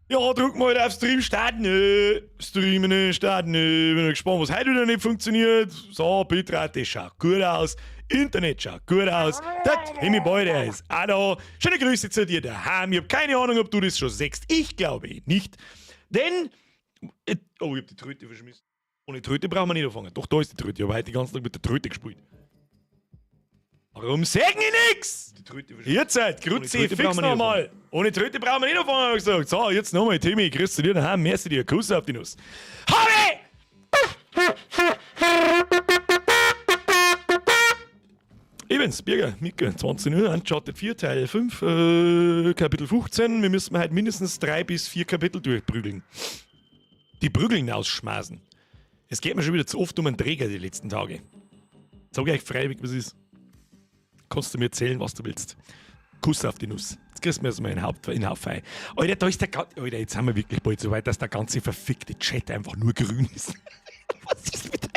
Ja, drück mal auf Stream starten. Streamen starten. Bin gespannt, was heute wieder nicht funktioniert. So, Bitrate schaut gut aus. Internet schaut gut aus. Der Timmy Boy, der ist auch da. Schöne Grüße zu dir daheim. Ich habe keine Ahnung, ob du das schon siehst. Ich glaube nicht. Denn. Oh, ich hab die Tröte verschmissen. Ohne Tröte brauchen wir nicht anfangen. Doch, da ist die Tröte. Ich habe heute den ganzen Tag mit der Tröte gespielt. Warum sagen ich nix? Die Tröte Jetzt halt, Grüezi, fix nochmal. Ohne Tröte brauchen wir nicht anfangen, hab ich gesagt. So, jetzt nochmal, Timmy, grüß zu dir daheim. Merci dir, Kuss auf die Nuss. Habe! Ich bin's, Birger, Micke, 20 Uhr, Uncharted 4, Teil 5, Kapitel 15. Wir müssen heute mindestens 3 bis 4 Kapitel durchprügeln. Die Prügeln ausschmaßen. Es geht mir schon wieder zu oft um einen Träger die letzten Tage. Sag ich euch freiwillig, was ist. Kannst du mir erzählen, was du willst. Kuss auf die Nuss. Jetzt kriegst du mir erstmal einen Haufen. Alter, da ist der Alter, jetzt sind wir wirklich bald so weit, dass der ganze verfickte Chat einfach nur grün ist. Was ist mit euch?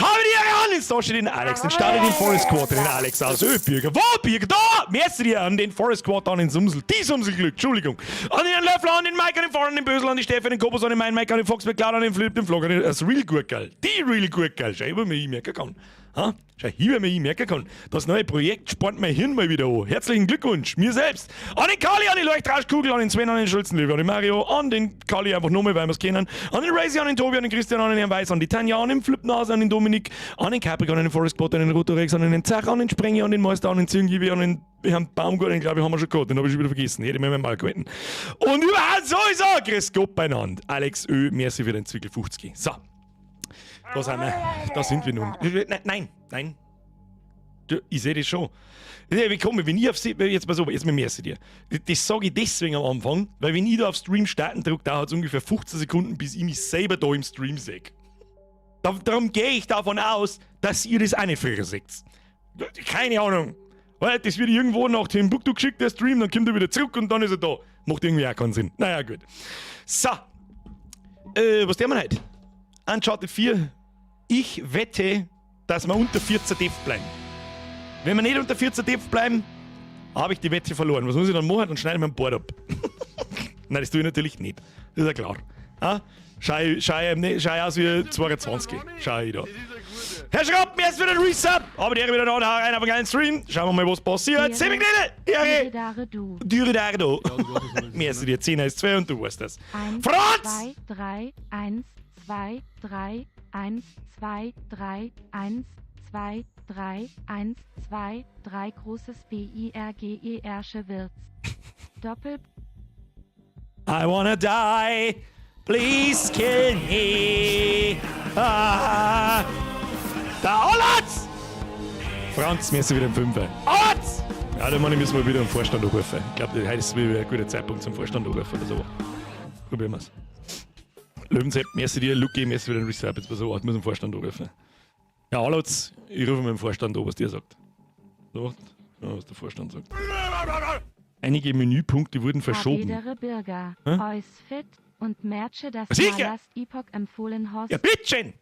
Habe die Ehre an den Sascha, den Alex, den Stadi, den Forest Quarter, den Alex aus Öbürger. Wo, Birger? Da! Merci dir an den Forest Quarter, an den Sumsel. Die Sumselglück, Entschuldigung. An den Löffler, an den Mike, an den Fahrer, an den Bösel, an die Stefan, den Kobus, an den Mein Mike, an den Fox McCloud, an den Flip, den Flog, an den, das Real Gurkerl. Die Real Gurkerl. Schau, wo mir ich merken kann. Ha? Schau, hier, wenn man ich merken kann. Das neue Projekt spornt mein Hirn mal wieder an. Herzlichen Glückwunsch, mir selbst. An den Kali, an die Leuchtrauschkugel, an den Sven, an den Schulzenlöwe, an den Mario, an den Kali einfach nur mal, weil wir es kennen, an den Razy, an den Tobi, an den Christian, an den Herrn Weiß, an die Tanja, an den Flipnase, an den Dominik, an den Capricorn, an den Forest Potter, an den Rotorex, an den Zach, an den Sprenger, an den Meister, an den Zirngibi, an den Herrn Baumgart, den glaube ich haben wir schon gehabt, den habe ich schon wieder vergessen, hätte ich mir mal gehalten. Und überhaupt sowieso, grüß Gott beieinander. Alex Ö, merci für den Zwickel 50. So. Da sind wir. Da sind wir nun. Nein, nein, nein. Du, ich sehe das schon. Wie komme, wenn ich auf jetzt pass auf, jetzt mal merci dir. Das sage ich deswegen am Anfang, weil wenn ich da auf Stream starten drücke, dauert es ungefähr 15 Sekunden, bis ich mich selber da im Stream sehe. Darum gehe ich davon aus, dass ihr das auch nicht früher seht. Keine Ahnung. Weil das wird irgendwo nach Timbuktu geschickt, der Stream, dann kommt er wieder zurück und dann ist er da. Macht irgendwie auch keinen Sinn. Naja, gut. So. Was tun wir heute? Uncharted 4. Ich wette, dass wir unter 14 Def bleiben. Wenn wir nicht unter 14 Def bleiben, habe ich die Wette verloren. Was muss ich dann machen? Dann schneide ich mir ein Board ab. Nein, das tue ich natürlich nicht. Das ist ja klar. Ah? Schau, schau, ne, schau aus wie 22. Schau ich da. Herr Schrapp, mir ist wieder ein Resub. Aber die wieder da, da rein auf einen geilen Stream. Schauen wir mal, was passiert. Semi Ehre. Düre Dare du. Mir ist dir 10 ist 2 und du weißt das. Franz! 2, 3, 1, 2, 3, 1, 2, 3, 1, 2, 3, 1, 2, 3, großes B I R G E R Schewirz. Doppel. I wanna die. Please kill me. Ah. Der Alatz! Franz, mir ist wieder im Fünfer. Alatz! Ja, da meine ich, müssen wir wieder einen Vorstand anrufen. Ich glaube, heute ist wieder ein guter Zeitpunkt zum Vorstand anrufen oder so. Probieren wir's. Löwensepp, merci dir, Luki, merci wieder ein Reserve. Jetzt pass auf, ich muss den Vorstand anrufen. Ja, Alatz, ich rufe mal den Vorstand an, was der sagt. So, was der Vorstand sagt. Einige Menüpunkte wurden verschoben. Habedere Bürger, Hä? Eus fit und merche das Sicher! Last Epoch empfohlen hast. Ja, bitteschön!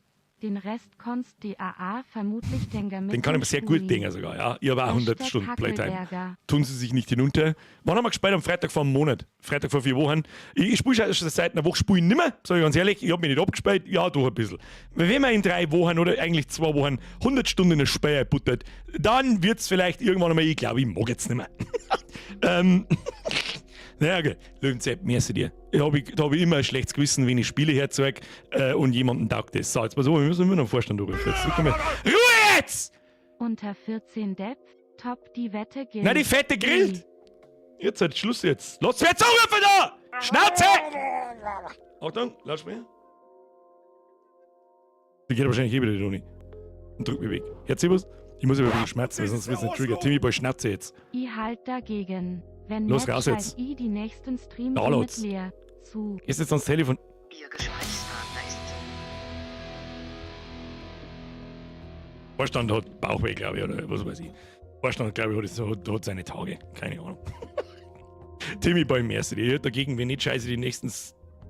Den Rest konntest DAA vermutlich denken mit Den kann ich mir sehr gut Spui. denken sogar, ja. Ich habe auch 100 Hashtag Stunden Playtime. Hackelberger. Tun Sie sich nicht hinunter. Wann haben wir gespielt? Am Freitag vor einem Monat. Freitag vor 4 Wochen. Ich spiele schon seit einer Woche spiele ich nimmer, sag ich ganz ehrlich. Ich hab mich nicht abgespielt. Ja, doch ein bisschen. Wenn man in 3 Wochen oder eigentlich 2 Wochen 100 Stunden in der Speyer buttert, dann wird's vielleicht irgendwann einmal, ich glaube, ich mag jetzt nimmer. Naja, okay. Löwenzepp, merci dir. Da hab ich immer ein schlechtes Gewissen, wenn ich Spiele herzeig und jemandem taugt das. So, jetzt pass auf, wir müssen immer noch einen Vorstand anrufen. Jetzt drücken wir. Ruhe jetzt! Unter 14 Depp, top, die Wette gilt. Na, die Fette grillt! Jetzt halt Schluss jetzt. Lass mich jetzt anrufen da! Schnauze! Achtung, Lautsprecher. Die geht wahrscheinlich eh wieder, die Toni. Und drückt mich weg. Herr Zibus, ich muss aber ein bisschen schmerzen, weil sonst wird's nicht triggern. Timmy Boy, Schnauze jetzt. Ich halt dagegen. Wenn Los, nicht, raus schalt jetzt. ich die nächsten Stream Da, mit Lutz. leer zu. Gehst jetzt ans Telefon. Ihr Gesprächspartner ist. Vorstand hat Bauchweh, glaub ich, oder was weiß ich. Vorstand, glaub ich, hat seine Tage. Keine Ahnung. Timmy Boy, merci dir. Ich hätte dagegen, wenn nicht scheiße, den nächsten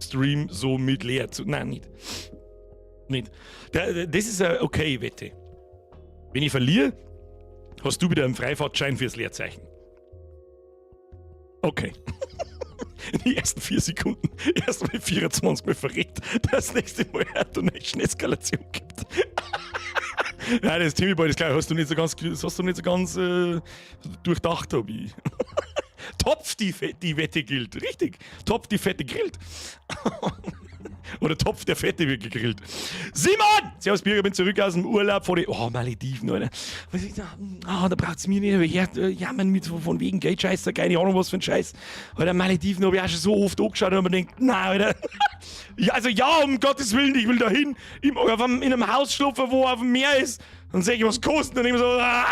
Stream so mit leer zu. Nein, nicht. Nicht. Das ist eine okay Wette. Wenn ich verliere, hast du wieder einen Freifahrtschein fürs Leerzeichen. Okay. In die ersten 4 Sekunden erst mal 24 Mal verrät, dass das nächste Mal eine Donation-Eskalation gibt. Nein, das Timmy Boy, das glaub ich, hast du nicht so ganz, das hast du nicht so ganz durchdacht, hab ich. Topf, die Wette gilt. Richtig. Topf, die Fette grillt. Oder Topf, der Fette wird gegrillt. Simon! Servus, Birger, bin zurück aus dem Urlaub vor die. Oh, Malediven, Alter. Was ich da, ah, da braucht's mir nicht. Her, jammern mit von wegen Geldscheißer, keine Ahnung, was für ein Scheiß. Alter, Malediven hab ich auch schon so oft angeschaut und hab mir gedacht, nein, Alter. Ja, also ja, um Gottes Willen, ich will da hin. In einem Haus schlafen, wo auf dem Meer ist. Dann seh ich, was kostet. Und ich so, ah!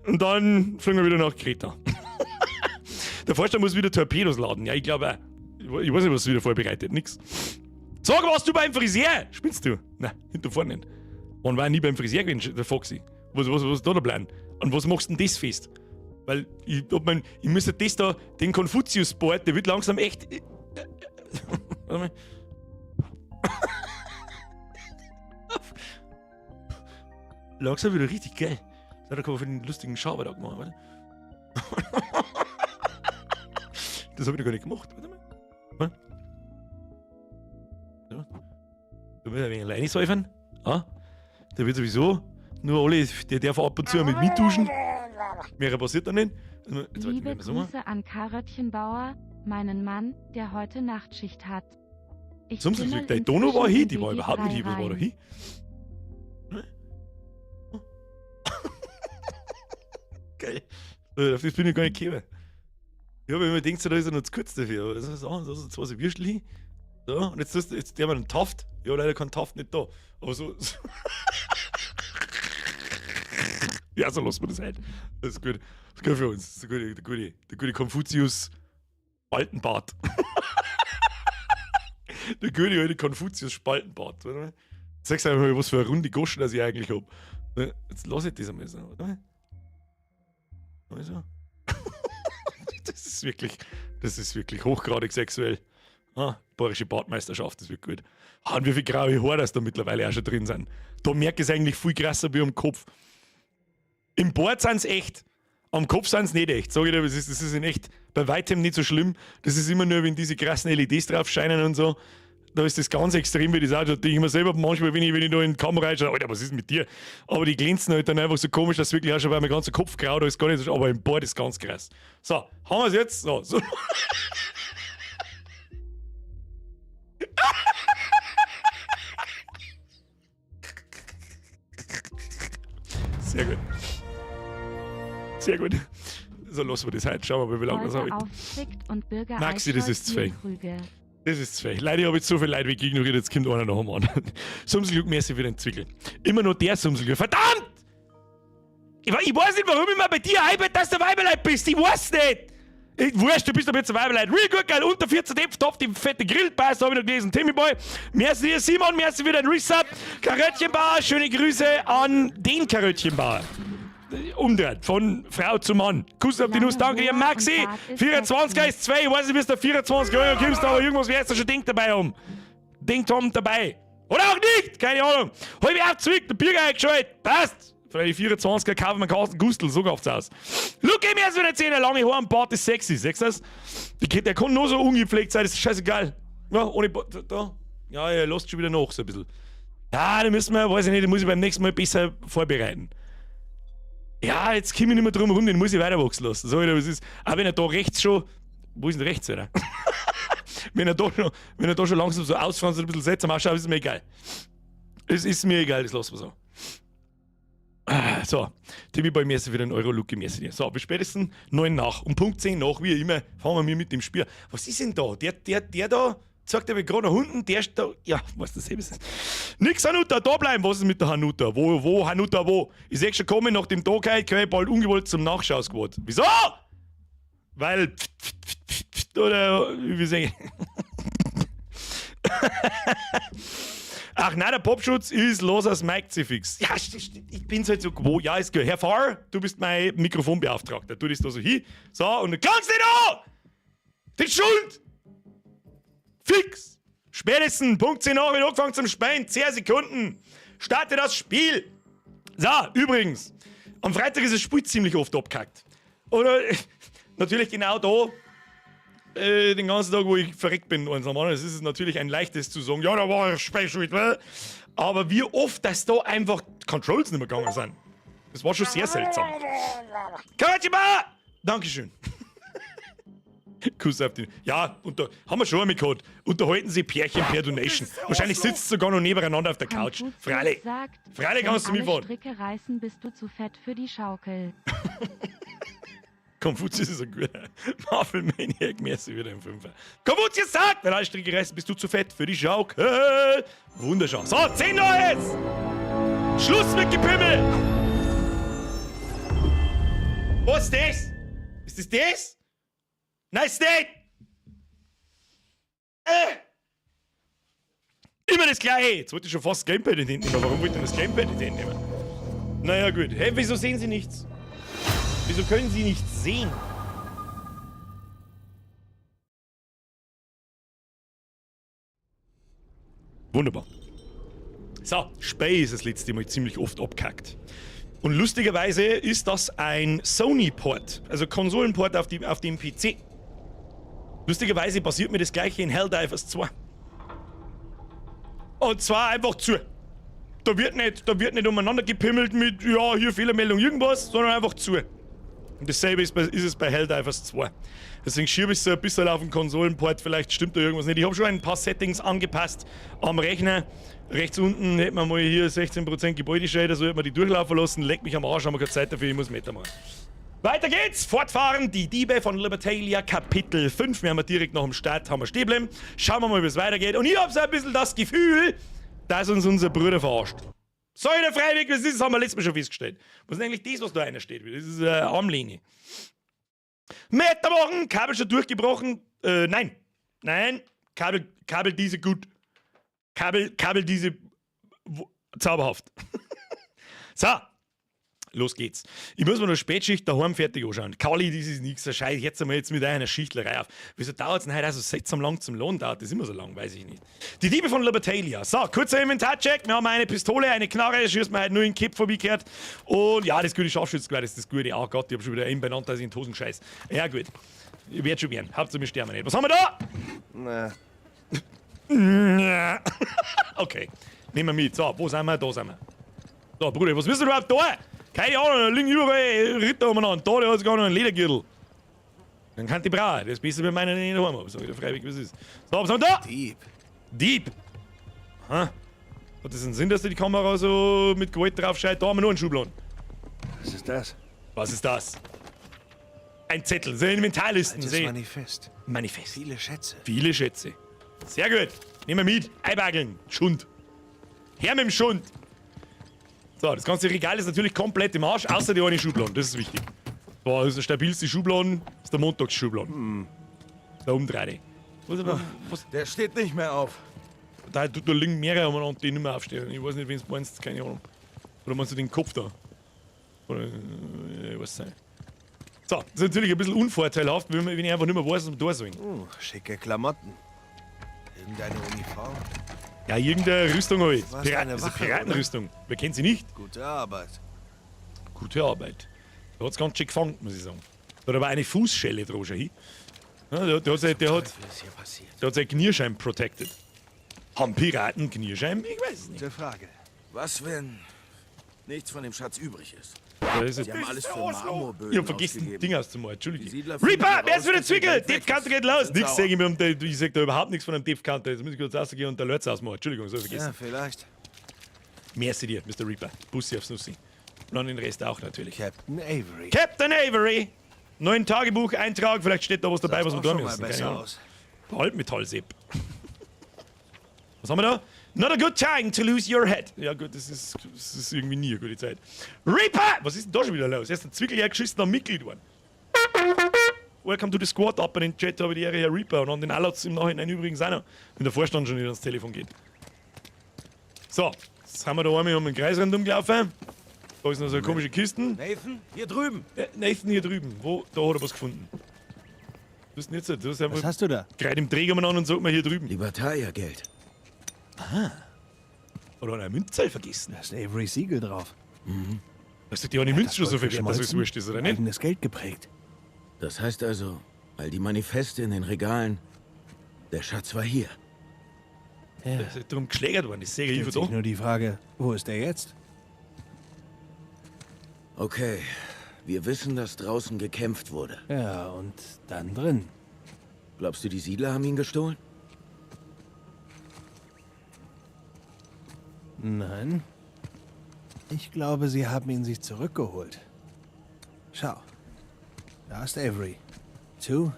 Und dann fliegen wir wieder nach Kreta. Der Vorstand muss wieder Torpedos laden. Ja, ich glaube auch. Ich weiß nicht, was wieder vorbereitet. Nix. Sag, warst du beim Friseur? Spinnst du? Nein, hinter vorne nicht. Man war nie beim Friseur gewesen, der Foxy. Was ist da der Plan? Und was machst du denn das fest? Weil ich, ob man, ich müsste das da, den Konfuzius-Board, der wird langsam echt. Warte mal. Langsam wieder richtig geil. Da kann man für den lustigen Schaber da gemacht, warte. Das hab ich noch gar nicht gemacht. Warte mal. Warte. So. Da wird ein wenig alleine säufern. Ah. Der wird sowieso nur alle, der darf ab und zu mit mitduschen. Mehr passiert da nicht. Also, jetzt warte, Liebe wenn wir so machen. Grüße an Karöttchenbauer, meinen Mann, der heute Nachtschicht hat. Ich Zum pimmel Glück, der Dono war inzwischen hin, in die war BG überhaupt nicht drei hin, was war da rein. hin? Geil. Auf das bin ich gar nicht gekommen. Ich hab immer gedacht, so, da ist er noch zu kurz dafür. Aber das ist auch, das ist zwei so Würstel hin. So, und jetzt, ist, jetzt der mit einem Taft. Ja, leider kein Taft nicht da. Aber so. So. Ja, so lassen wir das halt. Das ist gut. Das ist gut für uns. Das ist der gute Konfuzius Spaltenbart. Der gute alte Konfuzius Spaltenbart. Warte mal. Zeig's einfach mal, was für eine runde Goschen das ich eigentlich hab. Ne, jetzt lass ich das einmal so. Warte mal. Also. Das ist wirklich hochgradig sexuell. Ah, Bayerische Bartmeisterschaft, das wird gut. Ah, und wie viele graue Haare das da mittlerweile auch schon drin sind. Da merke ich es eigentlich viel krasser wie am Kopf. Im Bart sind's echt. Am Kopf sind's nicht echt. Sag ich dir, das ist in echt bei weitem nicht so schlimm. Das ist immer nur, wenn diese krassen L E Ds drauf scheinen und so. Da ist das ganz extrem, wie das auch. Da denke ich mir selber manchmal, wenn ich da in die Kamera reinschaue, Alter, was ist denn mit dir? Aber die glänzen halt dann einfach so komisch, dass wirklich auch schon bei meinem ganzen Kopf grau, da ist gar nicht so, aber im Bart ist ganz krass. So, haben wir's jetzt? So, so. Sehr gut. Sehr gut. So, lassen wir das heute. Schauen wir mal, wie lange das Folge heute. aufzwickt und Bürger Maxi, das ist zu viel. Bierkrüge. Das ist zu viel. Leider, ich hab jetzt so viel Leid, wie ich ignoriert, jetzt kommt einer nach dem anderen. Sumselglück, merci für den Zwickel. Immer nur der Sumselglück. Verdammt! Ich weiß nicht, warum ich mir bei dir einbilde, dass du Weiberleid bist. Ich weiß nicht. Ich, wurscht, du bist aber jetzt ein Weiberleid. Real gut, geil, unter 14 Depf, top, die fette Grillpass, hab ich noch gelesen. Timmy Boy, merci dir, Simon, merci für den Resub. Karöttchenbauer, schöne Grüße an den Karöttchenbauer. Umdreht, von Frau zu Mann. Kuss auf die Nuss, danke dir, Maxi. 24 ist 2, ich weiß nicht, wie es der 24 Euro kommst, aber irgendwas wirst du schon Ding dabei haben. Ding Tom dabei. Oder auch nicht, keine Ahnung. Hab ich auch zurück, der Bürger eingeschaltet. Passt. Vielleicht die 24er kaufen wir einen Gustel, so gauft's aus. Look, gib mir erst wieder 10, lange Haare am Bart ist sexy, siehst du das? Der kann nur so ungepflegt sein, das ist scheißegal. Ja, ohne Bart, da. Ja, er lässt schon wieder nach, so ein bisschen. Ja, da müssen wir, weiß ich nicht, da muss ich beim nächsten Mal besser vorbereiten. Ja, jetzt komm ich nicht mehr drum rum, den muss ich weiterwachsen lassen. Sag ich dir, was ist. Auch wenn er da rechts schon. Wo ist denn rechts, Alter? Wenn er da schon, wenn er da schon langsam so ausfranst und ein bisschen seltsam ausschaut, ist mir egal. Es ist mir egal, das lassen wir so. Ah, so, Timmy Boy, merci für den Euro, Luki, merci dir. So, bis spätestens 9 nach. Um Punkt 10 nach, wie immer, fahren wir mit dem Spiel. Was ist denn da? Der da zeigt aber gerade nach unten, der ist da. Ja, was das eben ist. Nix, Hanuta, da bleiben. Was ist mit der Hanuta? Wo, wo, Hanuta, wo? Ich seh schon kommen, nach dem Tag heute, kann ich bald ungewollt zum Nachschausquad. Wieso? Weil. Pft, pft, pft, pft, oder, wie sag ich? Ach nein, der Popschutz ist los als Mike C-Fix. Ja, ich bin's halt so gewohnt. Ja, ist gut. Herr Fahr, du bist mein Mikrofonbeauftragter. Tu das da so hin. So, und du kannst nicht an! Das ist schuld! Fix! Spätestens, Punkt 10 nach, wird angefangen zum Spielen. 10 Sekunden. Starte das Spiel! So, übrigens, am Freitag ist das Spiel ziemlich oft abgehackt. Oder natürlich genau da. Den ganzen Tag, wo ich verreckt bin und so. Das ist natürlich ein leichtes zu sagen, ja, da war ich schuld. Aber wie oft, dass da einfach Controls nicht mehr gegangen sind. Das war schon sehr seltsam. Konnichiwa! Dankeschön. Kuss auf die. Ja, und da haben wir schon einmal gehabt. Unterhalten Sie Pärchen per Donation. Wahrscheinlich sitzt sogar noch nebeneinander auf der Couch. Konfuzius Freilich. sagt, Freilich wenn kannst du alle mitfahren. Stricke reißen, bist du zu fett für die Schaukel. Konfuzius ist ein guter. Marvel Maniac, merci wieder im Fünfer. Konfuzius sagt, wenn alle Stricke reißen, bist du zu fett für die Schaukel. Wunderschön. So, 10 Neues! Schluss mit Gepimmel! Was ist das? Ist das das? Nein, ist nicht! Immer das Gleiche! Jetzt wollte ich schon fast das Gamepad in die Hände nehmen. Warum wollte ich denn das Gamepad in die Hände nehmen? Naja, gut. Hey, wieso sehen Sie nichts? Wieso können Sie nichts sehen? Wunderbar. So, Spey ist das letzte Mal ziemlich oft abkackt. Und lustigerweise ist das ein Sony-Port, also Konsolenport auf dem PC. Lustigerweise passiert mir das gleiche in Helldivers 2. Und zwar einfach zu. Da wird nicht umeinander gepimmelt mit, ja, hier Fehlermeldung, irgendwas, sondern einfach zu. Und dasselbe ist es bei Helldivers 2. Deswegen schiebe ich so ein bisschen auf den Konsolenport, vielleicht stimmt da irgendwas nicht. Ich habe schon ein paar Settings angepasst am Rechner. Rechts unten hätten wir mal hier 16% Gebäudeschäden, so hätten wir die durchlaufen lassen. Leck mich am Arsch, haben wir keine Zeit dafür, ich muss Meter machen. Weiter geht's! Fortfahren, die Diebe von Libertalia, Kapitel 5. Wir haben direkt nach dem Start haben wir stehen bleiben. Schauen wir mal, wie es weitergeht. Und ich hab so ein bisschen das Gefühl, dass uns unser Bruder verarscht. So, in der Freiweg, was ist das? Haben wir letztes Mal schon festgestellt. Was ist denn eigentlich das, was da einer steht? Das ist eine Armlehne. Meterwochen, Kabel schon durchgebrochen. Nein. Nein. Kabel diese gut. Kabel diese zauberhaft. So. Los geht's. Ich muss mir noch Spätschicht daheim fertig anschauen. Kali, das ist nix, Scheiß. Jetzt einmal jetzt mit einer Schichtlerei auf. Wieso dauert's denn heute auch so seltsam lang zum Lohn? Dauert das immer so lang, weiß ich nicht. Die Diebe von Libertalia. So, kurzer Inventarcheck. Wir haben eine Pistole, eine Knarre, schießt mir heute nur in den Kipp vorbeigehört. Und ja, das gute Scharfschützengewehr, das ist das gute. Oh Gott, ich hab schon wieder einen benannt, dass ich in die Hosen scheiß. Ja, gut. Ich werd schon werden. Hauptsache, wir sterben nicht. Was haben wir da? Na. Na. Okay. Nehmen wir mit. So, wo sind wir? Da sind wir. So, Bruder, was müssen wir überhaupt da? Keine Ahnung, da liegen überall Ritter umeinander. Da, der hat sogar noch einen Ledergürtel. Dann kann die brauen. Das ist besser bei meiner nicht daheim, aber sag ich dir freiwillig, was ist. So, was haben wir da? Dieb. Dieb. Aha. Hat das einen Sinn, dass du die Kamera so mit Gewalt drauf schaut? Da haben wir nur einen Schubladen. Was ist das? Was ist das? Ein Zettel, so Inventarlisten. Altes seh. Manifest. Manifest. Viele Schätze. Viele Schätze. Sehr gut. Nehmen wir mit. Einbageln. Schund. Her mit dem Schund. So, das ganze Regal ist natürlich komplett im Arsch, außer die eine Schublade. Das ist wichtig. Boah, das ist der stabilste Schubladen, das ist der Montagsschublade. Der Umdrehte. Was? Der steht nicht mehr auf. Da, da liegen mehrere umeinander, die nicht mehr aufstehen. Ich weiß nicht, wen du meinst, keine Ahnung. Oder meinst du den Kopf da? Oder, ich weiß nicht. So, das ist natürlich ein bisschen unvorteilhaft, wenn ich einfach nicht mehr weiß, was wir da sollen. Schicke Klamotten. Irgendeine Uniform. Ja, irgendeine Rüstung halt. Was, eine Das ist eine Wache, Piratenrüstung. Wer kennt sie nicht? Gute Arbeit. Gute Arbeit. Da hat's ganz schön gefangen, muss ich sagen. Da hat aber eine Fußschelle dran schon hin. Ja, der hat, Teufel ist hier passiert? der hat sein Knierschein protected. Haben Piraten Knierschein? Ich weiß es nicht. Gute Frage. Was, wenn nichts von dem Schatz übrig ist? Da ist es. Sie haben alles für Marmorböden Ich hab vergessen, ausgegeben. Ding auszumachen. Entschuldige. Die Siedler finden Reaper, wer ist heraus, für der dass ihr Zwickel? Geld weg Deep Counter ist. geht los. Sind Nix sauer. sag ich mir, ich sag da überhaupt nichts von einem Deep Counter. Jetzt muss ich kurz rausgehen und der Lörz ausmachen. Entschuldigung, so vergessen. Ja, vielleicht. Merci dir, Mr. Reaper. Bussi aufs Nussi. Und dann den Rest auch natürlich. Captain Avery. Captain Avery! Neuen Tagebucheintrag, vielleicht steht da was dabei, was Sahst wir auch tun schon mal müssen. Keine besser Ahnung. aus. Altmetallsepp. Was haben wir da? Not a good time to lose your head. Ja gut, das ist irgendwie nie eine gute Zeit. Reaper! Was ist denn da schon wieder los? Erst ein Zwickel hergeschissen, dann Mitglied worden. Welcome to the squad. Ab in den Chat habe ich die Ehre, Herr Reaper. Und an den Alatz im Nachhinein übrigens auch noch, wenn der Vorstand schon wieder ans Telefon geht. So, jetzt haben wir da einmal um den Kreis rundum gelaufen. Da ist noch so eine komische Kisten. Nathan, hier drüben. Nathan hier drüben. Wo? Da hat er was gefunden. Du bist nicht so. Du hast einfach Was hast du da? Gerade im Träger umeinander und sagt mir hier drüben. Libertalia-Geld. Ah. Oder hat er eine Münze vergessen? Da ist ein Avery Siegel drauf. Weißt du, die eine Münze schon so viel wert, dass es Geschmolzen, wurscht ist, oder nicht? Eigenes Geld geprägt. Das heißt also, All die Manifeste in den Regalen. Der Schatz war hier. Ja. Das ist drum geschlägert worden, das sehe ich Stellt von sich da. nur die Frage, wo ist er jetzt? Okay, wir wissen, dass draußen gekämpft wurde. Ja, und dann drin. Glaubst du, die Siedler haben ihn gestohlen? Nein. Ich glaube, sie haben ihn sich zurückgeholt. Schau. Da ist Avery. Two.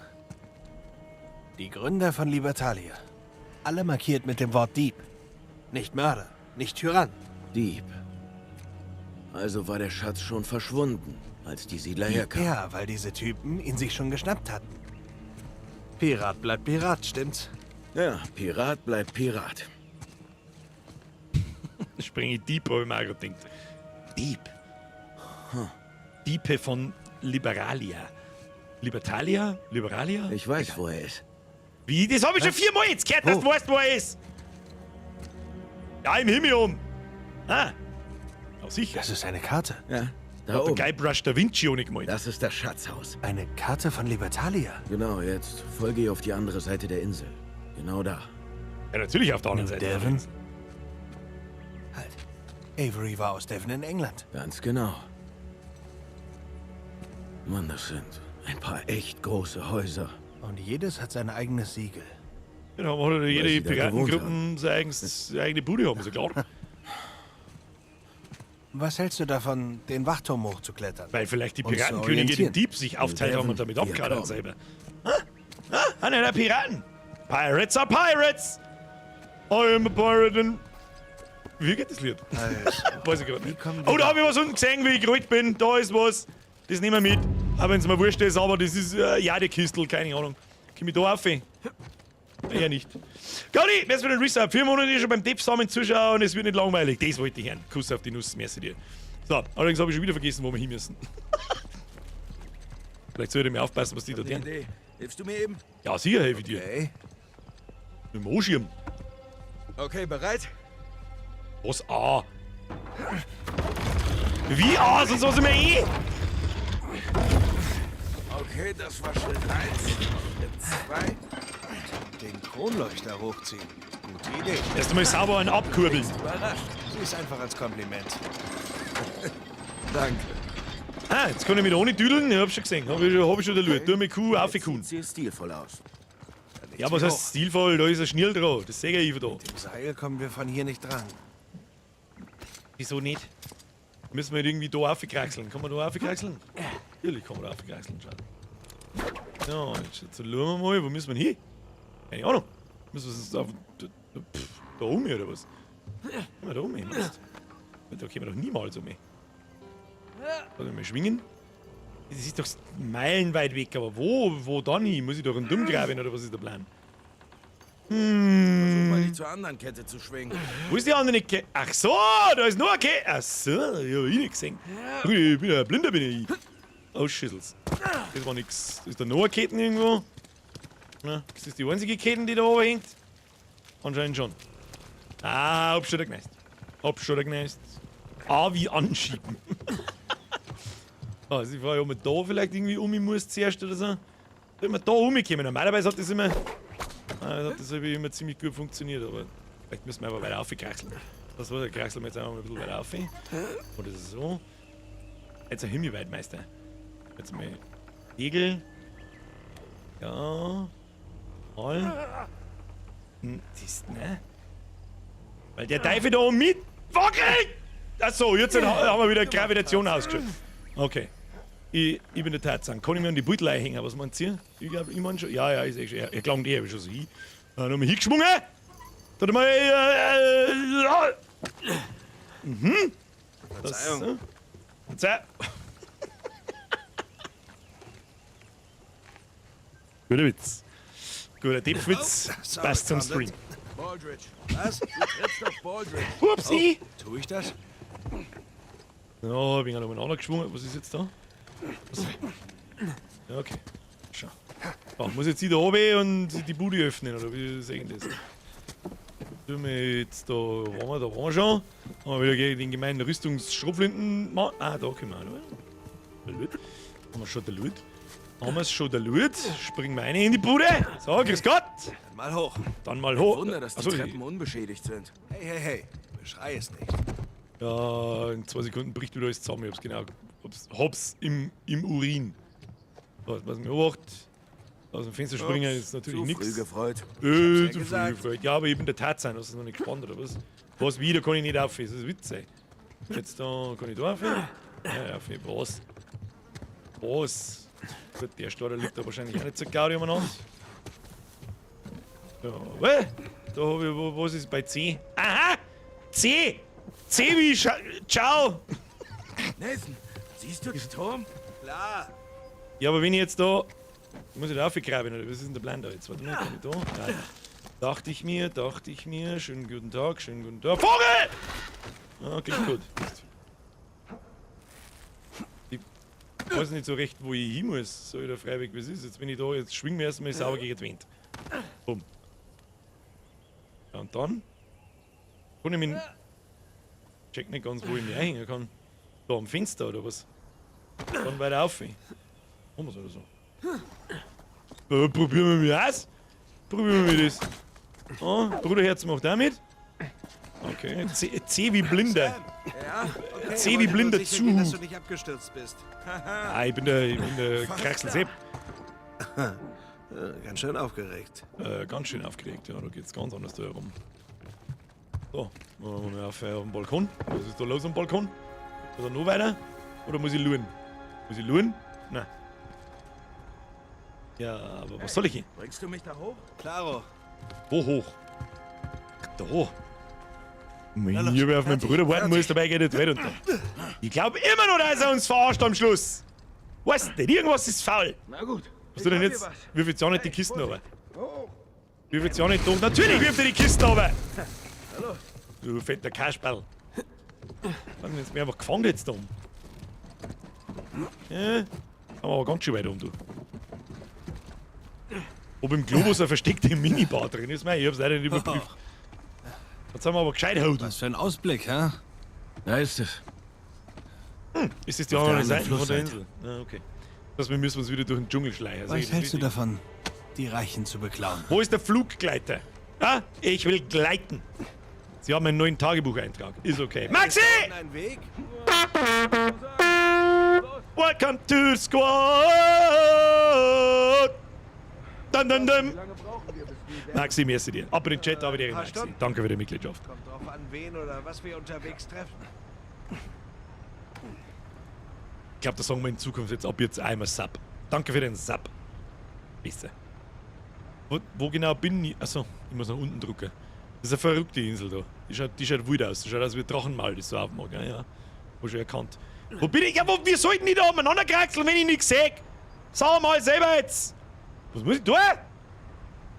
Die Gründer von Libertalia. Alle markiert mit dem Wort Dieb. Nicht Mörder, nicht Tyrann. Dieb. Also war der Schatz schon verschwunden, als die Siedler herkamen. Ja, weil diese Typen ihn sich schon geschnappt hatten. Pirat bleibt Pirat, stimmt's? Ja, Pirat bleibt Pirat. Springe ich Dieb, habe ich mir auch gerade gedacht. Dieb. Diepe von Liberalia. Libertalia? Liberalia? Ich weiß, wo er ist. Wie? Das habe ich schon viermal jetzt gehört, dass du weißt, wo er ist. Ja, im Himmel um. Ah. Ja, sicher. Das ist eine Karte. Ja, da Hat der oben. Guybrush Da Vinci auch nicht gemalt. Das ist das Schatzhaus. Eine Karte von Libertalia. Genau, jetzt folge ich auf die andere Seite der Insel. Genau da. Ja, natürlich auf der anderen Seite. Devon? Halt. Avery war aus Devon in England. Ganz genau. Mann, das sind ein paar echt große Häuser. Und jedes hat sein eigenes Siegel. Ja, da hat jede sie da gewohnt Piratengruppen seine eigene Bude haben, ist ja klar. Was hältst du davon, den Wachturm hochzuklettern? Weil vielleicht die Uns zu Piratenkönige den orientieren. Dieb sich aufteilt haben und damit wir abgehauen kommen. selber. Ah, ah, einer der Piraten. Pirates are Pirates. I am a pirate and... Wie geht das Lied? Also, Weiß ich gerade nicht. kommen wir Oh, da da- habe ich was unten gesehen, wie ich gerollt bin. Da ist was. Das nehmen wir mit. Auch wenn es mir wurscht ist, aber das ist Jadekistel, keine Ahnung. Komm ich da auf? Eher nicht. Gaudi, merci für den Resub. 4 Monate schon beim Depp-Samen zuschauen, es wird nicht langweilig. Das wollte ich hören. Kuss auf die Nuss, merci dir. So, allerdings habe ich schon wieder vergessen, wo wir hin müssen. Vielleicht sollte ich mir aufpassen, was die da Eine tun. Idee. Hilfst du mir eben? Ja, sicher helfe ich dir. Okay. Mit dem Anschirm. Okay, bereit? Was A? Wie A? Sonst was immer eh. Okay, das war Schritt 1. Schritt 2. Den Kronleuchter hochziehen. Gute Idee. Erst einmal sauber einen abkurbeln. Überrascht. Sie ist einfach als Kompliment. Danke. Ah, jetzt kann ich mich da ohne düdeln. Ich hab schon gesehen. Hab ich schon der Lurt. Tu mir Kuh, auf die Kuh. Sieht stilvoll aus. Ja, was heißt stilvoll? Da ist ein Schnirl drauf. Das sehe ich von da. Mit dem Seil kommen wir von hier nicht dran. Wieso nicht? Müssen wir halt irgendwie da aufkraxeln. Kann man da aufkraxeln? Natürlich kann man da aufkraxeln, schau. So, jetzt schauen wir mal, wo müssen wir denn hin? Keine Ahnung. Müssen wir uns da um oder was? Können wir da um? Da kommen wir doch niemals um. Warte mal, schwingen. Das ist doch meilenweit weg, aber wo dann hin? Muss ich da rundum graben oder was ist der Plan? Versuch mal nicht zur anderen Kette zu schwingen. Wo ist die andere Kette? Ach so, da ist nur eine Kette. Ach so, ich hab ich nicht gesehen. Ich bin ja ein Blinder, bin ich. Oh, Schissels. Das war nix. Ist da noch eine Kette irgendwo? Na, ist das die einzige Kette, die da oben hängt? Anscheinend schon. Ah, hab schon wieder genässt. Hab schon wieder genässt. A wie anschieben. Also ich frage, ob man da vielleicht irgendwie um muss zuerst oder so. Wenn wir da umkommen. Normalerweise hat das immer. Hat das immer ziemlich gut funktioniert, aber vielleicht müssen wir einfach weiter aufkraxeln. Das war der kraxeln wir jetzt einfach mal ein bisschen weiter auf. Oder so. Jetzt ein Himmelweitmeister. Jetzt mal Egel. Ja. Mal. Siehst ne? Weil der Teufel da oben mit wackelt! Achso, jetzt haben wir wieder Gravitation ausgeschaltet. Okay. Ich bin der Tarzan. Kann ich mir an die Beutel einhängen? Was meint ihr? Ich glaub, ich mein schon. Ja, ja, ich seh schon. Er klang die hab ich schon so hin. Nochmal hingeschwungen. Da hat mal. Verzeihung. Verzeihung. Guter Witz. Guter Deppwitz. Oh, Passt zum Stream. Baldridge. Was? Du trittst auf Baldridge. Upsi! Tu ich das? Ja, bin ich nochmal geschwungen. Was ist jetzt da? Was? Ja, okay. Schau. Oh, muss jetzt hier da oben und die Bude öffnen, oder wie sehen das? Tun wir jetzt da waren wir schon. Haben wir wieder gegen den gemeinen Rüstungsschrotflinten. Ah, da können wir auch noch. Haben wir schon der Loot. Haben wir es schon der Loot? Springen wir rein in die Bude. So, grüß Gott. Dann mal hoch. Dann mal hoch. Wunder, dass die Achso, Treppen unbeschädigt sind. Hey, hey, hey. Beschrei es nicht. Ja, in 2 Sekunden bricht wieder alles zusammen. Ich hab's genau. Hab's im Urin. Was mir beobacht. Aus dem Fenster springen ist natürlich Zu nichts. früh gefreut. Zu früh gesagt. gefreut. Ja, aber ich bin der Tarzan. Hast du noch nicht gespannt, oder was? Was wieder kann ich nicht auf? Das ist Witz, ey. Jetzt da kann ich da auf? Ja, auf. Was? Was? Gut, der Starter liegt da wahrscheinlich auch nicht so gaudi umeinander. Ja, weh. Da hab ich, wo, was ist bei C? Aha! C! C wie Ciao! Nathan, siehst du den Turm? Klar. Ja, aber wenn ich jetzt da. Muss ich da aufgraben, oder was ist denn der Plan da jetzt? Warte mal, kann ich da? Nein. Dachte ich mir. Schönen guten Tag, schönen guten Tag. Vogel! Ah, klingt gut. Ich weiß nicht so recht, wo ich hin muss. So, ich da freiwillig, was ist. Jetzt bin ich da, jetzt schwingen wir erstmal sauber gegen den Wind. Bumm. Ja, und dann? Kann ich mich. Check nicht ganz, wo ich mich einhängen kann. Da am Fenster oder was? Dann weiter auf. Machen wir's oder so. Probieren wir mich aus. Probieren wir das. Oh, Bruderherz macht auch mit. Okay. C wie Blinder. Ja, okay. C wie blinder sicher gehen, dass Zug. du nicht abgestürzt bist. Ah, ich bin der Kraxel-Sepp. Ganz schön aufgeregt. Ganz schön aufgeregt, ja, da geht's ganz anders da herum. So, machen wir auf den Balkon. Was ist da los am Balkon? Oder noch weiter? Oder muss ich luren? Muss ich luren? Nein. Ja, aber was soll ich hier? Bringst du mich da hoch? Klaro. Wo hoch? Da hoch. Na los, Wenn ich auf meinen fertig, Bruder warten muss, fertig. dabei geht die Welt unter. Ich glaube immer noch, dass er uns verarscht am Schluss. Weißt du nicht, irgendwas ist faul. Na gut. Was du denn jetzt? Wirf jetzt auch nicht die Kisten runter. Wirf jetzt auch nicht da. Natürlich wirft er die Kisten runter. Hallo. Du fetter Kasperl. Haben wir jetzt mir einfach gefangen jetzt da oben. Ja, haben wir aber ganz schön weit um, du. Ob im Globus eine versteckte Minibar drin ist, mei, ich hab's leider nicht überprüft. Jetzt haben wir aber gescheit haut. Was für ein Ausblick, hä? Da ist es. Ist das die Auf der andere Seite anderen von der Flussseite. Insel? Ah, okay. Das wir müssen uns wieder durch den Dschungel schleichen. Was Sehe ich das hältst du richtig? davon, die Reichen zu beklauen? Wo ist der Fluggleiter? Ah, ich will gleiten. Sie haben einen neuen Tagebucheintrag. Ist okay. Maxi! Ein Weg? Welcome to the squad! Dun, dun, dun. Maxi, merci dir. Ab in den Chat, aber dir, Paar Maxi. Stunden. Danke für die Mitgliedschaft. Kommt drauf an, wen oder was wir unterwegs treffen. Ich glaube, das sagen wir in Zukunft jetzt ab jetzt einmal Sub. Danke für den Sub. Besser. Wo genau bin ich? Achso, ich muss nach unten drücken. Das ist eine verrückte Insel da. Die schaut wild aus. Die schaut aus wie Drachenmaul, das so aufmacht. Ja, ja. Hab schon erkannt. Wo bin ich? Ja, wo, wir sollten nicht da umeinander kraxeln, wenn ich nichts sehe. Sag mal selber jetzt. Was muss ich tun?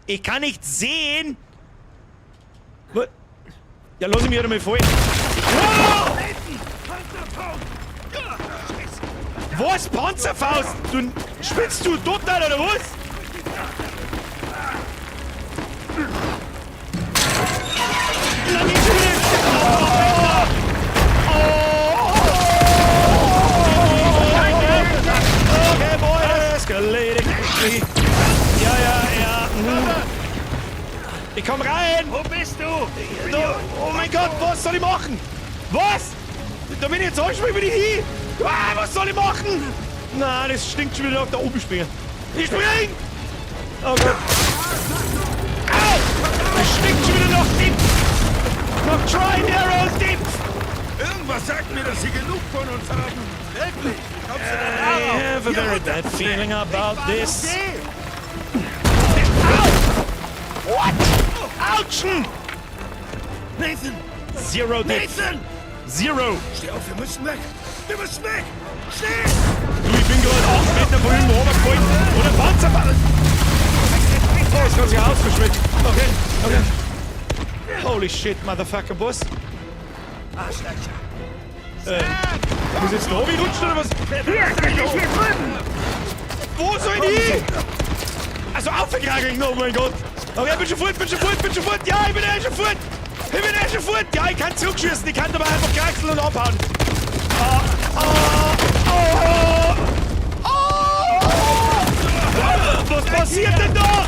Ich kann nicht sehen. Wo? Ja, lass ich mich halt mal fallen. Wow! Was? Panzerfaust? Du spinnst du total oder was? Na, nicht schon wieder. Oh! Oh! Okay, boy, escalating quickly. Ja, ja, ja. Ich komm rein. Wo bist du? Da, oh mein Gott, was soll ich machen? Was? Da bin ich jetzt anspringen, bin ich hin. Ah, was soll ich machen? Nein, das stinkt schon wieder nach da oben springen. Ich spring! Oh Gott. Au! Das stinkt schon wieder nach Dip! Nach Try Narrow Dip! Irgendwas sagt mir, dass sie genug von uns haben. Wirklich? Wie kommst du denn I darauf? have a very bad feeling about this. Au! What? Autschen! Nathan! Zero Dip. Nathan! Zero! Steh auf, wir müssen weg! Wir müssen weg! Schnell! Du, ich bin gerade 8 Meter von irgendwo runtergefallen. Oder Panzerfaust! Oh, das ganze Haus verschwindet. Okay, okay. Holy shit, Motherfucker, Boss. Arschlöcher. Muss ich jetzt da rutschen oder was? Wo soll ich hin? Also aufgekrageln, oh mein Gott. Okay, ich bin schon fort, bin schon fort, bin schon fort. Ja, ich bin eh schon fort. Ich bin eh schon fort. Ja, ich kann zurückschießen. Ich kann dabei einfach kraxeln und abhauen. Ah, ah, oh, oh. Was passiert denn da?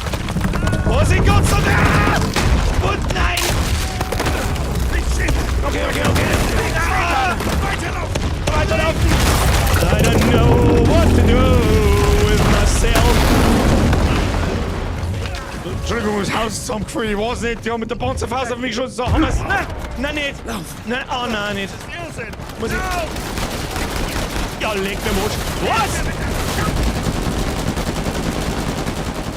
Was in Gott sei Dank? Und nein! Okay. Ah! Weiterlaufen! Weiterlaufen! I don't know what to do with myself. Entschuldigung, das Haus ist zusammengefallen, ich weiß nicht. Die haben mit der Panzerfaust auf mich geschossen. So, haben wir's? Nein, nein, nicht. Nein, oh nein, nicht. Muss ich... Ja, leck mir am Arsch. Was?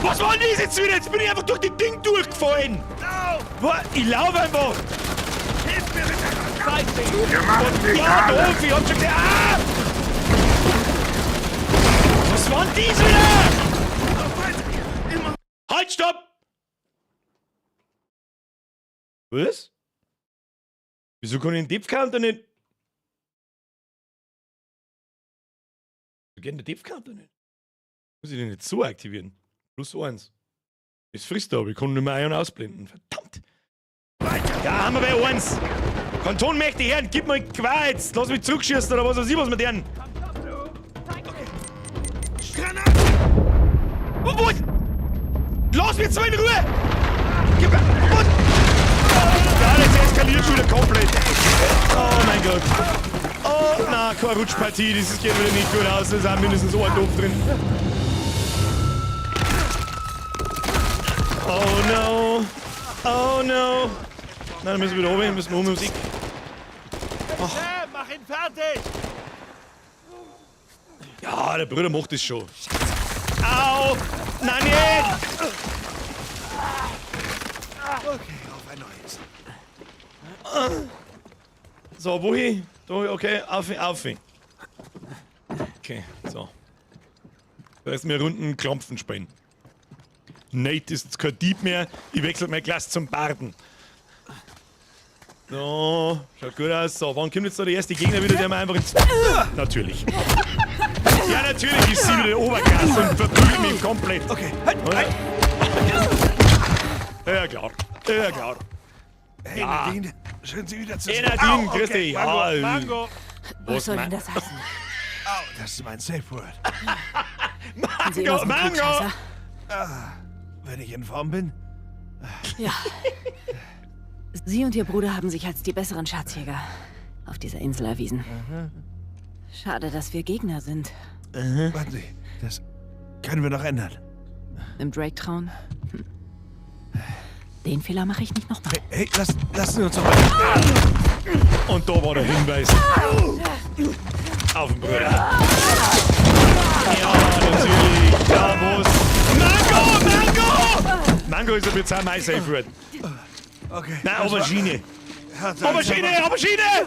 Was war denn das jetzt wieder? Jetzt bin ich einfach durch die Ding durchgefallen. Was? Ich laufe einfach. Wir machen dich Ja, alle. doof, ich hab schon gesehen. Ah! Was war denn das wieder? Halt, stopp! Was? Wieso kann ich den Depth Counter nicht? Wieso geht denn der Depth Counter nicht? Muss ich den jetzt so aktivieren? +1. Das frisst aber, ich kann nicht mehr ein- und ausblenden. Verdammt! Ja, haben wir bei 1. Kantonmächte Herren, gib mir Qua jetzt. Lass mich zurückschießen oder was weiß ich, was mit denen. Wo, wo? Lass mich jetzt mal in Ruhe! Gib mir. Was? Ja, das eskaliert schon wieder komplett. Oh mein Gott. Oh, na, keine Rutschpartie, das geht wieder nicht gut aus. Da ist auch mindestens ein Doof drin. Oh no. Oh no. Nein, da müssen wir wieder oben, müssen wir um ums Eck. Oh. Sam, mach ihn fertig! Ja, der Bruder macht das schon. Au! Nein, nicht! Okay, auf ein neues. So, wohin? Da, okay, auf, auf. Okay, so. Da ist mir runden Klampfen spielen. Nate ist jetzt kein Dieb mehr. Ich wechsle mein Glas zum Barden. So, schaut gut aus. So, wann kommt jetzt da der erste Gegner wieder, der mir einfach ins... Natürlich. Ja, natürlich ist sie wieder der Oberklasse und verprügelt mich komplett. Okay, halt, halt. Ja, klar. Ja, klar. Hey, Ja. Nadine, schön, Sie wieder zu Hey, sehen. Nadine, Au, grüß okay, dich. Mango, Ja, Mango. Was soll denn das heißen? Au, das ist mein Safe Word. Mango, Mango! Wenn ich in Form bin? Ja. Sie und Ihr Bruder haben sich als die besseren Schatzjäger auf dieser Insel erwiesen. Schade, dass wir Gegner sind. Warten Sie, das können wir noch ändern. Im Drake trauen? Hm. Den Fehler mache ich nicht nochmal. Hey, lassen Sie uns doch mal... Und da war der Hinweis. Auf den Bruder. Ja, natürlich. Ja, was? Mango! Mango! Mango ist jetzt auch mein Safe Word. Okay. Nein, Aubergine. Aubergine, Aubergine!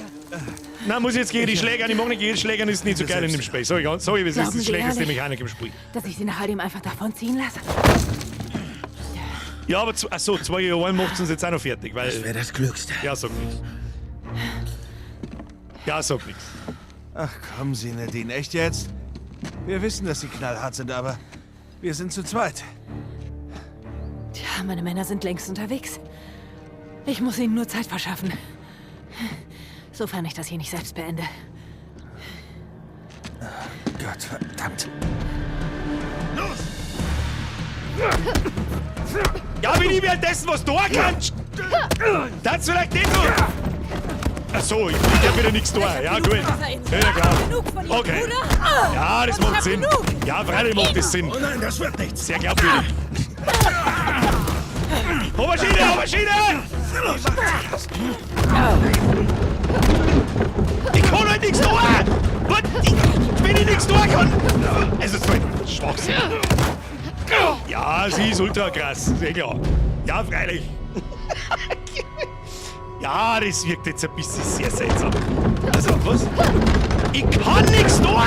Nein, muss ich jetzt gegen die Schläger. Ich mag nicht gegen die Schläger, ist nicht so geil in dem Spiel. Sorry, ganz, sorry, das ist die schlechteste Mechanik im Spiel. Dass ich sie nach all dem einfach davonziehen lasse? Ja, aber achso, 2 Jahre macht uns jetzt auch noch fertig, weil. Das wäre das Klügste. Ja, sag nichts. Ja, sag nichts. Ach, kommen Sie, Nadine, echt jetzt? Wir wissen, dass Sie knallhart sind, aber wir sind zu zweit. Tja, meine Männer sind längst unterwegs. Ich muss ihnen nur Zeit verschaffen. Sofern ich das hier nicht selbst beende. Gott verdammt. Los! Ja, wenn ich währenddessen was da kann, das vielleicht nicht so. Ach so, ich hab wieder nichts da. Ja, gut. Ja, klar. Okay. Ja, das macht Sinn. Ja, freilich macht das Sinn. Oh nein, das wird nichts. Sehr glaubwürdig. Aubergine, Aubergine! Ich kann halt nichts tun! Was? Wenn ich nichts tun kann! Es ist voll Schwachsinn. Ja, sie ist ultra krass, sehr klar. Ja, freilich. Ja, das wirkt jetzt ein bisschen sehr seltsam. Also, was? Ich kann nichts tun!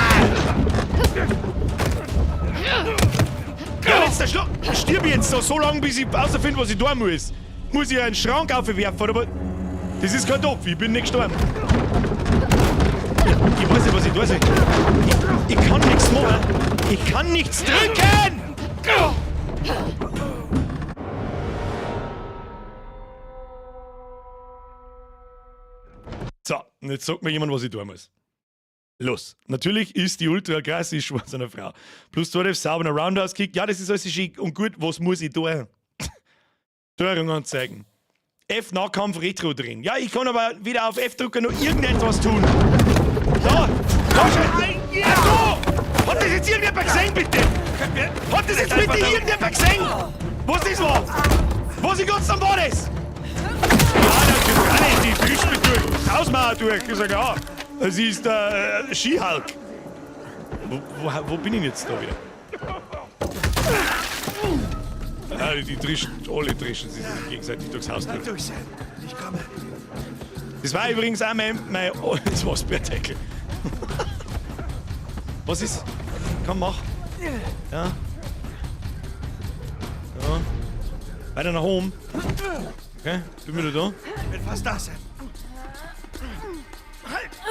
Ja, jetzt der Schluck. Stirb ich jetzt noch so lange, bis ich rausfinde, was ich tun muss. Muss ich einen Schrank aufwerfen, oder was? Das ist kein Topf, ich bin nicht gestorben. Ich weiß nicht, was ich tun soll. Ich kann nichts machen. Ich kann nichts drücken! So, und jetzt sagt mir jemand, was ich tun muss. Los. Natürlich ist die ultra krass, ist schwarz einer Frau. Plus 12 sauberer Roundhouse Kick. Ja, das ist alles schick und gut. Was muss ich tun? Steuerung anzeigen. F Nahkampf Retro drin. Ja, ich kann aber weder auf F drücken noch irgendetwas tun. Da! Komm schon! Ja. Da! Hat das jetzt irgendjemand gesehen, bitte? Hat das jetzt bitte irgendjemand gesehen? Was das war? Was in Gott sei Dank war das? Ja, natürlich, die drischt mich durch. Hausmauer durch. Ich sag, ja, es ist der Skihulk. Wo bin ich jetzt da wieder? Ah, die drischen, alle drischen sich gegenseitig durchs Haus durch. Durch, Sam. Ich komme. Das war übrigens auch mein oh, das war's Bärteckel. Was ist? Komm, mach. Ja. Ja. Weiter nach oben. Okay, bin wieder da. Ich bin fast da, Sam.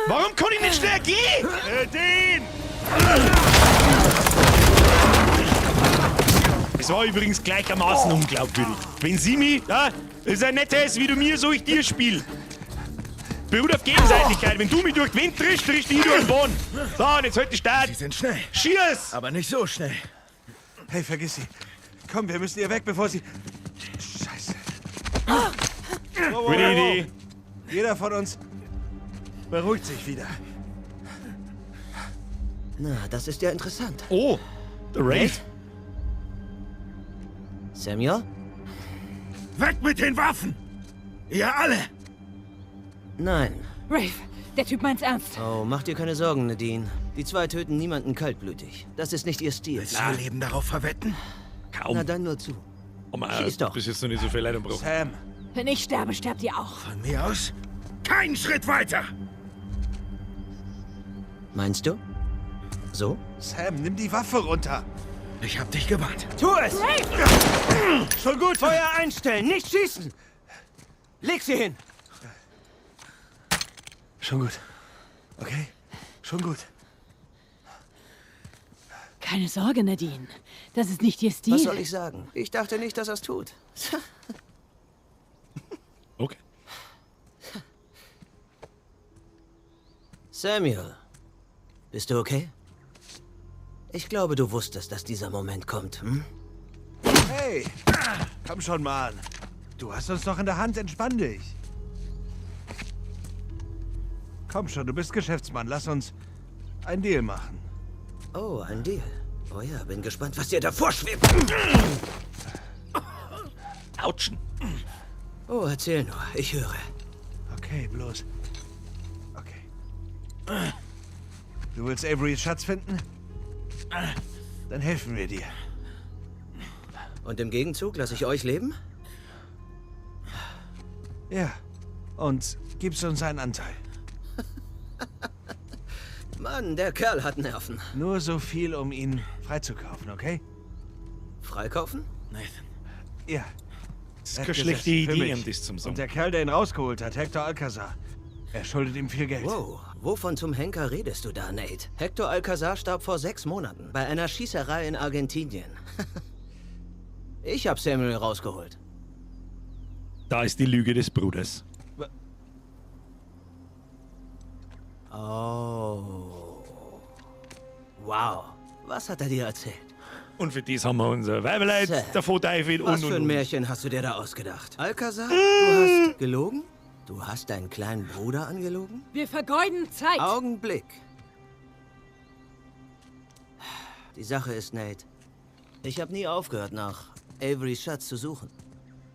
Warum kann ich nicht schneller gehen? Den! Es war übrigens gleichermaßen unglaubwürdig. Wenn sie mich, ja, das ist ein nettes, wie du mir, so ich dir spiel. Beruht auf Gegenseitigkeit. Wenn du mich durch den Wind triffst, triffst ich durch den Boden. So, und jetzt halt die Start. Sie sind schnell. Schieß! Aber nicht so schnell. Hey, vergiss sie. Komm, wir müssen ihr weg, bevor sie... Scheiße. Wow, Gute Idee. Jeder von uns beruhigt sich wieder. Na, das ist ja interessant. Oh, der Raid. Samuel? Weg mit den Waffen! Ihr alle! Nein. Rafe, der Typ meint's ernst. Oh, mach dir keine Sorgen, Nadine. Die zwei töten niemanden kaltblütig. Das ist nicht ihr Stil. Willst du ihr Leben darauf verwetten? Kaum. Na dann nur zu. Oh, man, Schieß doch. Bis jetzt noch nicht so viel Leid umgebrochen. Sam, Wenn ich sterbe, sterbt ihr auch. Von mir aus? Keinen Schritt weiter! Meinst du? So? Sam, nimm die Waffe runter. Ich hab dich gewarnt. Tu es! Schon gut. Feuer einstellen, nicht schießen! Leg sie hin! Schon gut. Okay? Schon gut. Keine Sorge, Nadine. Das ist nicht ihr Stil. Was soll ich sagen? Ich dachte nicht, dass er's tut. Okay. Samuel, bist du okay? Ich glaube, du wusstest, dass dieser Moment kommt, hm? Hey, komm schon, Mann. Du hast uns doch in der Hand, entspann dich. Komm schon, du bist Geschäftsmann. Lass uns einen Deal machen. Oh, ein Deal. Oh ja, bin gespannt, was dir da vorschwebt. Autschen. Oh, erzähl nur. Ich höre. Okay, bloß. Okay. Du willst Averys Schatz finden? Dann helfen wir dir. Und im Gegenzug lasse ich euch leben? Ja. Und gibst uns einen Anteil. Mann, der Kerl hat Nerven. Nur so viel, um ihn freizukaufen, okay? Freikaufen? Nathan. Ja. Das ist Er hat keine schlechte gesessen, für Idee, mich. ihm das zum Und sagen. der Kerl, der ihn rausgeholt hat, Hector Alcazar, er schuldet ihm viel Geld. Wow, wovon zum Henker redest du da, Nate? Hector Alcazar starb vor 6 Monaten bei einer Schießerei in Argentinien. Ich hab Samuel rausgeholt. Da ist die Lüge des Bruders. Oh. Wow. Was hat er dir erzählt? Und für das haben wir unser Weiberleid Sam, davor teufelt Was und, für ein und. Märchen hast du dir da ausgedacht? Alcazar, du hast gelogen? Du hast deinen kleinen Bruder angelogen? Wir vergeuden Zeit. Augenblick. Die Sache ist, Nate, ich habe nie aufgehört, nach Averys Schatz zu suchen.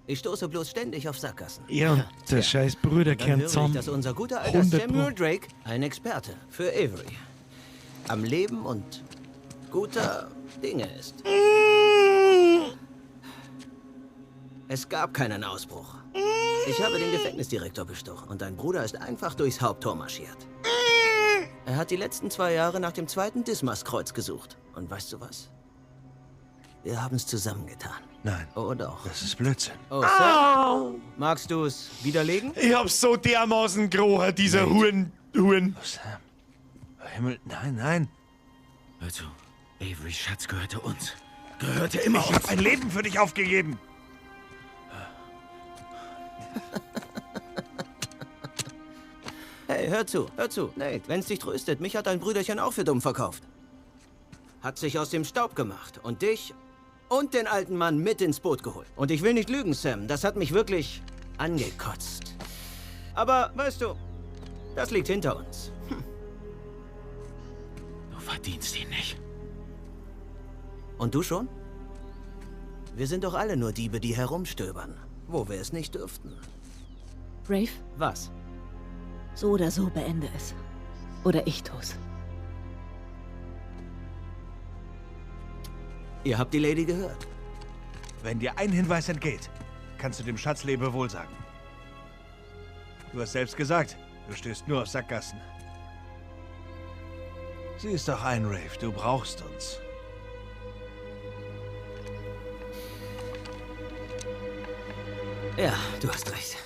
Ich stoße bloß ständig auf Sackgassen. Ja, und der scheiß Bruder Dann kehrt höre ich, zusammen. dass unser guter alter 100 Samuel Pro. Drake ein Experte für Avery am Leben und guter Dinge ist. Es gab keinen Ausbruch. Ich habe den Gefängnisdirektor bestochen und dein Bruder ist einfach durchs Haupttor marschiert. Er hat die letzten 2 Jahre nach dem zweiten Dismas-Kreuz gesucht. Und weißt du was? Wir haben es zusammengetan. Nein. Oh doch. Das ist Blödsinn. Oh, Sam. Magst du es widerlegen? Ich hab so dermaßen gerochen, dieser Huren. Huren. Oh, Sam. Oh, Himmel, nein, nein. Hör zu. Averys Schatz gehörte uns. Gehörte immer Ich uns. habe mein Leben für dich aufgegeben. Hey, Hey, hör zu, hör zu. Nate, wenn's dich tröstet, mich hat dein Brüderchen auch für dumm verkauft. Hat sich aus dem Staub gemacht und dich und den alten Mann mit ins Boot geholt. Und ich will nicht lügen, Sam, das hat mich wirklich angekotzt. Aber, weißt du, das liegt hinter uns. Du verdienst ihn nicht. Und du schon? Wir sind doch alle nur Diebe, die herumstöbern, wo wir es nicht dürften. Rafe, Was? so oder so beende es. Oder ich tu's. Ihr habt die Lady gehört. Wenn dir ein Hinweis entgeht, kannst du dem Schatz Lebewohl sagen. Du hast selbst gesagt, du stößt nur auf Sackgassen. Sieh es doch ein, Rafe, du brauchst uns. Ja, du hast recht.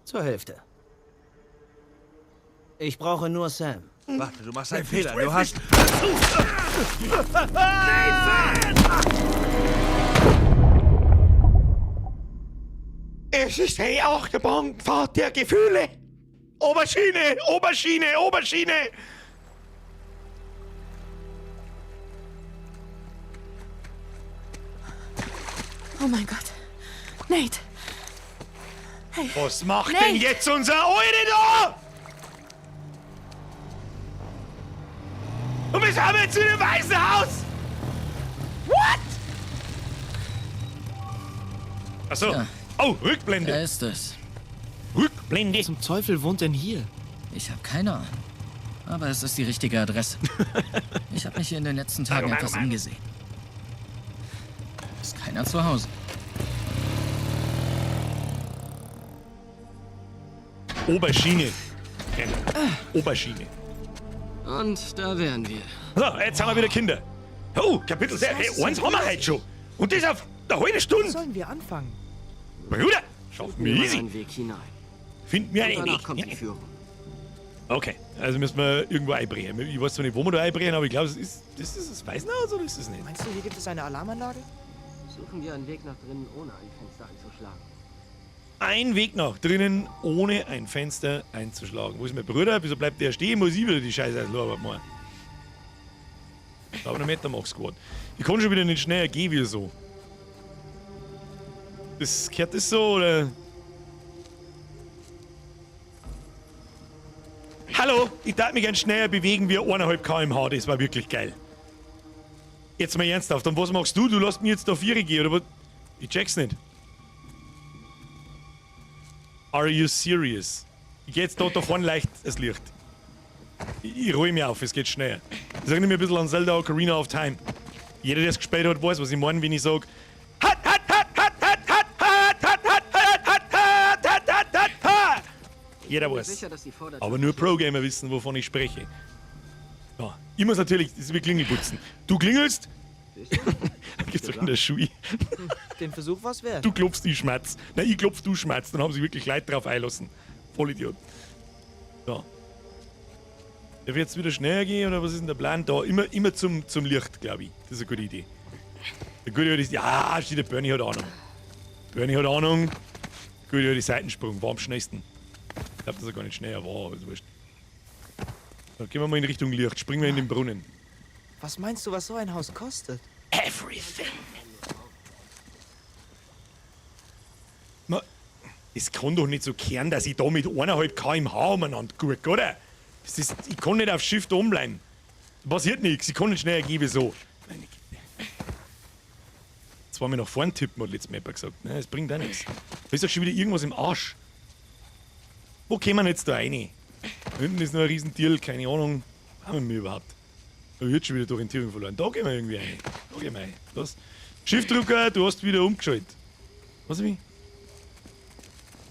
Zur Hälfte. Ich brauche nur Sam. Warte, du machst einen Fehler. Du hast... Es ist die Achterbahnfahrt der Gefühle. Oberschiene, Oberschiene, Oberschiene. Oh mein Gott. Nate! Hey. Was macht Nate! denn jetzt unser Eure da? Und wir haben jetzt wieder im Weißen Haus? What? Achso. Ja. Oh, Rückblende. Da ist es. Rückblende. Zum Teufel wohnt denn hier? Ich habe keine Ahnung. Aber es ist die richtige Adresse. Ich habe mich hier in den letzten Tagen etwas umgesehen. Ist keiner zu Hause. Oberschiene. Oberschiene. Und da wären wir. So, jetzt haben wir wieder Kinder. Oh, Kapitel 6. Hey, eins haben wir heute schon. Und das auf eine halbe Stunde. Sollen wir anfangen? Bruder, schaffen wir Finden wir easy. einen Weg hinein. Finden wir Und einen danach Weg. kommt die Führung. Okay, also müssen wir irgendwo einbrechen. Ich weiß zwar nicht, wo wir da einbrechen, aber ich glaube, es ist, ist das das Waisenhaus oder ist das nicht? Meinst du, hier gibt es eine Alarmanlage? Suchen wir einen Weg nach drinnen, ohne ein Fenster einzuschlagen. Ein Weg nach drinnen, ohne ein Fenster einzuschlagen. Wo ist mein Bruder? Wieso bleibt der stehen? Muss ich wieder die Scheiße auslabern machen? Da habe ich noch Metamach Squad. Ich kann schon wieder nicht schneller gehen wie so. Das gehört das so, oder? Hallo, ich darf mich ganz schneller bewegen wie 1,5 km/h. Das war wirklich geil. Jetzt mal ernsthaft. Und was machst du? Du lässt mich jetzt da 4 gehen, oder was? Ich check's nicht. Are you serious? Ich geh jetzt da vorne leicht das Licht. Ich ruhe mich auf, es geht schneller. Das erinnert mich ein bisschen an Zelda Ocarina of Time. Jeder, der es gespielt hat, weiß, was ich meine, wenn ich sag: Hat, hat, hat, hat, hat, hat, hat, hat, hat, hat, hat, hat, hat, hat, hat, hat. Jeder weiß. Sicher, dass die Vordertür Aber nur Pro-Gamer wissen, wovon ich spreche. Ja, ich muss natürlich, das ist wie Klingelputzen. Du klingelst, gibt's doch in der Schule. Den Versuch war's wert. Du klopfst, ich schmatz. Nein, ich klopf, du schmatz. Dann haben sie wirklich Leute drauf einlassen. Vollidiot. So. Darf ich jetzt wieder schneller gehen oder was ist denn der Plan? Da, immer zum Licht, glaube ich. Das ist eine gute Idee. Der gute alte, ja, steht der Bernie hat Ahnung. Bernie hat Ahnung. Gute alte Seitensprung, war am schnellsten. Ich glaube, dass er gar nicht schneller war, aber ist wurscht. Dann gehen wir mal in Richtung Licht, springen wir in den Brunnen. Was meinst du, was so ein Haus kostet? Everything. Na, es kann doch nicht so kehren, dass ich da mit 1,5 km/h umeinander gucke, oder? Das ist, ich kann nicht auf Shift umbleiben. Da passiert nichts, ich kann nicht schneller gehen wie so. Meine Güte. Jetzt war mir nach vorn tippen, hat letztes Mal gesagt. Nein, das bringt auch nichts. Da ist doch schon wieder irgendwas im Arsch. Wo kämen wir jetzt da rein? Da hinten ist noch ein Riesentier, keine Ahnung. Haben wir überhaupt? Da wird schon wieder die Orientierung verloren. Da gehen wir irgendwie rein. Da gehen wir rein. Das. Shiftdrucker, du hast wieder umgeschaltet. Was wie?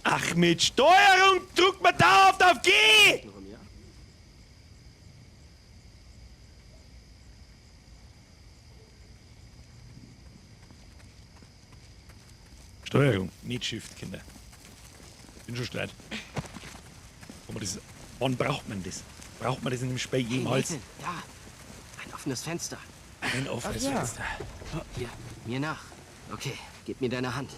Ach, mit Steuerung drückt man da auf G! Steuerung, nicht Shift, Kinder. Bin schon streit. Aber das, wann braucht man das? Braucht man das in dem Spiel Hey, jemals? Nathan, da. Ein offenes Fenster. Ein offenes Ach ja. Fenster. Hier, mir nach. Okay, gib mir deine Hand.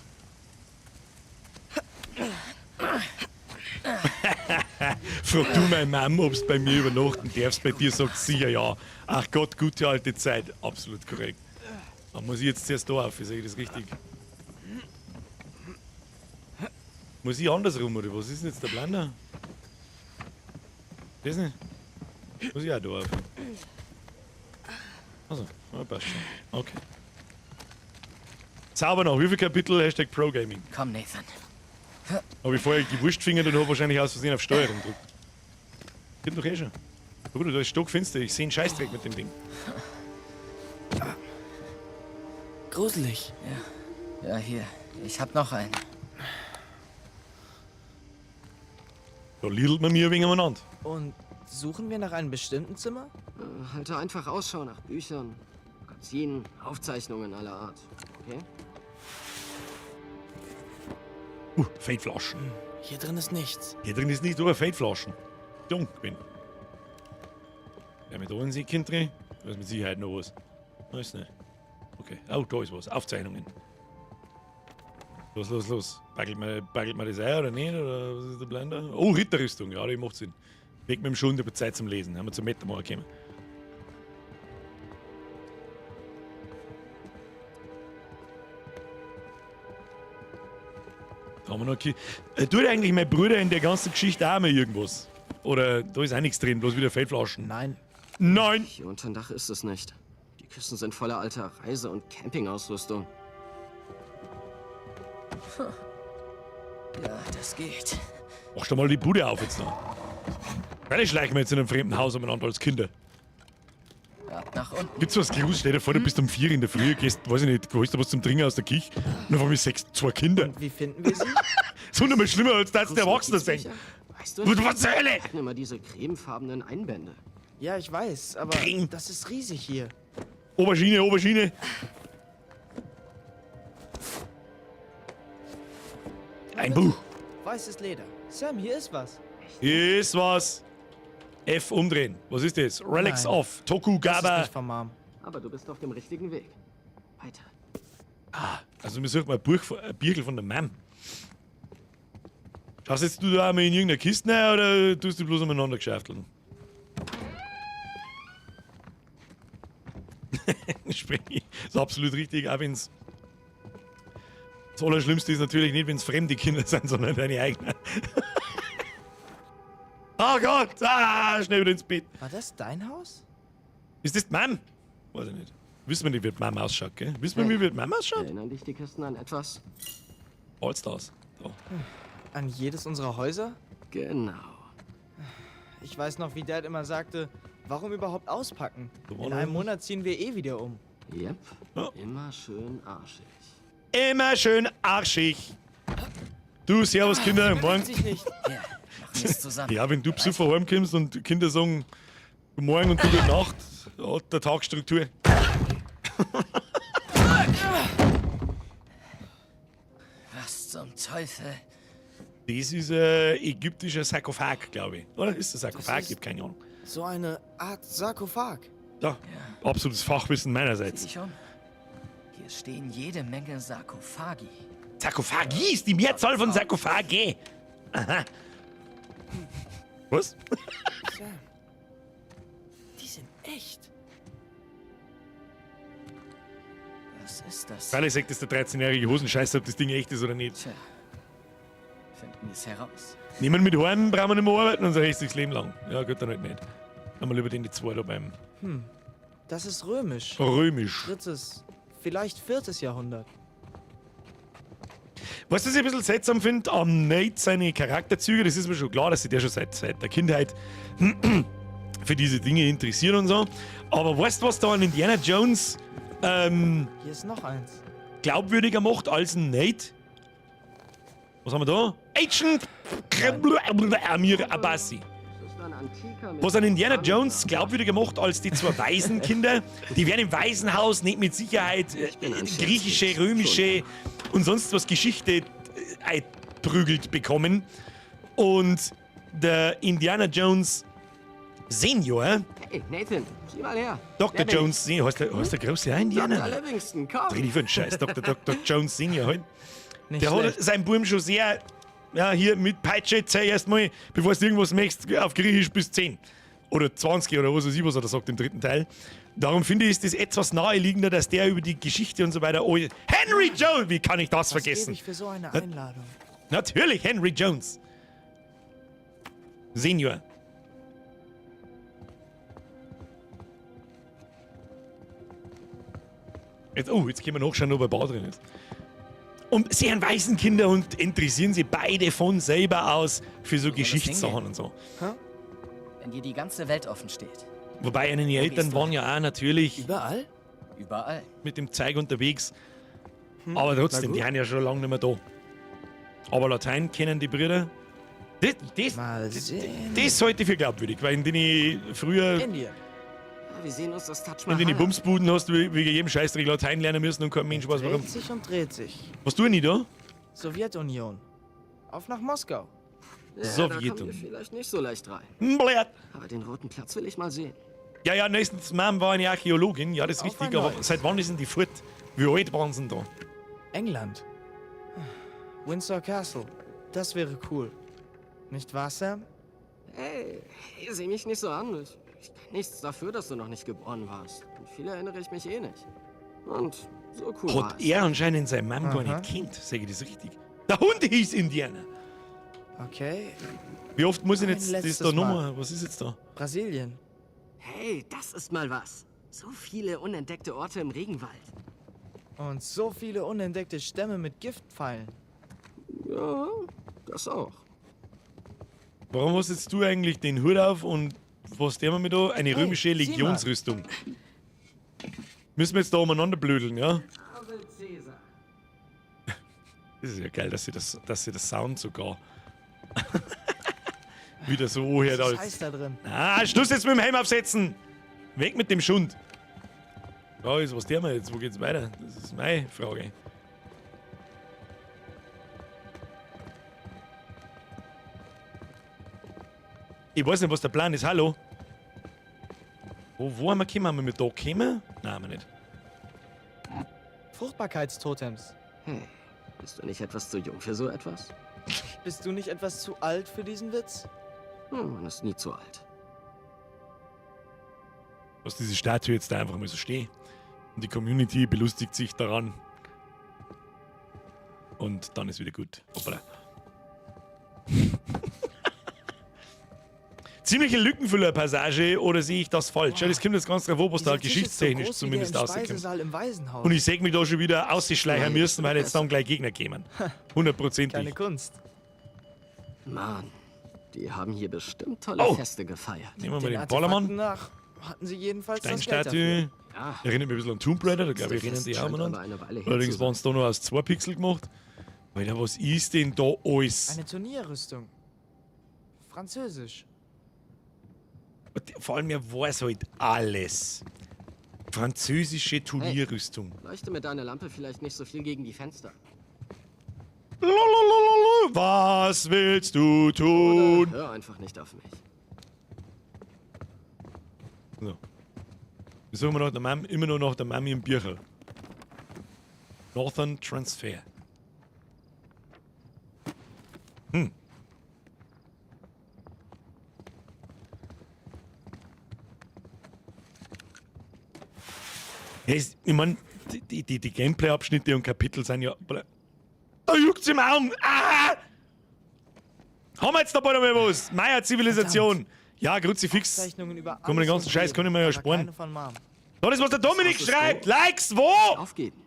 Frag du meine Mom, ob du bei mir übernachten darfst. Bei dir sagt sie sicher ja. Ach Gott, gute alte Zeit. Absolut korrekt. Da muss ich jetzt zuerst da auf, sehe ich das richtig? Muss ich andersrum, oder was ist denn jetzt der Plan da? Das nicht? Muss ich auch da auf. Also, ja, passt schon. Okay. Sauber noch. Wie viel Kapitel? Hashtag ProGaming. Komm, Nathan. Habe ich vorher die Wurstfinger und habe wahrscheinlich aus Versehen auf Steuerung gedrückt. Geht doch eh schon. Bruder, da ist stockfinster. Ich sehe einen Scheißdreck mit dem Ding. Gruselig. Ja. Ja, hier. Ich hab noch einen. Da lidelt man mir ein wenig umeinander. Und suchen wir nach einem bestimmten Zimmer? Halte einfach Ausschau nach Büchern, Magazinen, Aufzeichnungen aller Art. Okay? Feldflaschen. Hier drin ist nichts. Hier drin ist nicht nur Feldflaschen. Jung bin. Ja, mit da in Kind drin, da ist mit Sicherheit noch was. Da ist nicht. Okay. Oh, da ist was. Aufzeichnungen. Los, los, los. Baggelt man das ein oder nicht? Oder was ist der Plan da? Oh, Ritterrüstung. Ja, die macht Sinn. Weg mit dem Schund über Zeit zum Lesen. Haben wir zum Metamor gekommen. Da haben wir noch tut eigentlich mein Bruder in der ganzen Geschichte auch mal irgendwas? Oder da ist auch nichts drin, bloß wieder Feldflaschen? Nein. Nein! Hier unterm Dach ist es nicht. Die Kisten sind voller alter Reise- und Campingausrüstung. Ja, das geht. Mach doch mal die Bude auf jetzt noch. Weil schleichen wir jetzt in einem fremden Haus umeinander als Kinder. Ab nach unten. Gibt's was Gruseliges? Stell dir vor, du bist um 4 in der Früh, gehst, weiß ich nicht, holst du was zum Trinken aus der Küche und auf einmal 6, 2 Kinder. Und wie finden wir sie? Das ist hundertmal schlimmer, als dass der Erwachsene sind. Weißt du? Was zur Hölle? Die hatten immer diese cremefarbenen Einbände. Ja, ich weiß, aber Creme. das ist riesig hier. Aubergine, Aubergine. Ein Buch. Weißes Leder. Sam, hier ist was. Hier ist was. F umdrehen. Was ist das? Relics Nein. of Tokugawa. Das ist nicht vom Mom. Aber du bist auf dem richtigen Weg. Weiter. Ah, also wir suchen mal ein Buch, ein Birkel von der Mom. Schaust jetzt du da einmal in irgendeiner Kiste rein oder tust du bloß umeinander geschäfteln? Sprich, ist absolut richtig, auch wenn's. Das Allerschlimmste ist natürlich nicht, wenn's fremde Kinder sind, sondern deine eigenen. Oh Gott! Ah, schnell wieder ins Bett. War das dein Haus? Ist das die Mom? Weiß ich nicht. Wissen wir nicht, wie die Mom ausschaut, gell? Wissen wir, wie die Mom ausschaut? Erinnern dich die Kisten an etwas? Alles das. Da. An jedes unserer Häuser? Genau. Ich weiß noch, wie Dad immer sagte, warum überhaupt auspacken? In einem was. Monat ziehen wir eh wieder um. Yep. Ja. Immer schön arschig. Immer schön arschig. Du, servus Kinder, morgen. Sich nicht. Ja, machen wir's zusammen. Ja, wenn du Besucher heimkommst und die Kinder sagen, guten Morgen und gute Nacht, hat der Tagstruktur. Was zum Teufel? Das ist ein ägyptischer Sarkophag, glaube ich. Oder ist das Sarkophag? Das ist Ich hab keine Ahnung. So eine Art Sarkophag. Ja, absolutes Fachwissen meinerseits. Sieh dich um. Hier stehen jede Menge Sarkophagi. Sarkophagi ist die Mehrzahl von Sarkophage. Aha. Was? Sam, die sind echt. Was ist das? Freilich sagt das der 13-jährige Hosenscheißer, ob das Ding echt ist oder nicht. Tja, finden wir es heraus. Nehmen mit Heim, brauchen wir nicht mehr arbeiten unser restliches Leben lang. Ja, gut, dann halt nicht. Dann mal lieber den die zwei da beim Das ist römisch. Römisch. Drittes, vielleicht viertes Jahrhundert. Weißt du, was ich ein bisschen seltsam finde? Am Nate seine Charakterzüge, das ist mir schon klar, dass sich der schon seit der Kindheit für diese Dinge interessiert und so. Aber weißt du, was da an Indiana Jones Hier ist noch eins. glaubwürdiger macht als ein Nate? Was haben wir da? Agent Amir Abbasi. Das ist ein antiker mit Was an Indiana Jones glaubwürdiger macht als die zwei Waisenkinder, die werden im Waisenhaus nicht mit Sicherheit bin ein griechische, Scherzkeks. römische und sonst was Geschichte einprügelt bekommen. Und der Indiana Jones Senior, Hey, Nathan, sieh mal her. Dr. Wer bin Jones Senior, heißt der große auch ich? Indiana? Dr. Livingston, komm. Dreh dich für einen Scheiß, Dr. Dr. Jones Senior halt. Nicht Der hat schlecht. seinen Buben schon sehr Ja, hier mit Peitsche zähl erstmal, bevor du irgendwas möchtest, auf Griechisch bis 10. Oder 20 oder was weiß ich, was er da sagt im dritten Teil. Darum finde ich, ist das etwas naheliegender, dass der über die Geschichte und so weiter. Oh, Henry Jones! Wie kann ich das Was vergessen? gebe ich für so eine Einladung? Natürlich, Henry Jones. Senior. Jetzt, oh, jetzt können wir nachschauen, ob ein Bar drin ist. Und sie haben Waisenkinder und interessieren sie beide von selber aus für so soll das Geschichtssachen hingehen? und so. Wenn dir die ganze Welt offen steht. Wobei ihnen die Wo Eltern gehst du waren hin? ja auch natürlich Überall? Überall. mit dem Zeug unterwegs. Aber trotzdem, na die gut. sind ja schon lange nicht mehr da. Aber Latein kennen die Brüder. Das, das, Mal sehen. das halte ich für glaubwürdig, weil in den ich früher Indien. Ja, wir sehen uns das Taj in Mahal den an. Bumsbuden hast du wegen jedem Scheißdreck Latein lernen müssen und kein Mensch weiß warum. Dreht sich und dreht sich. Was tue ich da? Sowjetunion. Auf nach Moskau. Ja, Da kommen Sowjetunion. wir vielleicht nicht so leicht rein. Blöd. Aber den roten Platz will ich mal sehen. Ja, ja, nächstens Mom war eine Archäologin, ja, das ist Auf richtig, ein aber neues. seit wann ist denn die fort? Wie alt waren sie denn da? England. Windsor Castle. Das wäre cool. Nicht wahr, Sam? Hey, hey, sieh mich nicht so an. Ich kann nichts dafür, dass du noch nicht geboren warst. An viel erinnere ich mich eh nicht. Und so cool war Hat es. er anscheinend seine Mom gar Aha. nicht kennt, sage ich das richtig? Der Hund hieß Indiana. Okay. Wie oft muss ich Ein jetzt das letztes da nochmal? Was ist jetzt da? Brasilien. Hey, das ist mal was. So viele unentdeckte Orte im Regenwald. Und so viele unentdeckte Stämme mit Giftpfeilen. Ja, das auch. Warum hast jetzt du eigentlich den Hut auf und was der mir da? Eine Hey, römische sieh mal. Legionsrüstung. Müssen wir jetzt da umeinander blödeln, ja? Ave Caesar. Das ist ja geil, dass sie das, dass sie das Sound sogar wieder so anhört. Es ist Als heiß da drin. ah, Schluss jetzt mit dem Helm aufsetzen! Weg mit dem Schund! Ja, ist was der mir jetzt? Wo geht's weiter? Das ist meine Frage. Ich weiß nicht, was der Plan ist. Hallo? Wo haben wir gekommen? Haben wir mit da gekommen? Nein, haben wir nicht. Fruchtbarkeitstotems. Hey, bist du nicht etwas zu jung für so etwas? Bist du nicht etwas zu alt für diesen Witz? Hm, man ist nie zu alt. Dass diese Statue jetzt da einfach mal so steht. Und die Community belustigt sich daran. Und dann ist wieder gut. Hoppala. Ziemliche Lückenfüller-Passage, oder sehe ich das falsch? Ja, das kommt jetzt ganz drauf an, was da Dieser Tisch ist so geschichtstechnisch groß wie zumindest der im rauskommt. Speisesaal im Waisenhaus. Und ich sehe mich da schon wieder ausschleichen müssen, weil jetzt dann gleich Gegner kämen. Hundertprozentig. Keine Kunst. Mann, die haben hier bestimmt tolle Oh. Feste gefeiert. Nehmen wir mal Den den Artefakten Ballermann. nach hatten sie jedenfalls das Geld Steinstatue. dafür. Ja. Erinnert mich ein bisschen an Tomb Raider, da glaube ich, Das erinnern die Fest auch scheint umeinander. aber eine Weile her Allerdings zu waren es da nur aus 2 Pixel gemacht. Alter, was ist denn da alles? Eine Turnierrüstung. Französisch. Und vor allem, er weiß halt alles. Französische Turnierrüstung. Leuchte mit deiner Lampe vielleicht nicht so viel gegen die Fenster. Lalalala, was willst du tun? Oder hör einfach nicht auf mich. So. Wir suchen nach der Mami, immer noch nach der Mami im Bircher. Northern Transfer. Ja, ich mein, die Gameplay-Abschnitte und Kapitel sind ja. Da juckt's im Augen! Ah! Haben wir jetzt da bald einmal was? Maya-Zivilisation! Ja, Kruzifix. Zeichnungen über Komm, den alles ganzen und Scheiß jeden, kann ich mir ja aber sparen. keine von Mom. Das ist, was der Dominik Was hast du? schreibt! Likes, wo? Aufgeben.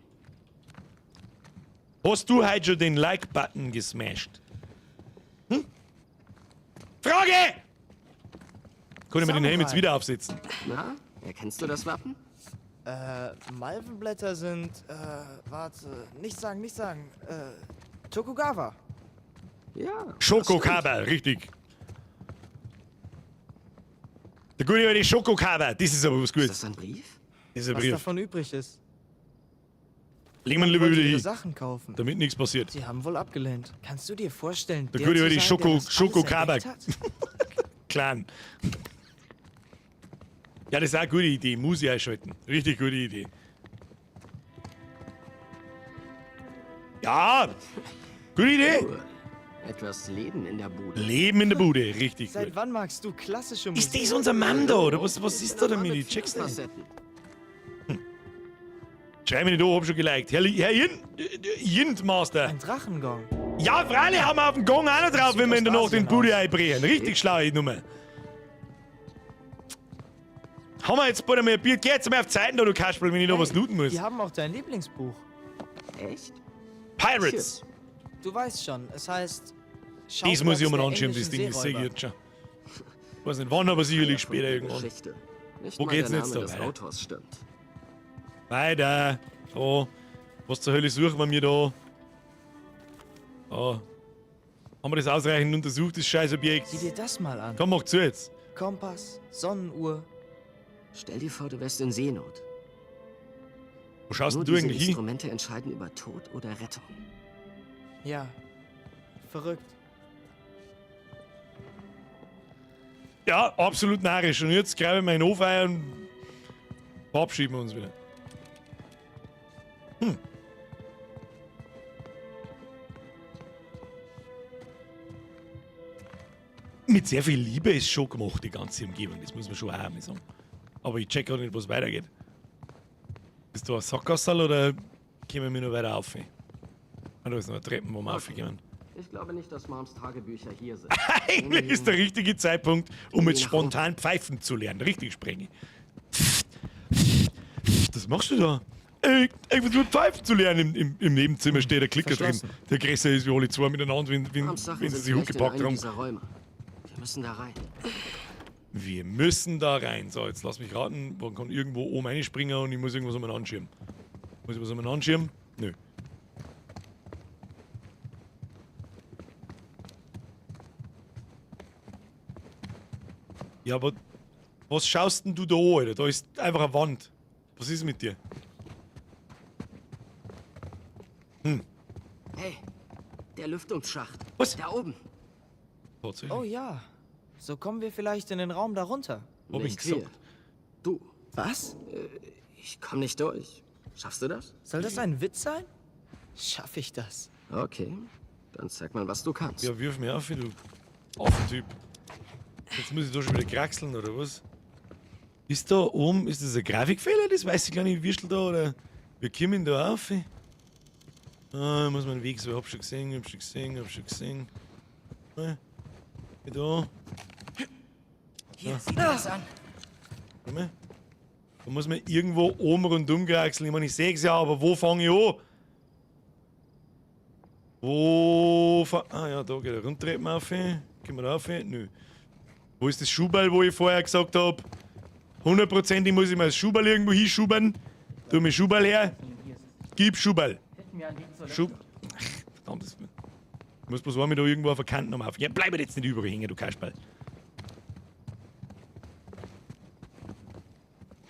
Hast du heute schon den Like-Button gesmashed? Hm? Frage! Kann ich mir den Helm jetzt Samurai. wieder aufsetzen? Na, erkennst du das Wappen? Malvenblätter sind, warte, nicht sagen, nicht sagen. Tokugawa. Ja. das Schokokaba, richtig. Der gute alte Schokokaba, das ist aber was stimmt. Gutes. Ist das ein Brief? Das ist ein Was Brief. davon übrig ist. Legen wir ihn lieber Wollte wieder ihre hin, Sachen kaufen. damit nichts passiert. Sie haben wohl abgelehnt. Kannst du dir vorstellen, Der der gute zu alte sein, Schoko- der das alles Schokokaba. entdeckt hat? Clan. Ja, das ist auch eine gute Idee. Muss ich einschalten. Richtig gute Idee. Ja, gute Idee. Cool. Etwas Leben in der Bude. Leben in der Bude, richtig Seit gut. wann magst du klassische Musik? Ist das unser Mann da, oder was, was Ich ist bin da ein Mann damit? mit Ich check's vielen nicht. Facetten. Schreib mich nicht an, hab schon geliked. Herr, Herr Jindmaster. Ein Drachengong. Ja, freilich haben wir auf den Gong auch noch drauf, wenn wir in der Nacht den Bude einbrechen. Richtig schlaue Nummer. Haben wir jetzt bald einmal ein Bier? Geh jetzt mal auf Zeiten da, du Kasperl, wenn ich noch was looten muss. Die haben auch dein Lieblingsbuch. Echt? Pirates. Du weißt schon, es heißt. Das muss ich Schauplatz mir der anschauen, das englischen Ding, das sehe ich Seeräuber. jetzt schon. Weiß nicht wann, aber sicherlich später irgendwann. Geschichte. Nicht Wo mal geht's der denn jetzt Name da des weiter? Autors stimmt. Weiter. Da. Was zur Hölle suchen wir mir da? Da. Haben wir das ausreichend untersucht, das Scheißobjekt? Sieh dir das mal an. Komm, mach zu jetzt. Kompass, Sonnenuhr. Stell dir vor, du wärst in Seenot. Wo schaust Nur denn du diese eigentlich hin? Instrumente entscheiden über Tod oder Rettung. Ja. Verrückt. Ja, absolut narrisch. Und jetzt greife ich meinen Hof ein und verabschieden wir uns wieder. Mit sehr viel Liebe ist schon gemacht, die ganze Umgebung. Das muss man schon auch einmal sagen. Aber ich check auch nicht, was weitergeht. Ist da ein Sackgasse oder kommen wir noch weiter auf? Ah, da ist noch eine Treppe, wo wir raufgehen. Ich glaube nicht, dass Moms Tagebücher hier sind. Eigentlich ist der richtige Zeitpunkt, um jetzt spontan pfeifen zu lernen. Richtig sprengen. Was machst du da? Ich versuche pfeifen zu lernen. Im Nebenzimmer steht der Klicker drin, Verschlossen. der größer ist wie alle zwei miteinander, wenn Moms Sachen sie sind sich vielleicht in hochgepackt einem haben. dieser Räume. Wir müssen da rein. Wir müssen da rein. So, jetzt lass mich raten. Man kann irgendwo oben reinspringen und ich muss irgendwas umeinander schirmen. Muss ich was umeinander schirmen? Nö. Ja, aber was schaust denn du da an, Alter? Da ist einfach eine Wand. Was ist mit dir? Hey, der Lüftungsschacht. Was? Da oben. Tatsächlich. Oh ja. So kommen wir vielleicht in den Raum darunter. Hab ich Nicht wir. gesagt. Du. Was? Ich komm nicht durch. Schaffst du das? Soll das ein Witz sein? Schaff ich das? Okay. Dann zeig mal, was du kannst. Ja, wirf mir auf, du Affentyp. Jetzt muss ich da schon wieder kraxeln, oder was? Ist da oben, ist das ein Grafikfehler, das weiße kleine Würstel da, oder? Wir kommen da auf. Ah, ich muss meinen Weg so, hab schon gesehen, hab schon gesehen, hab schon gesehen. Ah, Da, Hier, sieh dir das an. warte mal. Da muss man irgendwo oben rundum kraxeln. Ich meine, ich seh's ja, aber wo fange ich an? Wo fang... Ah ja, da geht er Rundtreppen auf. Gehen wir da auf? Nö. Wo ist das Schuhball, wo ich vorher gesagt hab? Hundertprozentig muss ich mir das Schuhball irgendwo hinschubern. Tu mir Schuhball her. Gib Schuhball. Schub. Ach, verdammt, das. Ich muss bloß einmal da irgendwo auf der Kante nochmal auf. Ja, bleib jetzt nicht überall hängen, du Kasperl.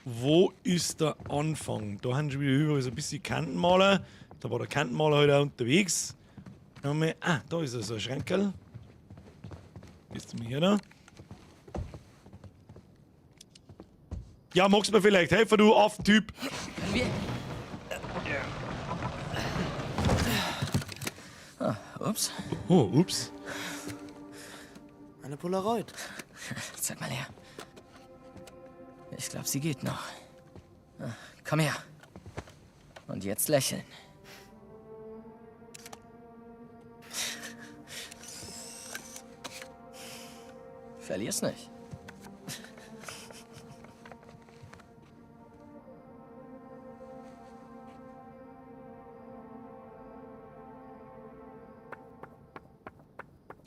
Wo ist der Anfang? Da haben schon wieder überall so ein bisschen Kantenmaler. Da war der Kantenmaler heute auch unterwegs. Dann haben wir, ah, da ist er, so ein Schrankerl. Bist du mir hier da? Ja, magst du mir vielleicht helfen, du Affentyp? Können wir? Ah, ups. Oh, ups. Eine Polaroid. Zeig mal her. Ich glaube, sie geht noch. Ah, Komm her. Und jetzt lächeln. Verlier's nicht.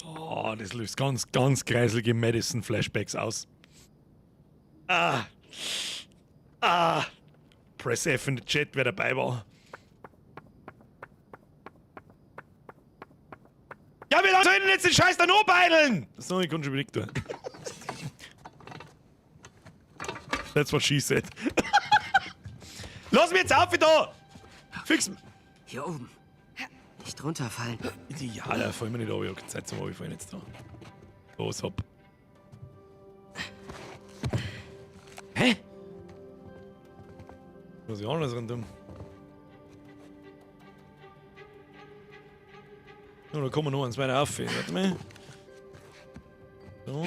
Oh, das löst ganz, ganz kreiselige Madison-Flashbacks aus. Ah. Ah. Press F in the Chat, wer dabei war. Ja, wie lange soll ich denn jetzt den Scheiß da noch beideln? So, ich kann schon wieder tun. That's what she said. Lass mich jetzt auf da! Fix! Hier oben. Nicht runterfallen. Ja, da fallen wir nicht auf. Ich hab keine Zeit zum Runterfallen jetzt da. Los, hopp. Hä? Muss ich anders rundum? So, da kommen wir noch eins weiter auf. Warte mal. So.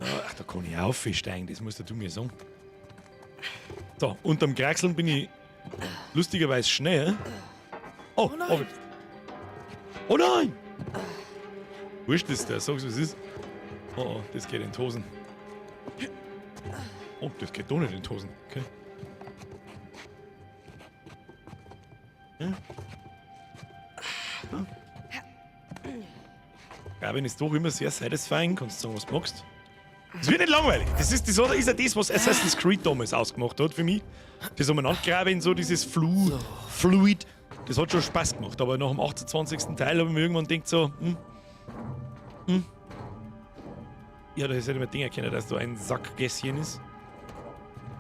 Ach, da kann ich aufsteigen, das musst du mir sagen. So, unterm Kraxeln bin ich lustigerweise schnell. Oh, oh nein! Oh nein! Wurscht ist der, sag's was ist. Oh, oh, das geht in die Hosen. Oh, das geht doch nicht in die Hosen. Okay. Ja. Ja. Graben ist doch immer sehr satisfying, kannst du sagen, was du magst. Es wird nicht langweilig. Das ist, das ist ja das, was Assassin's Creed damals ausgemacht hat für mich. Das Umeinander-Graben, so dieses Fluid, das hat schon Spaß gemacht. Aber nach dem 28. Teil habe ich mir irgendwann gedacht so, Ja, da hätte ich mir denken können, dass da ein Sackgässchen ist.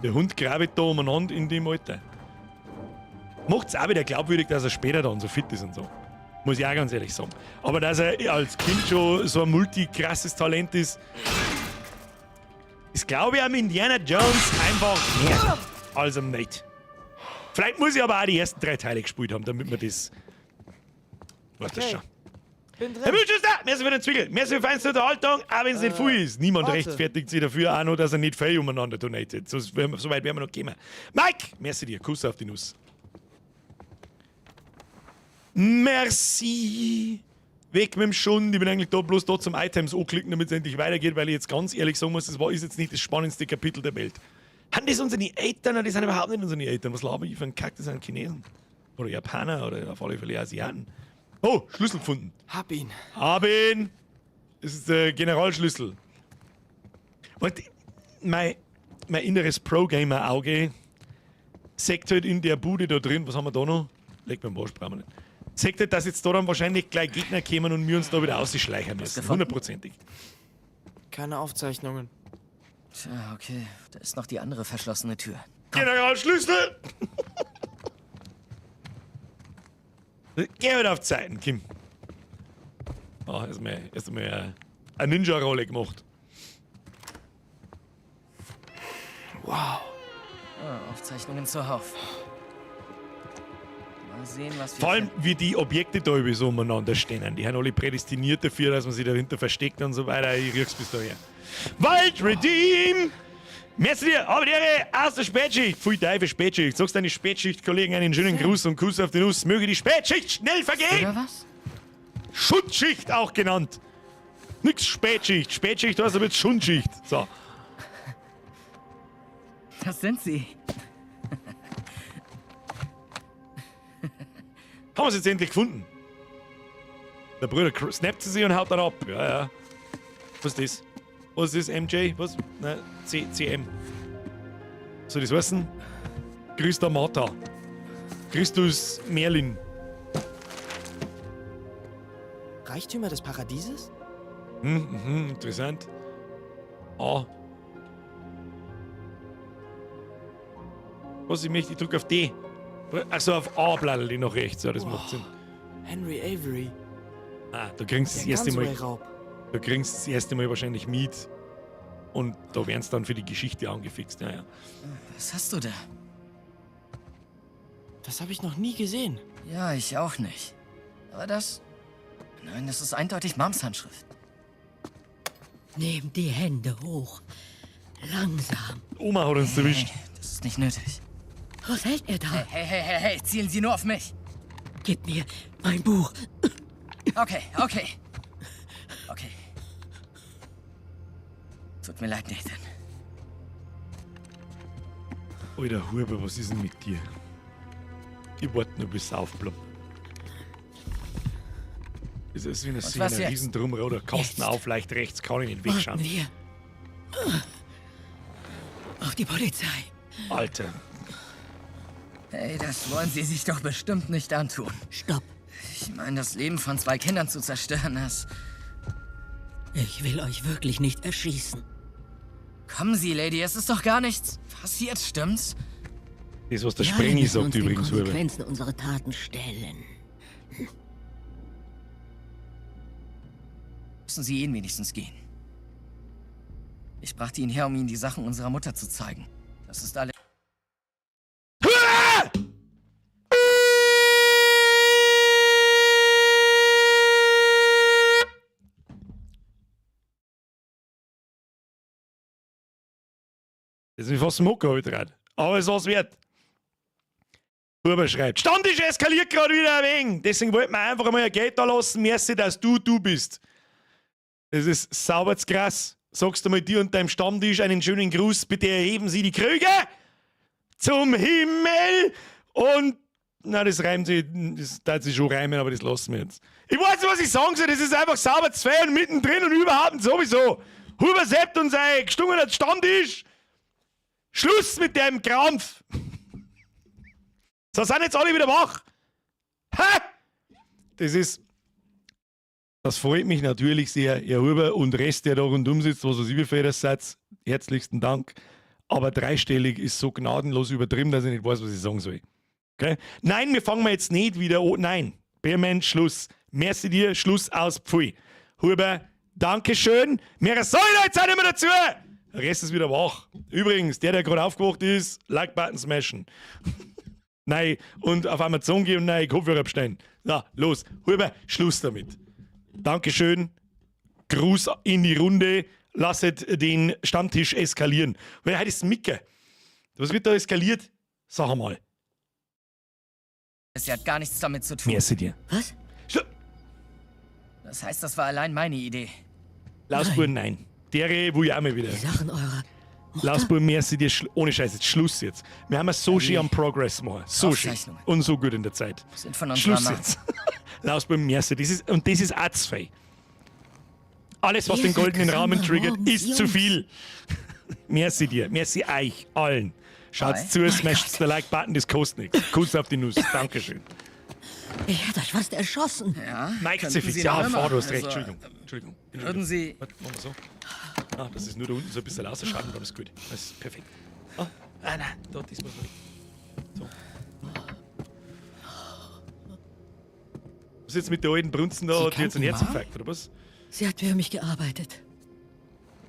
Der Hund grabet da umeinander in dem Alter. Macht's auch wieder glaubwürdig, dass er später dann so fit ist und so. Muss ich auch ganz ehrlich sagen. Aber dass er als Kind schon so ein multikrasses Talent ist, ist, glaube ich, am Indiana Jones einfach mehr als am Nate. Vielleicht muss ich aber auch die ersten 3 Teile gespielt haben, damit man das. Weißt das schon. Bin drin. Herr Mühlschuster, merci für den Zwickel, merci für feinste Unterhaltung, auch wenn es nicht viel ist. Niemand rechtfertigt sich dafür auch noch, dass er nicht viel umeinander donatet. So weit werden wir noch kommen. Mike, merci dir, Kuss auf die Nuss. Merci. Weg mit dem Schund. Ich bin eigentlich da bloß da zum Items anklicken, damit es endlich weitergeht, weil ich jetzt ganz ehrlich sagen muss, das ist jetzt nicht das spannendste Kapitel der Welt. Haben das unsere Eltern? Das sind überhaupt nicht unsere Eltern. Was laber ich für einen Kack? Das sind Chinesen. Oder Japaner oder auf alle Fälle Asiaten. Oh, Schlüssel gefunden. Hab ihn. Hab ihn. Das ist der Generalschlüssel. Und mein inneres Pro-Gamer-Auge sagt halt in der Bude da drin, was haben wir da noch? Leg mir den Arsch, brauchen wir nicht. Sagt halt, dass jetzt da dann wahrscheinlich gleich Gegner kämen und wir uns da wieder ausschleichen müssen. Hundertprozentig. Keine Aufzeichnungen. Tja, okay. Da ist noch die andere verschlossene Tür. Generalschlüssel! Geh wieder auf Zeiten, Kim. Oh, erstmal eine Ninja-Rolle gemacht. Wow. Ah, Aufzeichnungen zuhauf. Mal sehen, was wir Vor allem, wie die Objekte da über so umeinander stehen. Die haben alle prädestiniert dafür, dass man sich dahinter versteckt und so weiter. Ich riech's bis daher. Wald Redeem! Merci dir, aber die Ehre aus der Spätschicht. Pfui Teufel, Spätschicht. Sagst deine Spätschicht-Kollegen einen schönen Gruß und Kuss auf die Nuss. Möge die Spätschicht schnell vergehen! Oder was? Schundschicht auch genannt. Nix Spätschicht. Spätschicht heißt aber jetzt Schundschicht. So. Das sind sie. Haben wir es jetzt endlich gefunden? Der Bruder snappt sie sich und haut dann ab. Ja, ja. Was ist das? Was ist das? MJ? Was? Nein, CM. Soll das heißen? Christa Martha. Christus Merlin. Reichtümer des Paradieses? Interessant. A. Was ich möchte, ich drücke auf D. Also auf A bladel ich noch rechts, ja, das macht Sinn. Henry Avery. Ah, da kriegst du das erste Mal. Da kriegst du das erste Mal wahrscheinlich mit. Und da werden sie dann für die Geschichte angefixt. Ja, ja. Was hast du da? Das habe ich noch nie gesehen. Ja, ich auch nicht. Aber das. Nein, das ist eindeutig Mams Handschrift. Nehmt die Hände hoch. Langsam. Oma hat uns erwischt. Hey, das ist nicht nötig. Was hält er da? Hey, hey, hey, hey, hey, zielen Sie nur auf mich. Gib mir mein Buch. Okay, okay. Okay. Tut mir leid, Nathan. Alter Huber, was ist denn mit dir? Ich warte nur bis aufploppt. Es ist wie ein Riesendrum oder Kasten auf, leicht rechts, kann ich nicht wegschauen. Warten wir auf die Polizei. Alter. Hey, das wollen Sie sich doch bestimmt nicht antun. Stopp. Ich meine, das Leben von zwei Kindern zu zerstören, das... Ich will euch wirklich nicht erschießen. Kommen Sie, Lady, es ist doch gar nichts passiert, stimmt's? Das, was der Sprengi sagt übrigens, wir müssen uns den Konsequenzen unserer Taten stellen. Müssen Sie ihn wenigstens gehen. Ich brachte ihn her, um Ihnen die Sachen unserer Mutter zu zeigen. Das ist alles... Jetzt bin ich fast im Hocker gedreht. Aber es war's wert. Huber schreibt, Stammtisch eskaliert gerade wieder ein wenig. Deswegen wollten wir einfach einmal ein Geld da lassen. Merci, dass du du bist. Das ist sauber zu krass. Sagst du mal dir und deinem Stammtisch einen schönen Gruß. Bitte erheben Sie die Krüge zum Himmel und. Na, das reimt sich, das darf sich schon reimen, aber das lassen wir jetzt. Ich weiß nicht, was ich sagen soll, das ist einfach sauber zu und mittendrin und überhaupt und sowieso. Huber Sepp und sein gestungener Stammtisch. Schluss mit dem Krampf. So sind jetzt alle wieder wach. Hä? Das ist. Das freut mich natürlich sehr, Herr Huber und Rest, der da rundum sitzt, was weiß ich, wie viel das seid. Herzlichsten Dank. Aber dreistellig ist so gnadenlos übertrieben, dass ich nicht weiß, was ich sagen soll. Okay? Nein, wir fangen jetzt nicht wieder an. Nein. Bärmensch, Schluss. Merci dir, Schluss aus, Pfui. Huber, Dankeschön. Mehr soll ich jetzt auch nicht mehr dazu. Der Rest ist wieder wach. Übrigens, der gerade aufgewacht ist, Like-Button smashen. Nein, und auf Amazon gehen und neue Kopfhörer bestellen. Na, los. Huber, Schluss damit. Dankeschön. Gruß in die Runde. Lasset den Stammtisch eskalieren. Weil heute ist Micke. Was wird da eskaliert? Sag mal. Sie hat gar nichts damit zu tun. Merci dir. Was? Das heißt, das war allein meine Idee. Lausbuben, nein. Dere will ich auch mal wieder. Die Sachen eurer Lausbuben, merci dir. Ohne Scheiß, jetzt Schluss jetzt. Wir haben ja so schön am Progress gemacht. So schön. Und so gut in der Zeit. Sind von unserer Schluss jetzt. Lausbuben, merci. Das ist, und das ist auch zu viel. Alles, was Ihr den seid goldenen Rahmen Cassandra triggert, Morgans ist zu Jungs. viel. Merci dir. Merci euch allen. Schaut's Bye. zu, smasht den Like-Button, das kostet nichts. Kuss auf die Nuss. Dankeschön. Ich hätte euch fast erschossen. Ja, Mike könnten Zifix. Sie Ja, noch immer. fahr, du hast recht. Also, Entschuldigung. Entschuldigung. Würden Sie. Warte, machen wir so. Ah, das ist nur da unten so ein bisschen ausschauen, dann ist gut. Das ist perfekt. Ah, ah nein, da, das muss man nicht. So. Was ist jetzt mit der alten Brunzen da? Sie Hat die jetzt einen kannten Herzinfarkt, oder was? Sie hat für mich gearbeitet.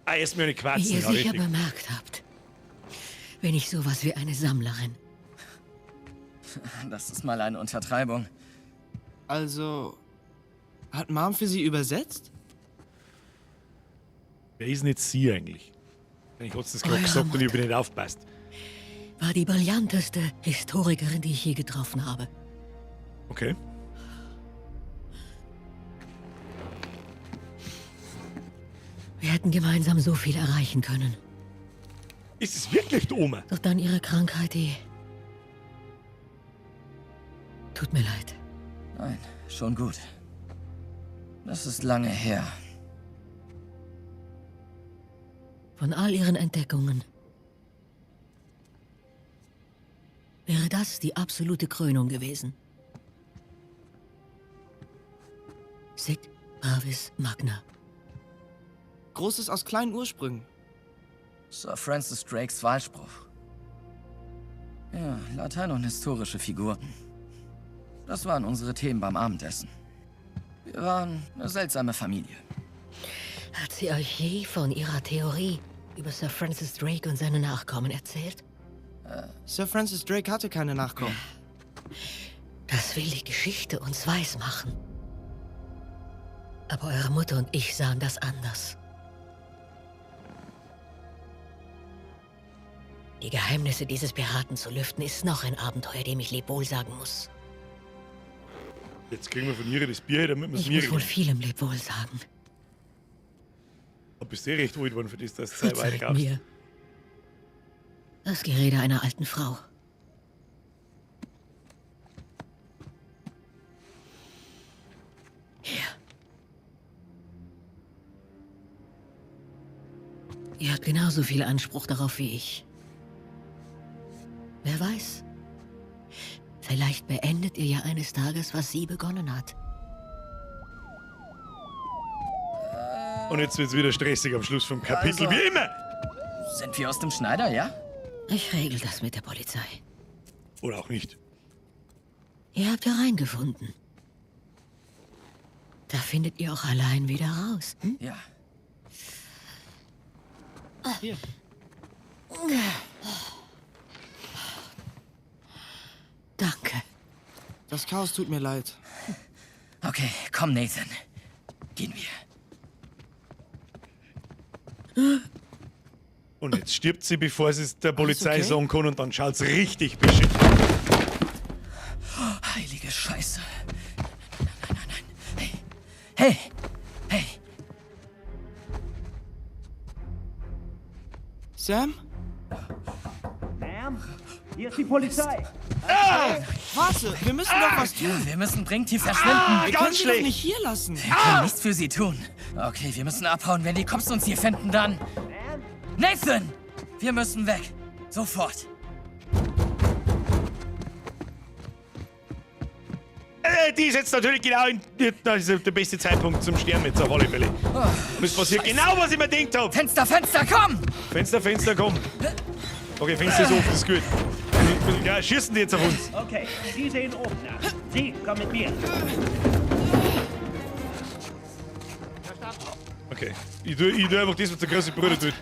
Ah, erst mal eine Wie Quatschen, ihr ja, sicher richtig. bemerkt habt, bin ich sowas wie eine Sammlerin. Das ist mal eine Untertreibung. Also, hat Mom für sie übersetzt? Wer ist denn jetzt sie eigentlich? Ich hab's das gerade Eure gesagt und ich Mutter. bin nicht aufgepasst. War die brillanteste Historikerin, die ich je getroffen habe. Okay. Wir hätten gemeinsam so viel erreichen können. Ist es wirklich die Oma? Doch dann ihre Krankheit, die... Tut mir leid. Nein, schon gut. Das ist lange her. Von all ihren Entdeckungen wäre das die absolute Krönung gewesen. Sic Brevis Magna. Großes aus kleinen Ursprüngen. Sir Francis Drakes Wahlspruch. Ja, Latein und historische Figuren. Das waren unsere Themen beim Abendessen. Wir waren eine seltsame Familie. Hat sie euch je von ihrer Theorie über Sir Francis Drake und seine Nachkommen erzählt? Sir Francis Drake hatte keine Nachkommen. Das will die Geschichte uns weismachen. Aber eure Mutter und ich sahen das anders. Die Geheimnisse dieses Piraten zu lüften, ist noch ein Abenteuer, dem ich Lebwohl sagen muss. Jetzt kriegen wir von ihr das Bier, damit wir es Ich mir muss wohl vielem Lebwohl sagen. Du bist eh recht alt geworden für das, dass du selber Verzeiht einkaufst. mir. Das Gerede einer alten Frau. Hier. Ihr habt genauso viel Anspruch darauf wie ich. Wer weiß? Vielleicht beendet ihr ja eines Tages, was sie begonnen hat. Und jetzt wird's wieder stressig am Schluss vom Kapitel, Also- wie immer. Sind wir aus dem Schneider, ja? Ich regel das mit der Polizei. Oder auch nicht. Ihr habt ja reingefunden. Da findet ihr auch allein wieder raus. Hm? Ja. Hier. Danke. Das Chaos tut mir leid. Okay, komm, Nathan. Gehen wir. Und jetzt stirbt sie, bevor sie es der Polizei okay? sagen kann und dann schaut's richtig beschissen. Heilige Scheiße. Nein, nein, nein, nein. Hey. Hey. Hey. Sam? Ma'am, hier ist die Polizei. Ah! Warte, wir müssen doch was tun. Ja, wir müssen dringend hier verschwinden. Wir können sie doch nicht hier lassen. Wir können nichts für sie tun. Okay, wir müssen abhauen. Wenn die Cops uns hier finden, dann... Nathan! Wir müssen weg. Sofort. Die ist jetzt natürlich genau in, das ist der beste Zeitpunkt zum Sterben jetzt auf alle Fälle. Und es passiert genau, was ich mir gedacht habe. Fenster, Fenster, komm! Fenster, Fenster, komm. Okay, Fenster ist offen, ist gut. Ja, schießen die jetzt auf uns. Okay, Sie sehen oben nach. Sie kommen mit mir. Okay, ich tu einfach das, was der große Bruder tut.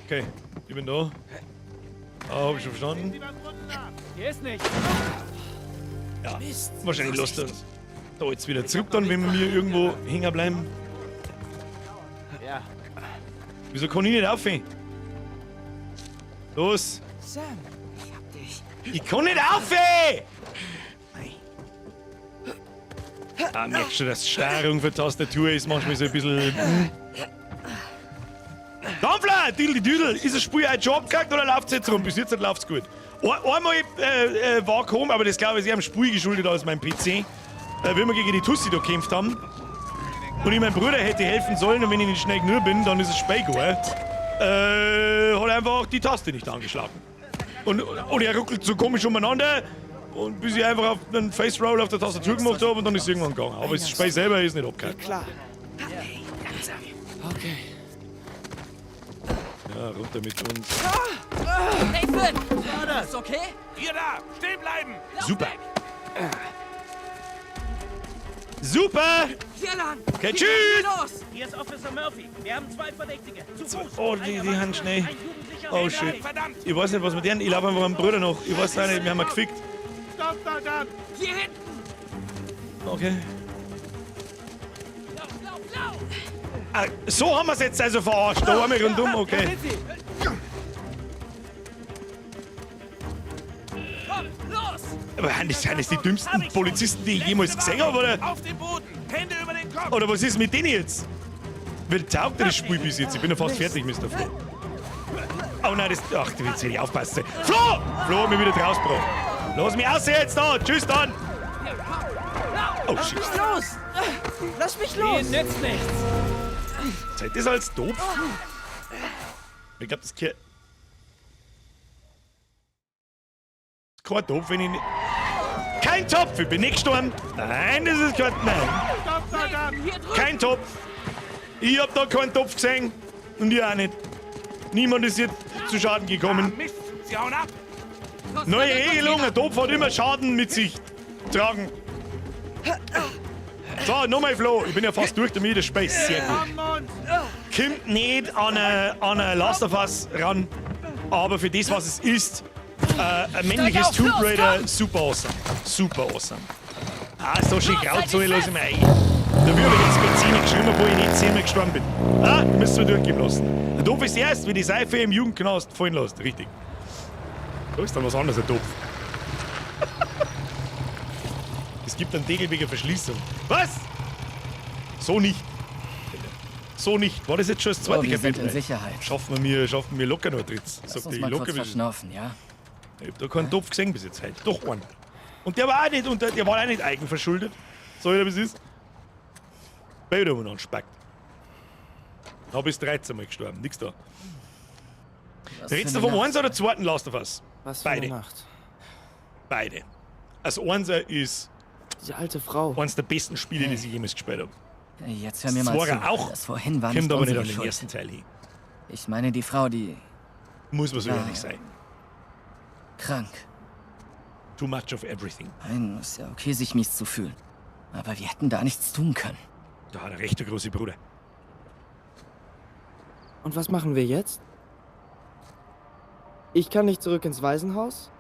Okay, ich bin da. Ah, hab ich schon verstanden. Hier ist nichts. Ja, wahrscheinlich lässt er uns da jetzt wieder zurück dann, wenn wir mir irgendwo hängen bleiben. Ja. Wieso kann ich nicht aufhören? Los! Sam, ich hab dich. Ich kann nicht aufhören! Ah, merkst schon, dass Steuerung für Tastatur ist manchmal so ein bisschen. Dampfler! Didel, Düdel! Ist das Spiel heute schon abgehackt oder läuft's jetzt rum? Bis jetzt läuft's gut. Einmal war gekommen, aber das glaube ich ist eher am Spiel geschuldet als mein PC. Wenn wir gegen die Tussi da gekämpft haben und ich meinem Bruder hätte helfen sollen und wenn ich nicht schnell genug bin, dann ist es spät geworden. Hat einfach die Taste nicht angeschlagen. Und er ruckelt so komisch umeinander und bis ich einfach auf einen Face Roll auf der Tastatur gemacht habe und dann ist es irgendwann gegangen. Aber das Spiel selber ist nicht abgehackt. Klar. Okay. Ja, runter mit uns. Nathan! Ist okay? Ihr da! Stehen bleiben! Super! Super! Hier lang! Okay, Hier tschüss! Los! Hier ist Officer Murphy. Wir haben zwei Verdächtige. Zu Fuß. Oh, die haben schnell. Ein Jugendlicher. Oh shit. Ich weiß nicht, was mit denen. Ich laufe einfach meinem Bruder noch. Ich weiß auch nicht, wir haben ihn gefickt. Stopp, verdammt! Hier hinten! Okay. Lauf, lauf, lauf! Ah, so haben wir es jetzt also verarscht. Da einmal rundum, okay. Komm, los! Aber sind das die dümmsten Polizisten, die ich jemals gesehen habe, oder? Auf den Boden! Hände über den Kopf! Oder was ist mit denen jetzt? Wie taugt dir das Spiel bis jetzt? Ich bin ja fast fertig, Mr. Flo. Oh nein, das. Ach, du willst ja nicht aufpassen. Flo! Flo hat mich wieder rausgebracht. Lass mich raus jetzt da! Tschüss dann! Oh Lass shit. mich los! Lass mich los! Mir nützt nichts. Seid ihr als doof? Ich glaub, das gehört. Das ist kein Topf, wenn ich nicht. Kein Topf! Ich bin nicht gestorben! Nein, das ist kein. Nein! Stopp, verdammt! Kein Topf! Ich hab da keinen Topf gesehen! Und ihr auch nicht. Niemand ist hier zu Schaden gekommen. Mist! Sie hauen ab! Neue Regelung, ein Topf hat immer Schaden mit sich tragen. So, nochmal Flo. Ich bin ja fast durch damit, das Spiel ist sehr gut. Kommt nicht an ein Last of Us ran, aber für das, was es ist, ein männliches auf, Tomb los, Raider, komm! super awesome. Super awesome. Ah, so schön Grauzone lasse ich mir ein. Dafür habe ich jetzt gerade 10 geschrieben, obwohl ich nicht 10 Mal gestorben bin. Ah, müssen wir durchgehen lassen. Der Topf ist erst, wenn die Seife im Jugendknast fallen lässt. Richtig. Da ist dann was anderes, ein Topf. Es gibt einen Deckel wegen Verschließung. Was? So nicht. So nicht. War das jetzt schon das zweite Oh, wir sind Kapitel? in Sicherheit. Schaffen wir locker noch ein drittes. Lass Sagt uns der, mal locker kurz bis- verschnaufen, ja? Ich hab da keinen Topf gesehen bis jetzt heute. Doch einen. Und der war auch nicht, und der war auch nicht eigenverschuldet. So wie es ist. Beide haben einen spackt. Da bis 13 Mal gestorben. Nix da. Was Redest für du eine vom Nacht. 1 oder zweiten Last of Us? Was für Beide. eine Nacht. Beide. Also 1er ist Diese alte Frau. eines der besten Spiele, die ich jemals gespielt habe. Hey, jetzt hör mir mal Das zu. war er auch. Das vorhin war Kommt nicht aber nicht unsere an den Schuld. ersten Teil hin. Ich meine die Frau, die Muss man so Ja. ehrlich sein. krank. Too much of everything. Nein, ist ja okay, sich mies zu fühlen. Aber wir hätten da nichts tun können. Da hat er recht, der große Bruder. Und was machen wir jetzt? Ich kann nicht zurück ins Waisenhaus.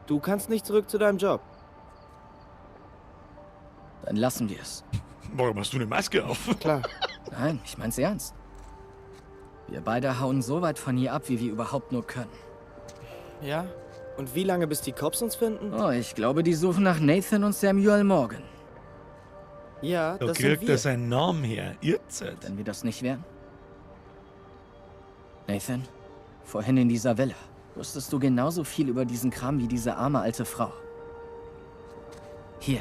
Du kannst nicht zurück zu deinem Job. Dann lassen wir es. Warum hast du eine Maske auf? Klar. Nein, ich mein's ernst. Wir beide hauen so weit von hier ab, wie wir überhaupt nur können. Ja? Und wie lange, bis die Cops uns finden? Oh, ich glaube, die suchen nach Nathan und Samuel Morgan. Ja, Da das sind kriegt wir. er seinen Namen her. Irrzeit. Wenn wir das nicht wären? Nathan, vorhin in dieser Villa, wusstest du genauso viel über diesen Kram wie diese arme alte Frau. Hier.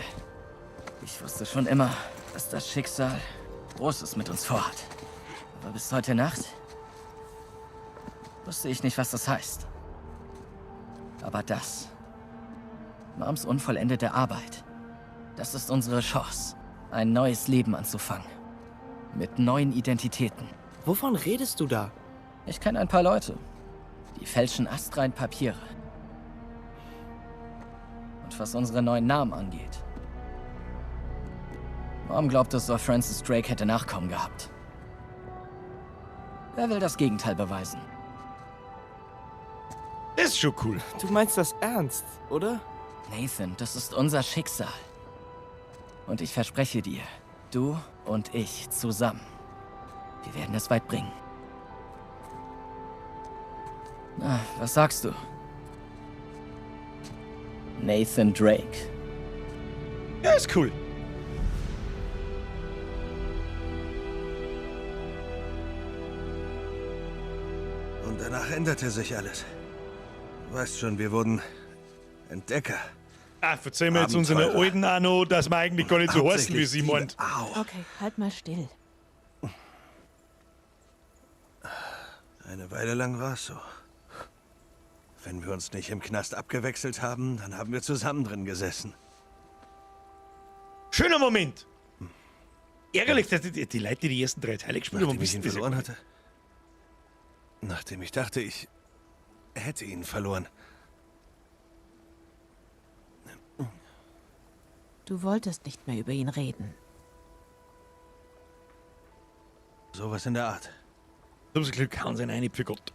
Ich wusste schon immer, dass das Schicksal Großes mit uns vorhat. Aber bis heute Nacht wusste ich nicht, was das heißt. Aber das, Moms unvollendete Arbeit, das ist unsere Chance, ein neues Leben anzufangen. Mit neuen Identitäten. Wovon redest du da? Ich kenne ein paar Leute. Die fälschen astrein Papiere. Und was unsere neuen Namen angeht. Mom glaubt, dass Sir Francis Drake hätte Nachkommen gehabt. Wer will das Gegenteil beweisen? Ist schon cool. Du meinst das ernst, oder? Nathan, das ist unser Schicksal. Und ich verspreche dir, du und ich zusammen. Wir werden es weit bringen. Na, was sagst du? Nathan Drake. Ja, ist cool. Und danach änderte sich alles. Weißt schon, wir wurden Entdecker. Ah, verzeihen wir jetzt unseren Abenteurer. Alten auch noch, dass wir eigentlich gar nicht so heißen, wie sie Hauptsächlich meint. Okay, halt mal still. Eine Weile lang war es so. Wenn wir uns nicht im Knast abgewechselt haben, dann haben wir zusammen drin gesessen. Schöner Moment. Ärgerlich, dass die Leute, die die ersten drei Teile gespielt haben, Nachdem ich wissen ihn das ja verloren gar nicht. hatte. Nachdem ich dachte, ich hätte ihn verloren. Du wolltest nicht mehr über ihn reden. Sowas in der Art. So viel Glück hauen sie ihn rein, für Gott.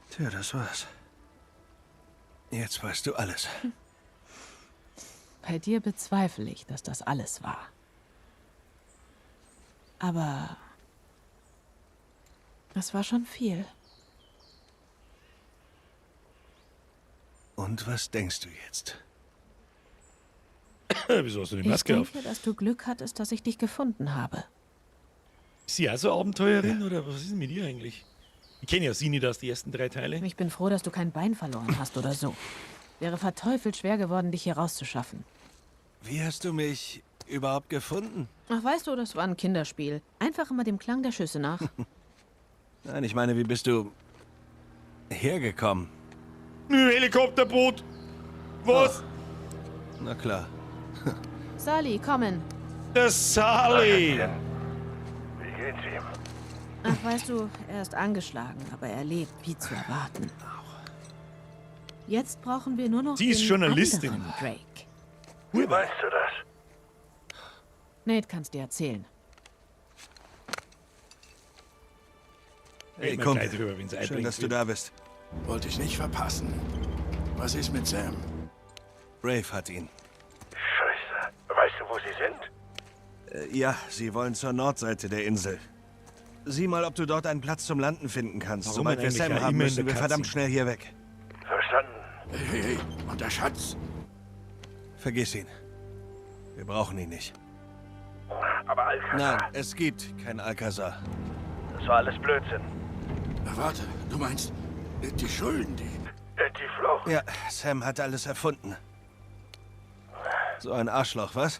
Tja, das war's. Jetzt weißt du alles. Bei dir bezweifle ich, dass das alles war. Aber das war schon viel. Und was denkst du jetzt? Wieso hast du die Ich Maske auf? denke, dass du Glück hattest, dass ich dich gefunden habe. Ist sie auch so Abenteuerin oder was ist denn mit ihr eigentlich? Ich kenne ja sie nicht aus die ersten drei Teile. Ich bin froh, dass du kein Bein verloren hast oder so. Wäre verteufelt schwer geworden, dich hier rauszuschaffen. Wie hast du mich überhaupt gefunden? Ach, weißt du, das war ein Kinderspiel. Einfach immer dem Klang der Schüsse nach. Nein, ich meine, wie bist du hergekommen? Mit dem Helikopterboot. Was? Na klar. Sally, kommen. Der Sally. Wie geht's ihm? Ach, weißt du, er ist angeschlagen, aber er lebt, wie zu erwarten. Jetzt brauchen wir nur noch Sie ist den Journalistin. anderen Drake. Wie weißt du das? Nate kann's dir erzählen. Hey, Reden wir Kumpel. gleich drüber, wenn's Schön, einbringt dass du wird. da bist. Wollte ich nicht verpassen. Was ist mit Sam? Rafe hat ihn. Scheiße. Weißt du, wo sie sind? Ja, sie wollen zur Nordseite der Insel. Sieh mal, ob du dort einen Platz zum Landen finden kannst. Warum Sobald wir eigentlich Sam ja haben, immer in müssen der wir verdammt Cutscene? schnell hier weg. Verstanden. Hey, hey, hey. Und der Schatz? Vergiss ihn. Wir brauchen ihn nicht. Aber Alcazar. Nein, es gibt kein Alcazar. Das war alles Blödsinn. Warte, du meinst die Schulden, die... Die Flucht. Ja, Sam hat alles erfunden. So ein Arschloch, was?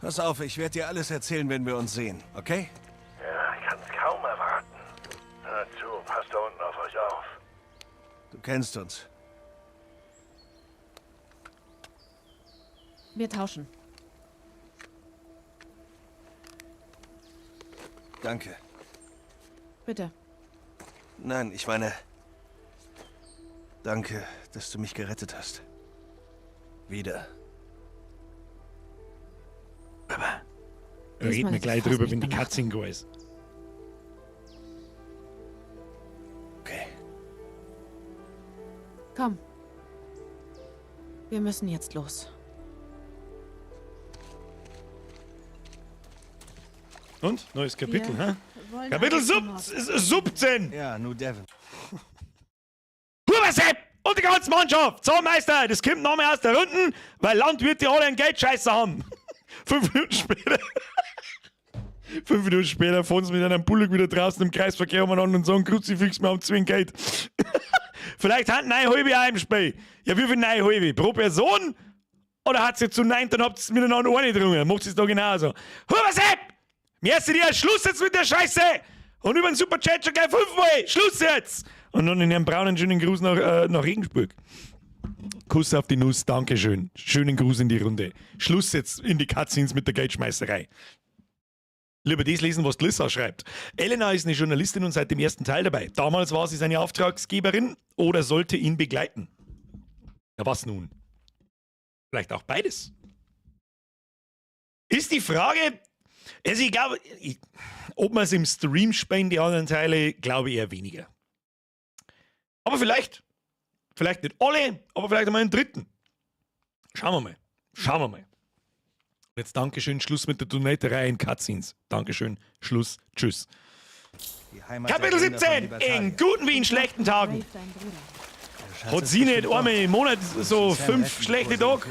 Pass auf, ich werde dir alles erzählen, wenn wir uns sehen, okay? Ja, ich kann's kaum erwarten. Hör zu, passt da unten auf euch auf. Du kennst uns. Wir tauschen. Danke. Bitte. Nein, ich meine... Danke, dass du mich gerettet hast. Wieder. Reden Diesmal wir ist gleich es fast drüber, nicht wenn die gemacht. Cutscene go ist. Okay. Komm. Wir müssen jetzt los. Und? Neues Kapitel, Wir hä? wollen Kapitel alle zum 17! Ja, New Devon. Hubersepp und die ganze Mannschaft! So, Meister, das kommt nochmal aus der Runden, weil Landwirte alle einen Geldscheißer haben. 5 Minuten später. 5 Minuten später fahren sie mit einem Bullock wieder draußen im Kreisverkehr umeinander und sagen, Kruzifix, wir haben zu wenig Geld. Vielleicht haben 9 halbe auch im Spiel. Ja, wie viel 9 halbe? Pro Person? Oder hat sie zu 9, dann habt ihr miteinander eine getrunken. Macht es da genauso. Hubersepp! Merci dir, Schluss jetzt mit der Scheiße! Und über den Superchat schon gleich 5-mal! Schluss jetzt! Und dann in ihrem braunen schönen Gruß nach Regensburg. Kuss auf die Nuss, Dankeschön. Schönen Gruß in die Runde. Schluss jetzt in die Cutscenes mit der Geldschmeißerei. Lieber das lesen, was Lissa schreibt. Elena ist eine Journalistin und seit dem ersten Teil dabei. Damals war sie seine Auftragsgeberin oder sollte ihn begleiten. Ja, was nun? Vielleicht auch beides. Ist die Frage, also ich glaube, ob man es im Stream spielen, die anderen Teile, glaube ich eher weniger. Aber vielleicht nicht alle, aber vielleicht einmal einen dritten. Schauen wir mal. Schauen wir mal. Jetzt Dankeschön, Schluss mit der Donaterei in Cutscenes. Dankeschön, Schluss, tschüss. Kapitel 17, in guten wie in schlechten Tagen. Hat sie nicht einmal im Monat so 5 schlechte Tage?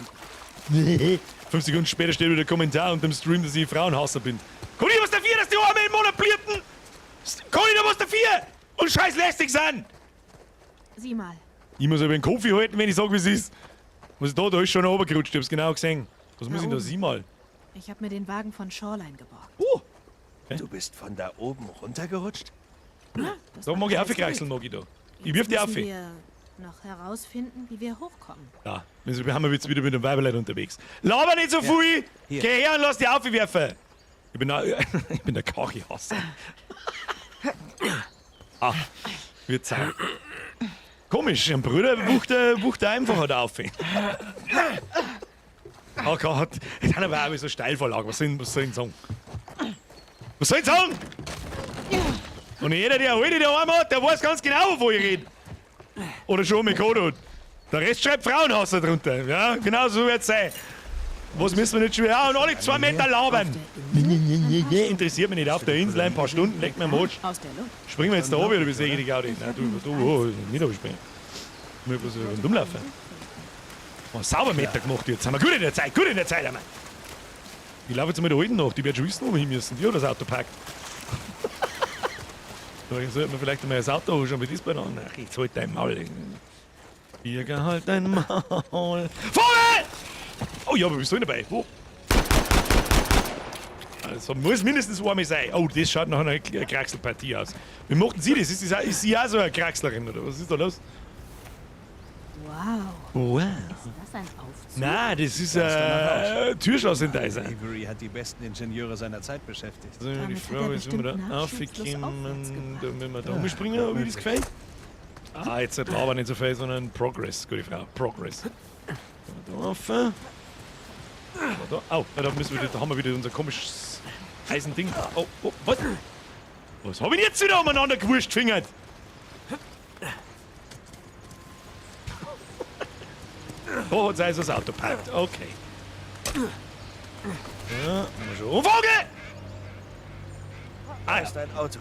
5 Sekunden später steht wieder der Kommentar unter dem Stream, dass ich Frauenhasser bin. Kann ich was dafür, dass die einmal im Monat blierten? Kann ich da was dafür? Und scheiß lästig sein! Sieh mal. Ich muss aber den Kaffee halten, wenn ich sag, wie es ist. Was ist da? Da ist schon runtergerutscht, ich hab's genau gesehen. Was muss ich da? Sieh mal. Ich hab mir den Wagen von Shoreline geborgt. Okay. Du bist von da oben runtergerutscht? Ja, da mag ich aufkraxeln, mag ich da. Ich wirf die auf. Wir noch herausfinden, wie wir hochkommen. Ja, wir haben jetzt wieder mit dem Weiberlein unterwegs. Laber nicht so viel! Geh her und lass die aufwerfen! Ich bin der Kachi-Hasser. Ah, wird Zeit. Komisch, ein Bruder wucht einfacher da auf. Oh Gott, jetzt haben wir auch so Steilvorlagen. Was soll ich sagen? Was soll ich sagen? Und jeder, der heute daheim hat, der weiß ganz genau, wovon ich rede. Oder schon mit Code hat. Der Rest schreibt Frauenhasser drunter. Ja, genau so wird's sein. Was müssen wir nicht schon wieder? Ah, und alle 2 Meter labern. Interessiert mich nicht. Auf der Insel ein paar Stunden, leckt mir am Arsch. Springen wir jetzt da oben oder wie sehe ich die Gaudi? Nein, du, oh, nicht springen. Ich muss bloß rumlaufen. Oh, sauber Meter gemacht jetzt. Sind wir gut in der Zeit, gut in der Zeit, Mann. Ich laufe jetzt mal da hinten nach, die wird schon wissen, wo wir hin müssen. Die hat das Auto packt. Da sollte man vielleicht einmal das Auto anschauen, wie das beieinander. Ach, jetzt halt dein Maul. Birger, halt dein Maul. Vogel! Oh ja, aber bist du dabei? Wo? Also muss mindestens einmal sein. Oh, das schaut nach einer Kraxelpartie aus. Wie machten Sie das? Ist sie auch so eine Kraxlerin oder was ist da los? Wow. Wow. Ist das ein Aufzug? Nein, das ist ein Türschloss in Deisen. Avery hat die besten Ingenieure seiner Zeit beschäftigt. Also die Frage ist, wenn wir da aufkommen, wenn wir da umspringen, wie das gefällt. Ah, jetzt nicht aber nicht so viel, sondern Progress, gute Frau. Progress. Da rauf. Da, oh, da, müssen wir, da haben wir wieder unser komisches Eisending. Oh, oh, was? Was hab ich denn jetzt wieder umeinander gewurscht fingert? Da hat also das Auto parkt. Okay. Ja, haben wir schon. Oh, Vogel! Ah, da ist ein Auto.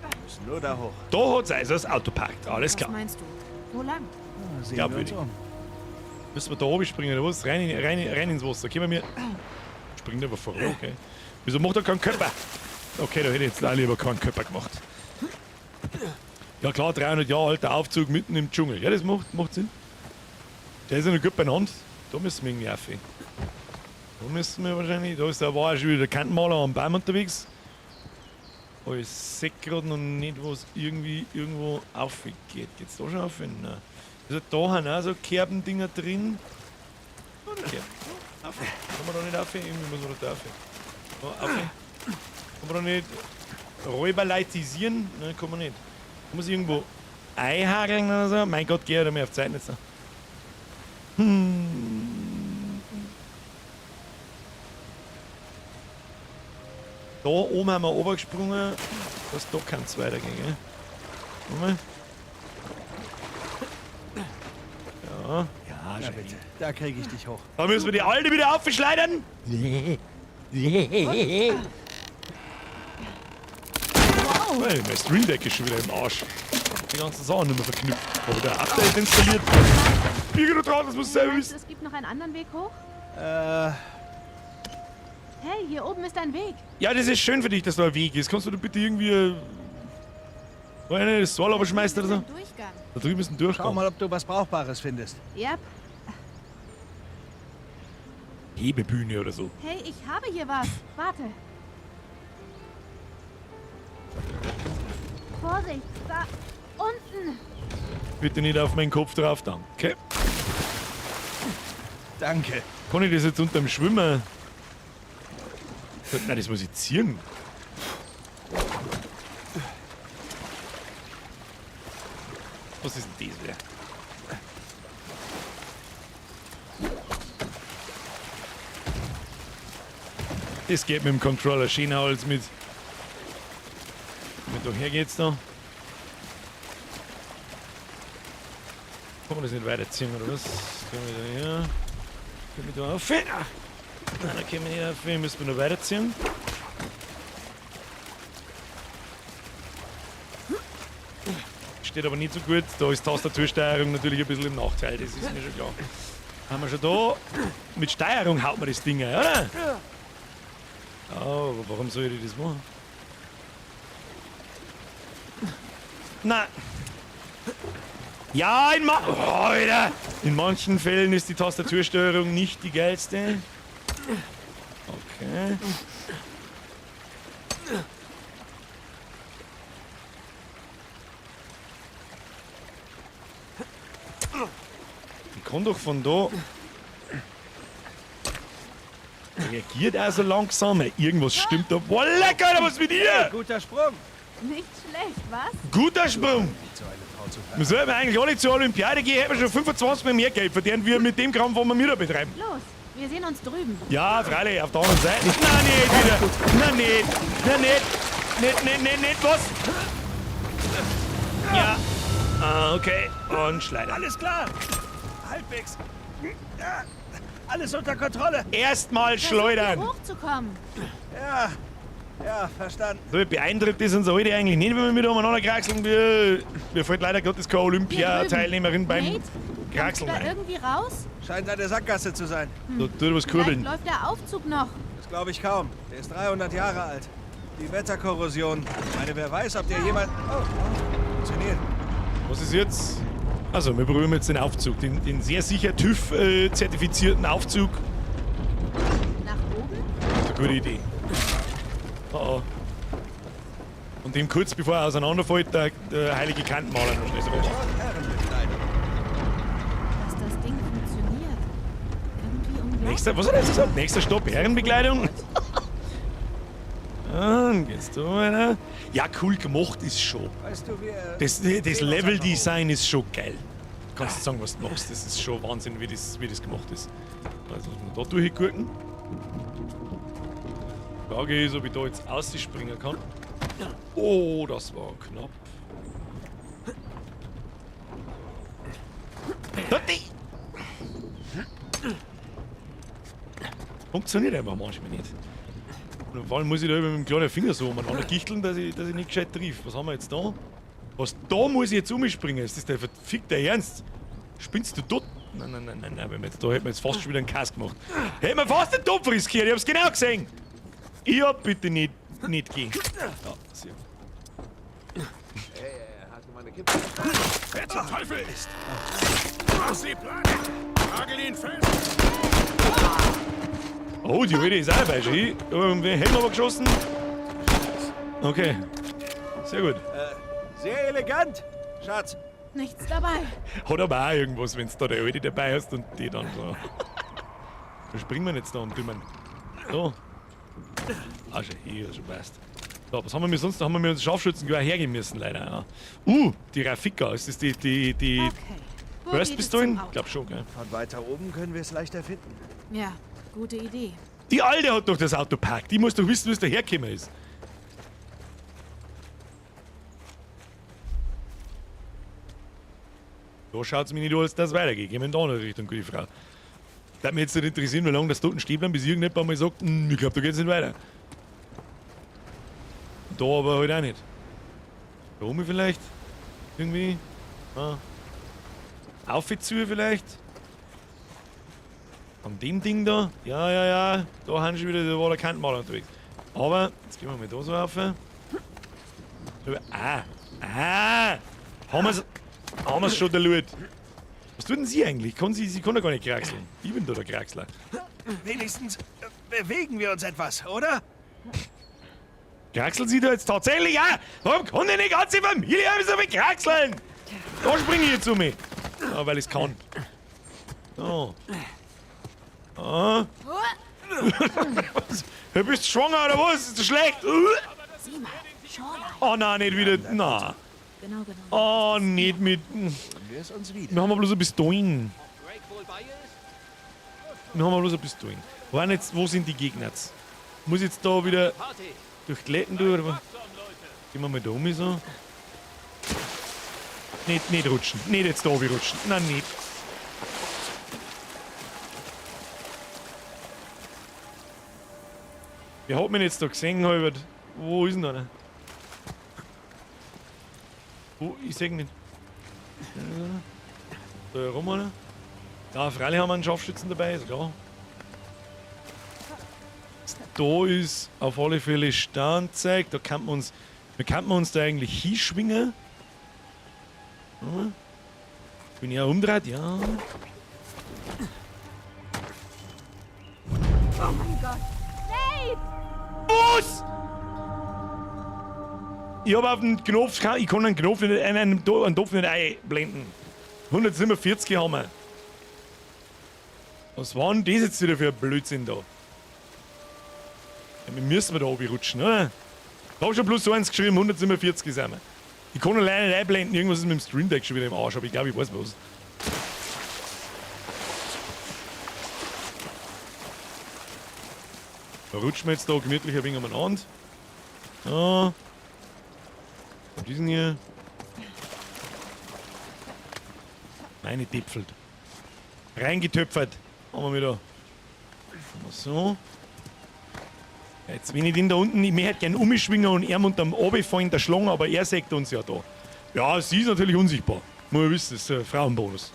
Wir müssen nur da hoch. Da hat also das Auto parkt. Alles klar. Was meinst du? Wo lang? Ja, glaubwürdig. Müssen wir da oben springen oder was? Rein ins Wasser. Können wir mir. Springt aber vor, okay. Wieso macht er keinen Körper? Okay, da hätte ich jetzt auch lieber keinen Körper gemacht. Ja klar, 300 Jahre alter Aufzug mitten im Dschungel. Ja, das macht Sinn. Der ist ja noch gut beieinander. Da müssen wir irgendwie rauf. Da müssen wir wahrscheinlich. Da ist der, war auch schon wieder der Kantenmaler am Baum unterwegs. Aber ich sehe gerade noch nicht, was irgendwie irgendwo aufgeht. Geht's da schon auf? Nein. Also da haben auch so Kerbendinger drin. Okay. Auf. Kann man da nicht auf? Irgendwie muss man da auf. Da auf. Kann man da nicht räuberleitisieren? Nein, kann man nicht. Muss irgendwo einhakeln oder so? Mein Gott, geh ja mehr auf Zeit nicht so. Da oben haben wir runtergesprungen. Das da kann es weitergehen, gell? Mal. Ja, ja, Na bitte, da kriege ich dich hoch. Da müssen wir die Alte wieder aufschleudern. Wow. Mein Stream Deck ist schon wieder im Arsch. Die ganzen Sachen nicht mehr verknüpft. Habe ich da ein Update installiert? Birgit dran, das muss selber wissen. Es gibt noch einen anderen Weg hoch? Hey, hier oben ist ein Weg. Ja, das ist schön für dich, dass da ein Weg ist. Kannst du bitte irgendwie. Eine das Soll aber schmeißt oder so? Durchgang. Da drüben ist ein Durchgang. Schau mal, ob du was Brauchbares findest. Yep. Hebebühne oder so. Hey, ich habe hier was. Warte. Vorsicht, da unten. Bitte nicht auf meinen Kopf drauf, danke. Danke. Kann ich das jetzt unterm Schwimmer? Nein, das muss ich ziehen. Was ist denn das wieder? Das geht mit dem Controller schöner als mit. Mit daher geht's da. Kann man das nicht weiterziehen oder was? Können wir da her? Können wir da auf? Nein, da können wir nicht auf. Müssen wir noch weiterziehen. Steht aber nicht so gut. Da ist Tastatursteuerung natürlich ein bisschen im Nachteil, das ist mir schon klar. Haben wir schon da. Mit Steuerung haut man das Ding ein, oder? Oh, aber warum soll ich das machen? Nein. Ja, in, ma oh, Alter. In manchen Fällen ist die Tastatursteuerung nicht die geilste. Okay. Ich kann doch von da. Reagiert er so langsam? Irgendwas stimmt da. Boah, lecker, Alter, was mit dir? Guter Sprung. Nicht schlecht, was? Guter Sprung! Wir sollten eigentlich alle zur Olympiade gehen, hätten wir schon 25 Mal mehr Geld verdient, wir mit dem Kram, was wir wieder betreiben. Los, wir sehen uns drüben. Ja, freilich, auf der anderen Seite. Nein, nicht wieder. Nein, nicht. Nein, nicht. Nicht, nicht, nicht, nicht, was? Ja. Ah, okay. Und Schleider. Alles klar. Halbwegs. Ja. Alles unter Kontrolle. Erstmal schleudern. Hochzukommen. Ja. Ja, verstanden. So beeindruckt ist uns heute eigentlich nicht, wenn wir mit umeinander kraxeln. Wir fällt leider Gottes keine Olympiateilnehmerin beim Nate, Kraxeln da ein. irgendwie raus? Scheint eine Sackgasse zu sein. Da tut was kurbeln. Vielleicht läuft der Aufzug noch. Das glaube ich kaum. Der ist 300 Jahre alt. Die Wetterkorrosion. Ich meine, wer weiß, ob der jemand... Oh, funktioniert. Was ist jetzt? Also, wir probieren jetzt den Aufzug. Den sehr sicher TÜV-zertifizierten Aufzug. Nach oben? Das ist eine gute Idee. Oh oh. Und dem kurz bevor er auseinanderfällt, der heilige Kantenmaler noch schnell so gemacht. Dass das Ding funktioniert. Irgendwie unglaublich. Nächster, was hat er jetzt gesagt? Nächster Stopp, Herrenbekleidung. Ah, dann geht's da weiter. Ja, cool gemacht ist schon. Weißt du, wir... Das Level-Design ist schon geil. Kannst du sagen, was du machst. Das ist schon Wahnsinn, wie das gemacht ist. Also, muss man da durchgucken. Die Frage ist, ob ich da jetzt rausspringen kann. Oh, das war knapp. Funktioniert einfach manchmal nicht. Und vor allem muss ich da mit dem kleinen Finger so umeinander gichteln, dass ich nicht gescheit triff. Was haben wir jetzt da? Was da muss ich jetzt umspringen? Ist das der verfickte Ernst? Spinnst du dort? Nein, nein, nein, nein, nein. Wenn wir jetzt da hätten wir jetzt fast schon wieder einen Kass gemacht. Hätten wir fast den Topf riskiert, ich hab's genau gesehen. Ich hab bitte nicht gehen. Ja, sehr gut. Hey, hast du meine Kippe? Wer zum Teufel ist? Mach sie platt! Nagel ihn fest! Oh, die Rede ist auch dabei schon. Wir haben aber geschossen. Okay. Sehr gut. Sehr elegant, Schatz. Nichts dabei. Hat aber auch irgendwas, wenn du da die Alte dabei hast und die dann so. Da springen wir jetzt da und dümmen. So. Ah, schon hier, schon passt. So, was haben wir sonst? Da haben wir uns Scharfschützengewehr hergeben müssen, leider. Ja. Die Rafika. Ist das die Okay. Burst-Pistolen? Ich glaub schon, gell? Von weiter oben können wir es leichter finden. Ja, gute Idee. Die Alte hat doch das Auto parkt. Die muss doch wissen, wie es da hergekommen ist. Da schaut es mir nicht an, als das weitergeht. Gehen wir in die andere Richtung, gute Frau. Würde mich jetzt nicht interessieren, wie lange das dort stehen bleiben, bis irgendjemand mal sagt, ich glaube, da geht's nicht weiter. Da aber halt auch nicht. Da oben vielleicht? Irgendwie? Ah. Auf zu vielleicht? An dem Ding da? Ja, ja, ja. Da haben sie wieder, da war der Kantenmaler unterwegs. Aber, jetzt gehen wir mal da so rauf. Ah! Ah! Haben wir's schon der Loot? Was tut denn sie eigentlich? Kann sie kann doch gar nicht kraxeln. Ich bin da der Kraxler. Wenigstens bewegen wir uns etwas, oder? Kraxeln sie da jetzt tatsächlich auch? Warum kann denn die ganze Familie so viel kraxeln? Da springe ich jetzt um mich. Ja, weil ich's kann. So. Ah. Du bist schwanger oder was? Ist das schlecht? Oh nein, nicht wieder. Nein. Genau, genau. Oh, nicht mit. Wir haben bloß ein Pistolen. Wir haben bloß ein Pistolen. Wo sind die Gegner jetzt? Muss ich jetzt da wieder durch die Läden durch? Oder? Gehen wir mal da um so. Nicht rutschen. Nicht jetzt da rutschen. Nein, nicht. Wer hat mich jetzt da gesehen, Albert? Wo ist denn einer? Wo? Ich seh nicht. Da herum, oder? Ja, freilich haben wir einen Scharfschützen dabei, ist klar. Da ist auf alle Fälle Standzeug. Da kann man uns. Da kann man uns da eigentlich hinschwingen. Bin ich auch umdreht? Ja. Oh mein Gott. Nate! Was? Ich hab auf den Knopf, ich kann einen Knopf nicht, einen Topf nicht einblenden. 147 haben wir. Was war denn das jetzt wieder für ein Blödsinn da? Ja, wir müssen da rutschen, oder? Ich hab schon bloß so eins geschrieben, 147 sind wir. Ich kann alleine nicht einblenden, irgendwas ist mit dem Stream Deck schon wieder im Arsch, aber ich glaube, ich weiß was. Da rutschen wir jetzt da gemütlich ein wenig umeinander. Ja. Und diesen hier. Meine Dipfelt. Reingetöpfert. Haben wir wieder. So. Jetzt, wenn ich den da unten, ich möchte gern umschwingen und er unterm Oberfallen der Schlange, aber er sägt uns ja da. Ja, sie ist natürlich unsichtbar. Muss man wissen, das ist ein Frauenbonus.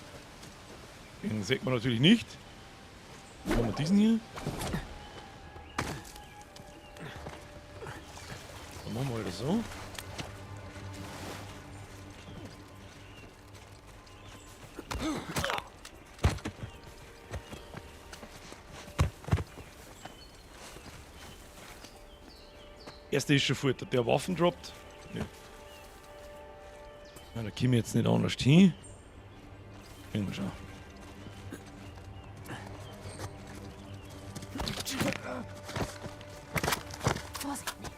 Den sägt man natürlich nicht. Machen wir diesen hier. Dann machen wir das so. Erste ist schon fort. Hat der Waffen droppt? Ja. Na, da komme ich jetzt nicht anders hin. Kriegen wir schon. Vorsicht, Nate.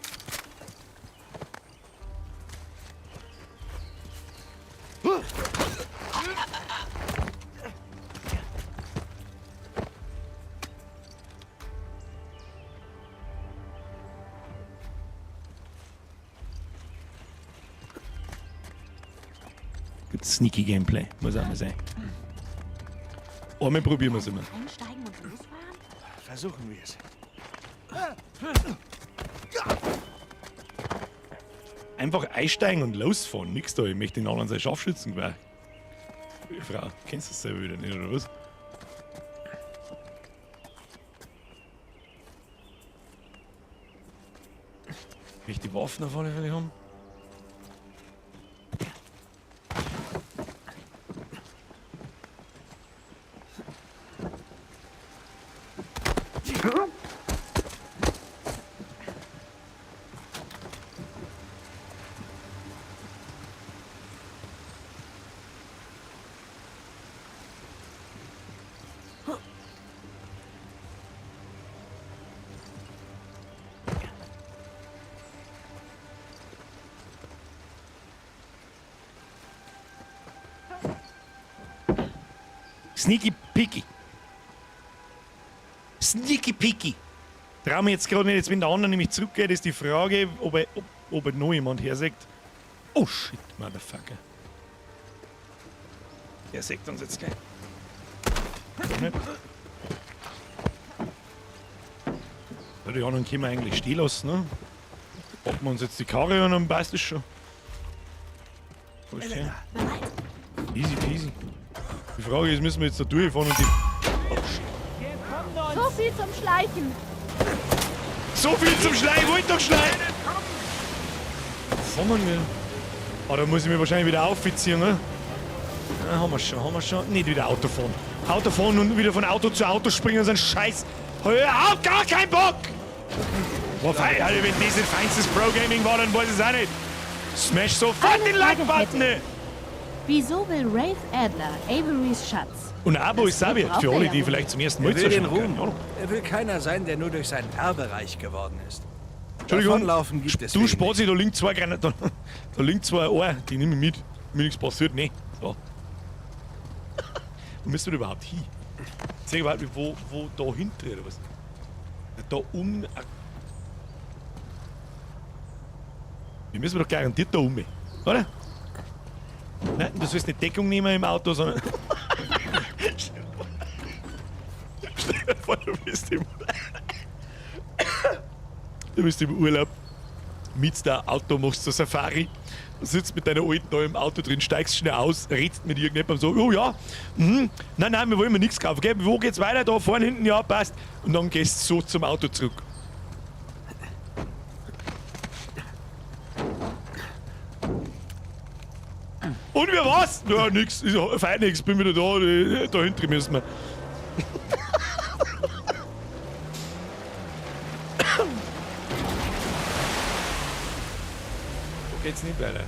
Sneaky Gameplay, muss auch mal sein. Einmal probieren wir es immer. Einsteigen und losfahren? Versuchen wir es. Einfach einsteigen und losfahren. Nix da, ich möchte den anderen sein Scharfschützengewehr. Frau, kennst du das selber wieder nicht, oder was? Möchte die Waffen auf alle Fälle haben? Sneaky Peaky. Sneaky Peaky. Trau mir jetzt gerade nicht, jetzt wenn der andere nämlich zurückgeht, ist die Frage, ob er noch jemand hersagt. Oh shit, Motherfucker. Der sägt uns jetzt gleich. Doch nicht. Ja, die anderen können wir eigentlich stehen lassen, ne? Packen wir uns jetzt die Karre und dann passt es schon. Wo ist der? Easy peasy. Die Frage ist, müssen wir jetzt da durchfahren und die. Oh shit. So viel zum Schleichen. So viel zum Schleichen, wollt doch schleichen! Was haben wir? Ah, da muss ich mich wahrscheinlich wieder aufziehen, ne? Ja, haben wir schon, haben wir schon. Nicht wieder Auto fahren. Auto fahren und wieder von Auto zu Auto springen, ist ein Scheiß. Hör auf, gar kein Bock! Boah, fein, Alter, wenn das nicht feinstes Pro-Gaming war, dann weiß ich es auch nicht. Smash sofort den Like-Button! ne? Wieso will Rafe Adler Averys Schatz? Und ein Abo ist auch wert, für alle, die vielleicht zum ersten Mal Er will den zuschauen. Ruhm. Er will keiner sein, der nur durch sein Erbe reich geworden ist. Entschuldigung, Davonlaufen gibt es du Spazi, da liegen zwei Granaten, da liegen zwei Ohr, die nehme ich mit. Mir nichts passiert, ne. So. Wo müssen wir überhaupt hin? Sag überhaupt nicht, wo da hinten oder was? Da um. Wir müssen doch garantiert da um, oder? Nein, du sollst nicht Deckung nehmen im Auto, sondern. Stell dir vor, du bist im. Du bist im Urlaub, mit der Auto, machst so Safari, sitzt mit deiner alten da im Auto drin, steigst schnell aus, redst mit irgendjemandem so, oh ja, mhm, nein, nein, wir wollen mir nichts kaufen, gell? Wo geht's weiter? Da vorne, hinten, ja, passt. Und dann gehst du so zum Auto zurück. Und wie war's? Ja, nix, ist fein nix, bin wieder da, da hinten müssen wir. Da geht's nicht weiter.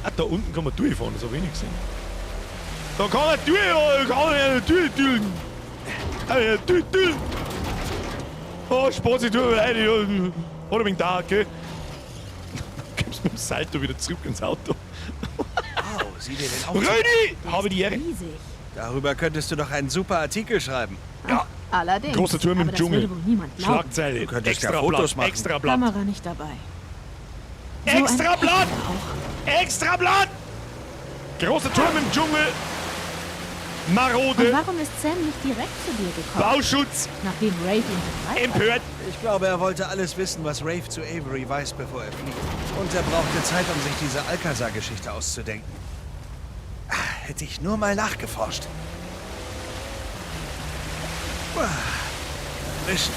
Ah, da unten kann man durchfahren, das hab ich nicht gesehen. Da kann man durch, da kann man durchdüllen. Durchdüllen. Oh, Spaß, ich tut mir leid, ich hat ein wenig da, okay? Kommst mit dem Salto wieder zurück ins Auto. Wow, sieh dir den Aufzug Röni! Habe die Ehre. Riesig. Darüber könntest du doch einen super Artikel schreiben. Ja. Allerdings. Großer Turm im Aber das Dschungel. würde wohl niemand glauben. Schlagzeile. Du könntest ja Extra Fotos Blatt. machen. Extra Blatt. Kamera nicht dabei. So Extra Blatt! Extra Blatt! Großer Turm im Dschungel. Marode. Und warum ist Sam nicht direkt zu dir gekommen? Bauschutz. Nachdem Rafe ihn befreit hat? Empört. Ich glaube, er wollte alles wissen, was Rafe zu Avery weiß, bevor er fliegt. Und er brauchte Zeit, um sich diese Alcazar-Geschichte auszudenken. Ah, hätte ich nur mal nachgeforscht. Erwischt.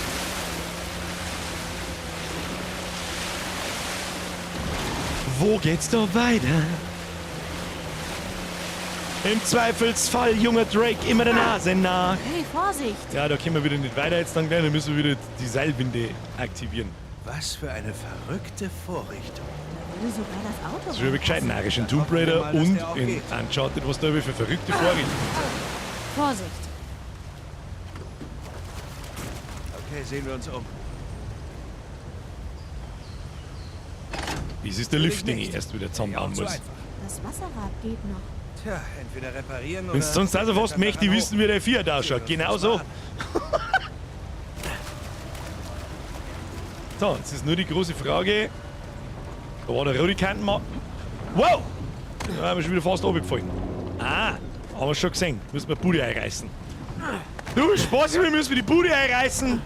Wo geht's da weiter? Im Zweifelsfall, junger Drake, immer der Nase nach. Hey, Vorsicht! Ja, da können wir wieder nicht weiter jetzt dann gleich, da müssen wir wieder die Seilwinde aktivieren. Was für eine verrückte Vorrichtung. Da würde sogar das Auto Das ist schon gescheit narrisch in Tomb Raider mal, dass und der auch in geht. Uncharted, was da für verrückte Vorrichtungen sind. Vorsicht! Okay, sehen wir uns um. Das ist der Lift, den ich erst wieder zusammenbauen Zu muss. einfach. Das Wasserrad geht noch. Tja, entweder reparieren oder... Wenn sonst also was möchte ich wissen, wie der Fiat ausschaut. Genau so. So, jetzt ist nur die große Frage. Da war der rote Kantenmann. Wow! Da haben wir schon wieder fast runtergefallen. Ah, haben wir schon gesehen. Müssen wir die Bude einreißen. Du Spaß, wir müssen die Bude einreißen.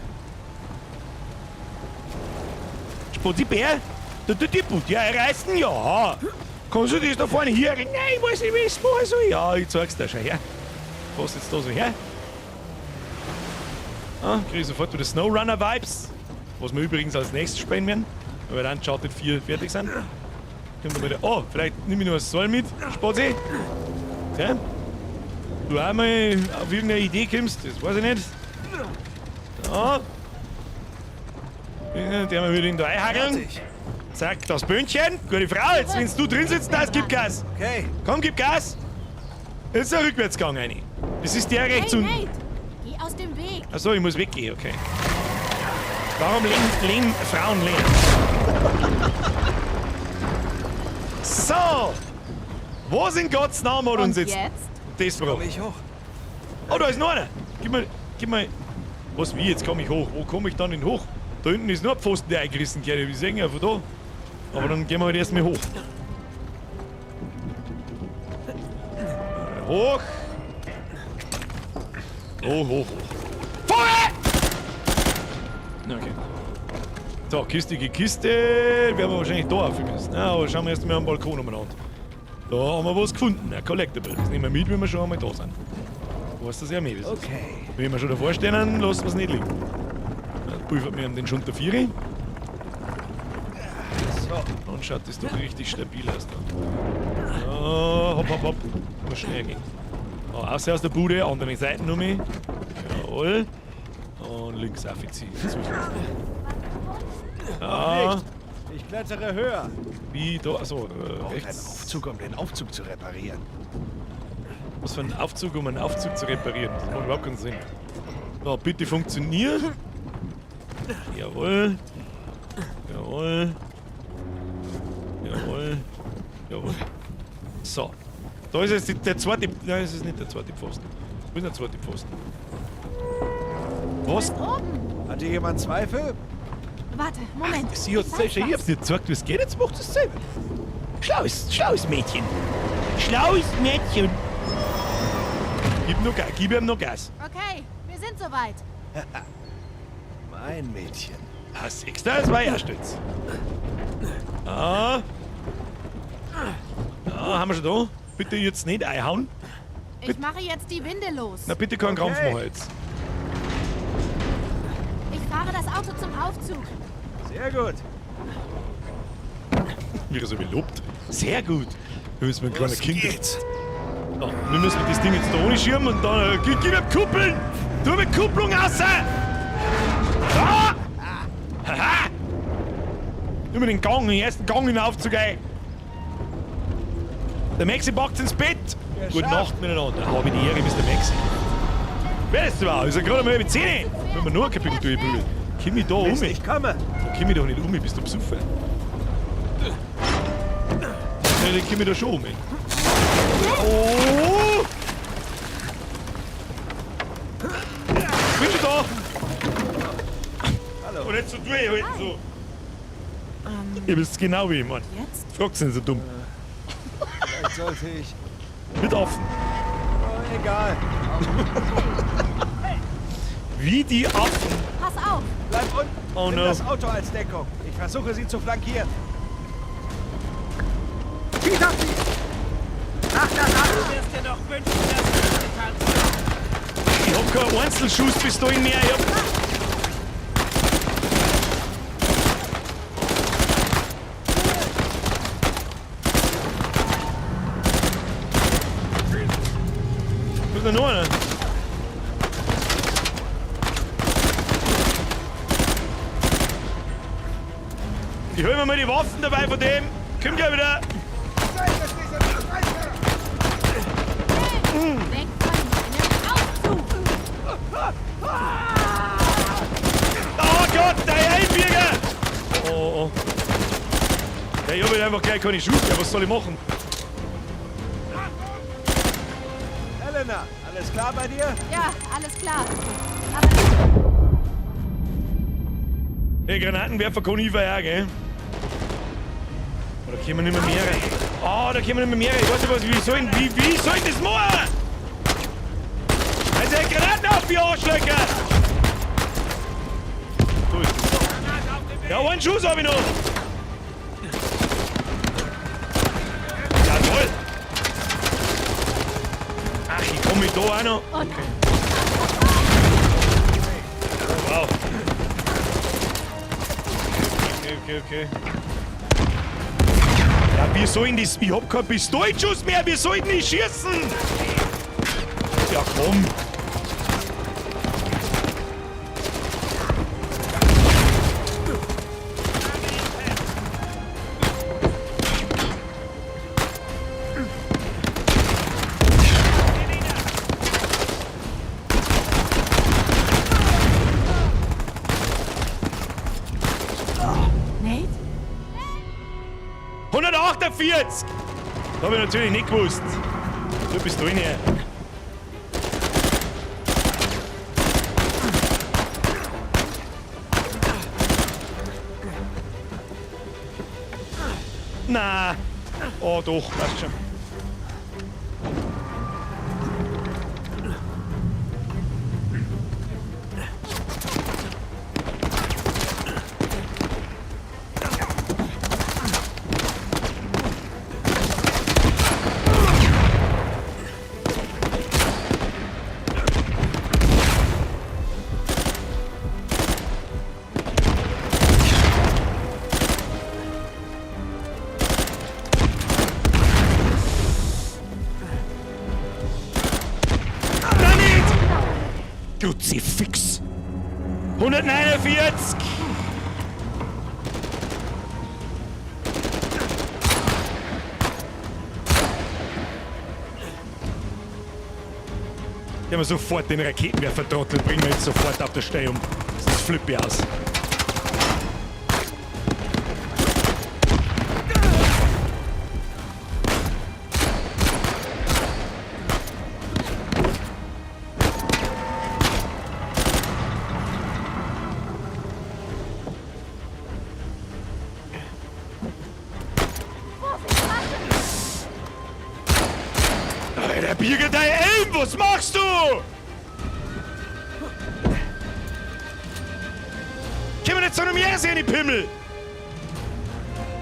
Spotzi Bär, du tut die Bude einreißen? Ja. Kannst du das da vorne hier? Nein, ich weiß nicht, wie ich es machen soll. Ja, ich zeig's dir schon her. Fass jetzt da so her. Ah, krieg ich sofort wieder Snowrunner-Vibes. Was wir übrigens als nächstes spielen werden. Wenn wir dann Uncharted 4 fertig sind. Können wir wieder. Oh, vielleicht nehme ich noch ein Seil mit. Spotzi. Okay. Du auch mal auf irgendeine Idee kommst, das weiß ich nicht. Da. Ja, Der wir wieder in da einhakeln. Zack, das Böhnchen. Gute Frau, jetzt wenn du drin sitzt, das gib Gas. Okay. Komm, gib Gas. Jetzt ist der Rückwärtsgang rein. Das ist der rechts Hey, unten. Nate! Geh aus dem Weg! Achso, ich muss weggehen, okay. Warum lehnen Frauen lehnen? So! Wo sind Gottes Namen hat uns Und jetzt? jetzt? Das Komm ich hoch. Oh, da ist noch einer. Gib mal. Was, wie? Jetzt komme ich hoch. Wo komme ich dann denn hoch? Da hinten ist nur ein Pfosten, der eingerissen wird. Wir sehen ja von da. Aber dann gehen wir halt erstmal hoch. Hoch. Hoch, hoch, hoch. Vorher! Okay. So, Kiste Kiste. Werden wir wahrscheinlich da auf müssen. Na, aber schauen wir erst mal am Balkon umeinander. Da haben wir was gefunden. Ein Collectible. Das nehmen wir mit, wenn wir schon einmal da sind. Du weißt das ja mehr. Okay. Wenn wir schon davor stehen, lassen wir es nicht liegen. Dann pulvert mir den Schunter 4. So. Und schaut das doch richtig stabil aus da. Oh, hopp, hopp, hopp. Muss schnell gehen. Oh, raus aus der Bude, andere Seiten um mich. Jawohl. Und links aufziehen. Ah. Ich klettere höher. Wie da, also rechts. Einen Aufzug, um den Aufzug zu reparieren. Was für ein Aufzug, um einen Aufzug zu reparieren? Das macht überhaupt keinen Sinn. So, bitte funktioniert. Jawohl. Jawohl. Jawohl. Jawohl. So. Da ist jetzt der zweite. Nein, es ist nicht der zweite Pfosten. Wo ist der zweite Pfosten? Was? Hat hier jemand Zweifel? Warte, Moment. Ach, sie hat selbst, ich hab's dir gezeigt, wie es geht, jetzt macht es selber. Schlaues Mädchen. Schlaues Mädchen. Gib ihm noch Gas. Okay, wir sind soweit. Mein Mädchen. Ah, siehst du, das war ja stolz. Ah. Ah, haben wir schon da? Bitte jetzt nicht einhauen. Ich mache jetzt die Winde los. Na, bitte keinen Krampf machen jetzt. Ich fahre das Auto zum Aufzug. Sehr gut. Wie er so belobt. Sehr gut. Wir müssen mit einem kleinen Kind. Geht's. So, wir müssen das Ding jetzt da ohne schirmen und dann. Gib ihm Kuppeln! Tu mit Kupplung raus! Da! Haha! Nimm den Gang, den ersten Gang in den Aufzug ein. Der Maxi packt's ins Bett. Geschafft. Gute Nacht miteinander. Habe ich die Ehre, Mr. Maxi. Wer ist das überhaupt? Ist ja gerade mal mit 10. Wenn wir nur ein Kapitel durchbügeln. Komm ich da um? Ich komme. Da komm ich doch nicht um, bist du besoffen? Ja, da komm ich da schon um. Oh! Bin schon da! Hallo. Und jetzt so durchhalten so. Ihr wisst genau, wie ich meine. Jetzt? Fragt's nicht so dumm. Vielleicht sollte ich. Mit Affen. Oh, egal. Wie die Affen. Pass auf. Bleib unten. Oh Nimm no. das Auto als Deckung. Ich versuche, sie zu flankieren. Schieß auf sie! Ach, das du wirst dir doch wünschen, dass du das getan hast. Ich hab keinen Einzelschusspistolen mehr. Ich hab. Wo ist denn noch einer? Ich hol mir mal die Waffen dabei von dem. Komm gleich wieder. Weg von meinem Aufzug. Oh Gott, der Einbürger! Oh, oh. Ja, ich hab halt einfach gleich keine Schuhe mehr. Was soll ich machen? Helena, alles klar bei dir? Ja, alles klar. Aber Die Granatenwerfer kann ich auch, gell? Oh, da kommen nicht mehr mehrere. Oh, da kommen nicht mehr mehrere. Ich weiß nicht, was, wie soll ich das machen? Also, Granaten auf, ihr Arschlöcher! So ist das. Ja, einen Schuss hab ich noch! Jawohl! Ach, ich komme da auch noch. Okay. Wow. Okay. Ja, wir sollen das. Ich hab keinen Pistolenschuss mehr, wir sollten nicht schießen! Ja, komm! Nate? 148! Das hab ich natürlich nicht gewusst. Du bist drin hier. Na. Oh doch, passt schon. Kruzifix. 149! Die haben sofort den Raketenwerfer trottelt, bringen wir jetzt sofort auf der Stelle um. Das ist flippy aus. Alter, Birger, dein Elm, was machst du? Können wir nicht zu einem Meer sehen, die Pimmel?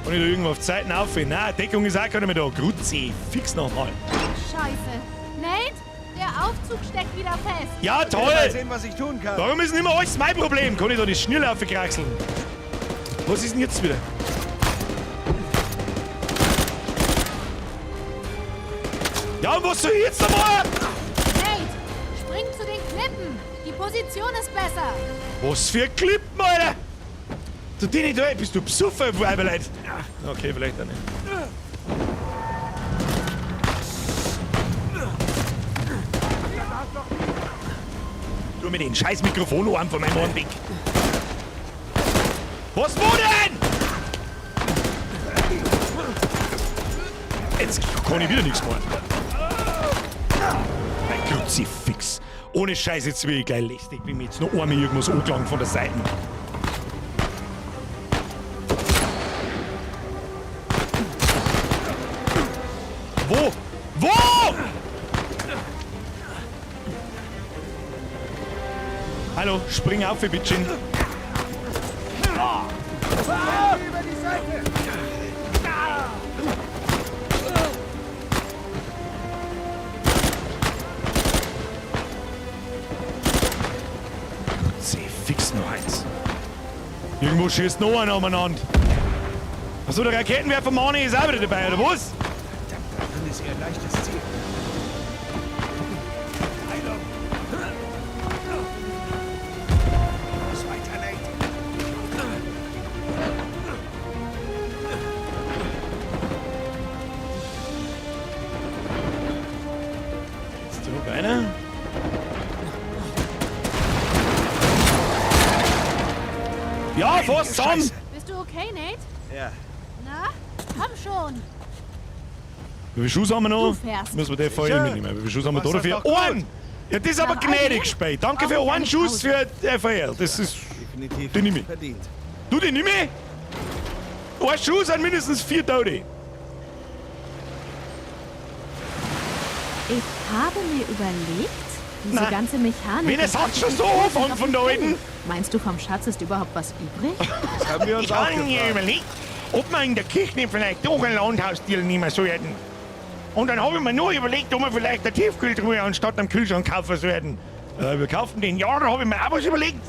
Kann ich da irgendwo auf Zeiten aufhören? Nein, Deckung ist auch keine mehr da. Grutzi, fix nochmal. Scheiße. Nate, der Aufzug steckt wieder fest. Ja, toll! Mal sehen, was ich tun kann. Warum ist denn immer alles mein Problem? Kann ich da die Schnürlaufe kraxeln? Was ist denn jetzt wieder? Ja, und was soll ich jetzt nochmal? Nate, spring zu den Klippen. Die Position ist besser. Was für Klippen, Alter! Du, den da, bist du besoffen, Weiberleid? Okay, vielleicht auch nicht. Tu mir den scheiß Mikrofon von meinem Ohren weg. Was, wo denn? Jetzt kann ich wieder nichts machen. Mein Kruzifix. Ohne Scheiß, jetzt will ich gleich lästig, wie mir jetzt noch einmal irgendwas angelangt von der Seite. Wo? Wo? Hallo, spring auf, bitteschön. Über die Seite! Fix noch eins. Irgendwo schießt noch einer umeinander. Achso, der Raketenwerfer Mani ist auch wieder dabei, oder was? Verdammt, da drin ist ihr leichtes Ziel. Heilung! Los, weiter, Nate! Jetzt da weiter. Ja, fass zusammen! Bist du okay, Nate? Ja. Na, komm schon. Wie viel Schuss haben wir noch? Du fährst. Müssen wir den Feuer Sicher? mitnehmen. Wie viel Schuss haben wir da das dafür? Einen! Ja, das ist aber gnädig gespielt. Danke für einen Schuss für FAL. Das ist. Definitiv Den nehme ich. verdient. Du, den nimm ich? Ein Schuss sind mindestens 4 Tote. Ich habe mir überlegt, diese Na, ganze Mechanik. wenn es hat schon so angefangen von da alten. Meinst du, vom Schatz ist überhaupt was übrig? Das haben wir uns Ich auch habe mir überlegt, ob wir in der Kirche vielleicht doch ein Landhaustier nehmen sollten. Und dann habe ich mir nur überlegt, ob wir vielleicht eine Tiefkühltruhe anstatt einem Kühlschrank kaufen sollten. Wir kaufen den ja, da habe ich mir auch was überlegt.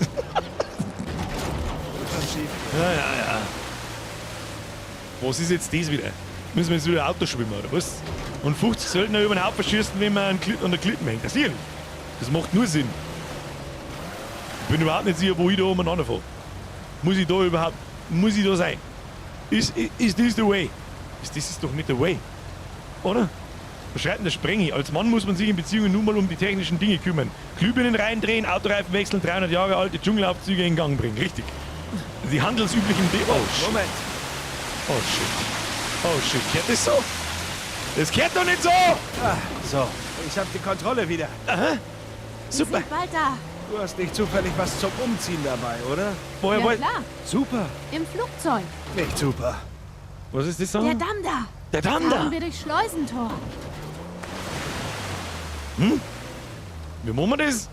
Ja, ja, ja. Was ist jetzt das wieder? Müssen wir jetzt wieder Auto schwimmen, oder was? Und 50 Söldner über den Haufen schießen, wenn man an der Klippen hängt. Das sicherlich. Das macht nur Sinn. Ich bin überhaupt nicht sicher, wo ich da umeinander fahre. Muss ich da überhaupt... Muss ich da sein? Ist this the way? Das ist doch nicht the way. Oder? Was schreibt denn der Sprengi? Als Mann muss man sich in Beziehungen nun mal um die technischen Dinge kümmern. Glühbirnen reindrehen, Autoreifen wechseln, 300 Jahre alte Dschungelaufzüge in Gang bringen. Richtig. Die handelsüblichen Dinge. Oh, shit. Moment. Oh, shit. Oh, shit. Kehrt das so? Das kehrt doch nicht so! Ah, so, ich habe die Kontrolle wieder. Aha. Super. Wir sind bald da. Du hast nicht zufällig was zum Umziehen dabei, oder? Woher Ja, klar. Super. Im Flugzeug. Nicht super. Was ist das da? Der Damm da. Der Damm da? Fahren wir durch Schleusentor. Hm? Wie machen wir das?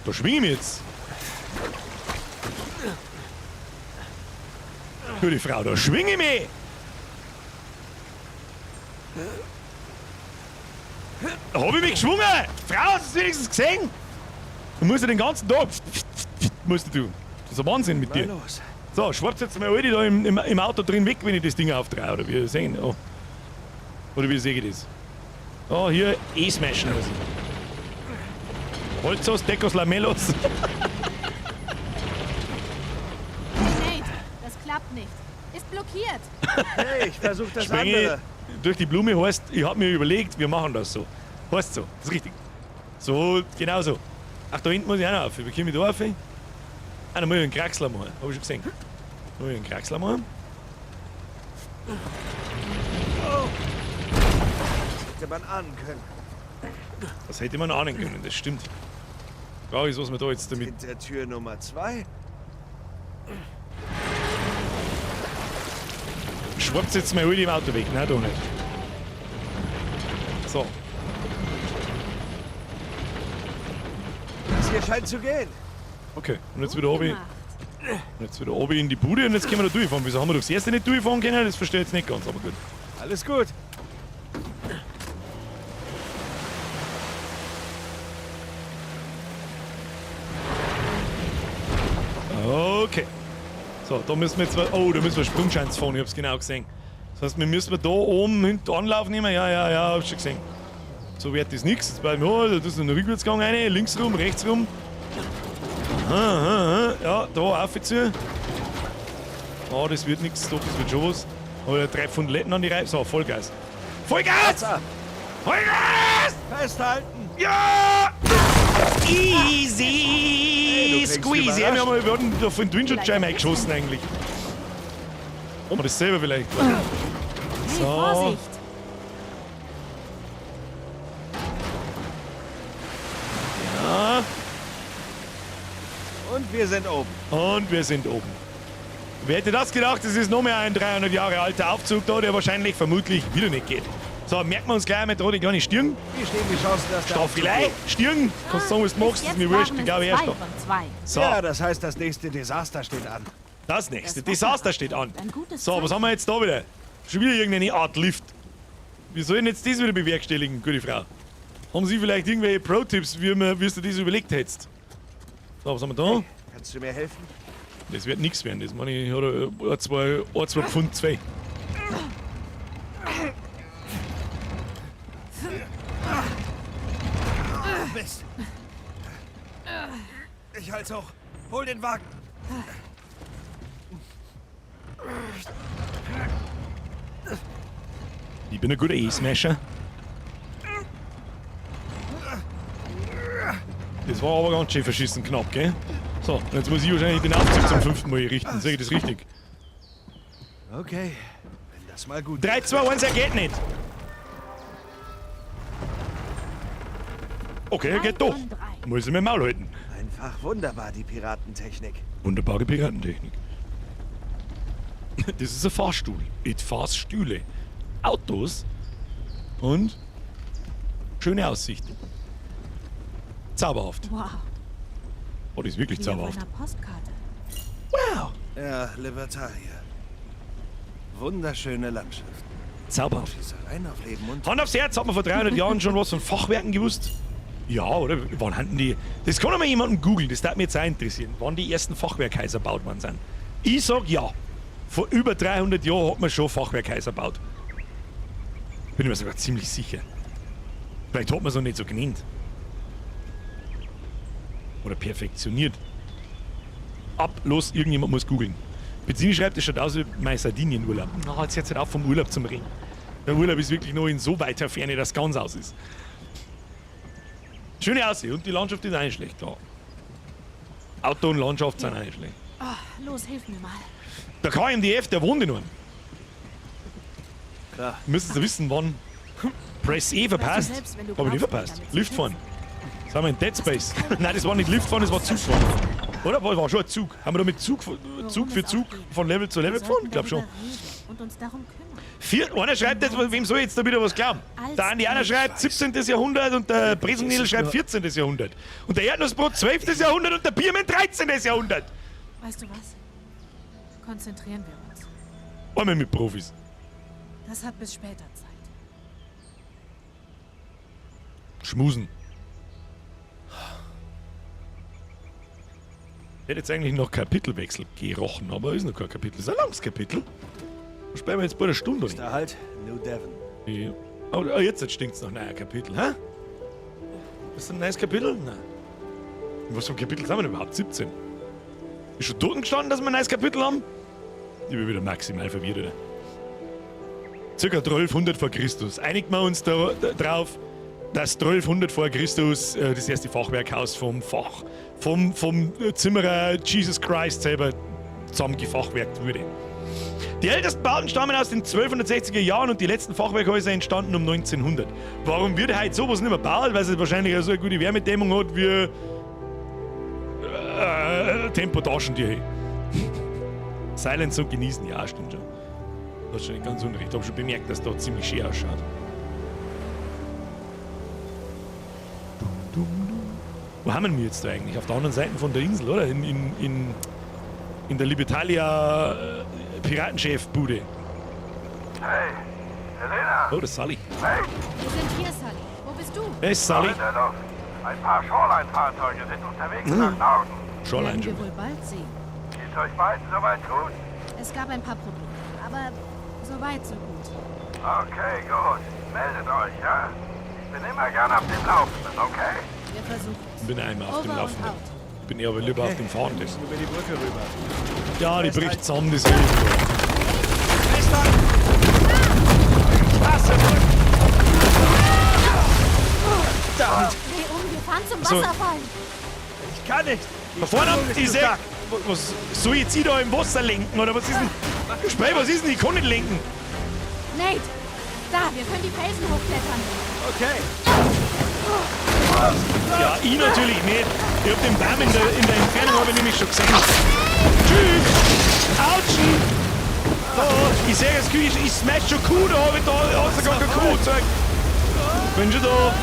Da schwinge ich mich jetzt. Gute Frau, da schwinge ich mich. Da hab ich mich geschwungen. Frau, hast du es wenigstens gesehen? Du musst ja den ganzen Tag... Musst du tun. Das ist ein Wahnsinn mit dir. Los. So, schwappt jetzt mal alle da im Auto drin weg, wenn ich das Ding aufdrehe, oder wir sehen. Oh. Oder wie sehe ich das? Oh, hier E-Smashen muss ich. Holzos, Decos, Lamellos. Hey Nate, das klappt nicht. Ist blockiert. Hey, ich versuch das Sprenge andere. durch die Blume heißt, ich hab mir überlegt, wir machen das so. Heißt so, das ist richtig. So, genau so. Ach, da hinten muss ich auch noch auf. Wie komme ich da auf? Ah, da muss ich einen Kraxler machen. Hab ich schon gesehen. Da muss ich einen Kraxler machen. Oh. Das hätte man ahnen können. Das hätte man ahnen können, das stimmt. Frage ist, was wir da jetzt damit. Hinter Tür Nummer 2. Schwappt jetzt mal heute im Auto weg. Nein, doch nicht. So. Das hier scheint zu gehen. Okay, und jetzt wieder oben. Und jetzt wieder oben in die Bude und jetzt können wir da durchfahren. Wieso haben wir das erste nicht durchfahren können? Das verstehe ich jetzt nicht ganz, aber gut. Alles gut. Okay. So, da müssen wir jetzt. Oh, da müssen wir Sprungschanz fahren, ich hab's genau gesehen. Das heißt, wir müssen da oben hinten Anlauf nehmen. Ja, ja, ja, hab's schon gesehen. So wird das nix. Jetzt bleiben wir, oh, da ist noch ein Rückwärtsgang rein. Links rum, rechts rum. Aha, aha, aha. Ja, da auf zu. Oh, das wird nix. Doch, das wird schon was. Aber 3 Pfund Letten an die Reifen. So, Vollgas. Vollgas! Vollgas! Festhalten! Ja! Easy! Hey, du Squeeze! Ja, wir hatten da von Twin Shot gleich eingeschossen eigentlich. Oh, das selber vielleicht. Hey, So. Vorsicht! Ja. Und wir sind oben. Und wir sind oben. Wer hätte das gedacht, es ist noch mehr ein 300 Jahre alter Aufzug da, der wahrscheinlich vermutlich wieder nicht geht. So, merken wir uns gleich mit da die kleine Stirn. Wie stehen die Chancen, dass der Aufzug Staffelei, geht? Stirn. Kannst sagen, was du machst, ist mir wurscht, ich glaube erst noch. So. Ja, das heißt, das nächste Desaster steht an. Das nächste Desaster steht an. Ein gutes So, was haben wir jetzt da wieder? Schon wieder irgendeine Art Lift. Wie soll denn jetzt das wieder bewerkstelligen, gute Frau? Haben Sie vielleicht irgendwelche Pro-Tipps, wie du das überlegt hättest? So, was haben wir da? Hey, kannst du mir helfen? Das wird nichts werden, das meine ich, hat 2 Pfund 2. Mist. Ich halte hoch. Hol den Wagen. Ich bin ein guter E-Smasher. Das war aber ganz schön verschissen knapp, gell? So, jetzt muss ich wahrscheinlich den Aufzug zum 5. Mal richten. Sag ich das richtig? Okay, wenn das mal gut 3, 2, 1, er geht nicht. Okay, er geht doch. Muss ich mir Maul halten. Einfach wunderbar, die Piratentechnik. Wunderbare Piratentechnik. Das ist ein Fahrstuhl. Ich fahr Stühle. Autos. Und schöne Aussicht. Zauberhaft. Wow. Oh, das ist wirklich Wie auf zauberhaft. einer Postkarte. Wow. Ja, Libertalia. Wunderschöne Landschaft. Zauberhaft. Schießereien auf Leben und Hand aufs Herz, hat man vor 300 Jahren schon was von Fachwerken gewusst? Ja, oder? Wann hatten die. Das kann doch mal jemanden googeln, das würde mich jetzt auch interessieren, wann die ersten Fachwerkhäuser gebaut worden sind. Ich sag ja. Vor über 300 Jahren hat man schon Fachwerkhäuser gebaut. Bin ich mir sogar ziemlich sicher. Vielleicht hat man es noch nicht so genannt. Oder perfektioniert. Ab, los, irgendjemand muss googeln. Bezzini schreibt, es schaut aus wie mein Sardinienurlaub. Na, jetzt hört's halt auf vom Urlaub zum Reden. Der Urlaub ist wirklich nur in so weiter Ferne, dass es ganz aus ist. Schöne Aussicht und die Landschaft ist auch nicht schlecht da. Auto und Landschaft sind auch nicht schlecht. Oh, los, hilf mir mal. Der KMDF, der wohnt in einem. Klar. Müssen Sie wissen, wann Press E verpasst. Weißt du selbst, wenn du Hab ich nicht glaubst, verpasst. damit zu Lift fahren. Sind wir in Dead Space? Nein, das war nicht Lift fahren, das war Zug fahren. Oder? War schon ein Zug. Haben wir da mit Zug, Zug für Zug von Level zu Level gefahren? Ich glaub schon. Und uns darum kümmern. Vier, einer schreibt jetzt, wem soll ich jetzt da wieder was glauben? Der Andi einer schreibt 17. Jahrhundert und der Bresenel schreibt 14. Jahrhundert. Und der Erdnussbrot 12. Jahrhundert und der Biermann 13. Jahrhundert. Weißt du was? Konzentrieren wir uns. Einmal mit Profis. Das hat bis später Zeit. Schmusen. Ich hätte jetzt eigentlich noch Kapitelwechsel gerochen, aber ist noch kein Kapitel. Ist ein langes Kapitel. Da spielen wir jetzt bald eine Stunde. Nächster Halt, New Devon. Ja. Oh, jetzt stinkt's nach neuer Kapitel, hä? Ist das ein neues Kapitel? Nein. In was für ein Kapitel sind wir denn überhaupt? 17. Ist schon dort gestanden, dass wir ein neues Kapitel haben? Ich bin wieder maximal verwirrt, oder? Circa 1200 vor Christus. Einigen wir uns da drauf, dass 1200 vor Christus das erste Fachwerkhaus vom Zimmerer Jesus Christ selber zusammengefachwerkt wurde. Die ältesten Bauten stammen aus den 1260er Jahren und die letzten Fachwerkhäuser entstanden um 1900. Warum wird heute sowas nicht mehr gebaut? Weil es wahrscheinlich auch so eine gute Wärmedämmung hat wie Tempotaschentücher. Silence und genießen, ja, stimmt schon. Das ist schon nicht ganz unrecht. Ich habe schon bemerkt, dass da ziemlich schön ausschaut. Dum, dum, dum. Wo haben wir jetzt da eigentlich? Auf der anderen Seite von der Insel, oder? In der Libertalia Piratenchef-Bude. Hey, Elena! Oh, das ist Sully. Hey. Wir sind hier, Sully. Wo bist du? Hey, Sully. In der Luft. Ein paar Shoreline-Fahrzeuge sind unterwegs nach Norden. Shoreline werden wir wohl bald sehen. Geht's euch beiden soweit gut? Es gab ein paar Probleme, aber soweit so gut. Okay, gut. Meldet euch, ja? Ich bin immer gern auf dem Laufenden, okay? Wir versuchen es. Ich bin einmal auf dem Laufenden. Ich bin eher aber lieber auf dem Fahrenden. Über die Brücke rüber. Ja, die bricht zusammen, das will ich. Verdammt! Dreh um, wir fahren zum Wasserfall. Ich kann nicht. Da vorne, ich seh, was soll ich jetzt da im Wasser lenken oder was ist denn? Spey, was ist denn? Ich kann nicht lenken. Nate, da, wir können die Felsen hochklettern. Okay. Ja, ich natürlich nicht. Ich hab den Baum in der Entfernung hab ich nämlich schon gesehen. Tschüss! Autschen! Da, ich sehe das Küche, ich smash schon Kuh, da hab ich da, hast du gar keine Kuh gezeigt. Bin schon da.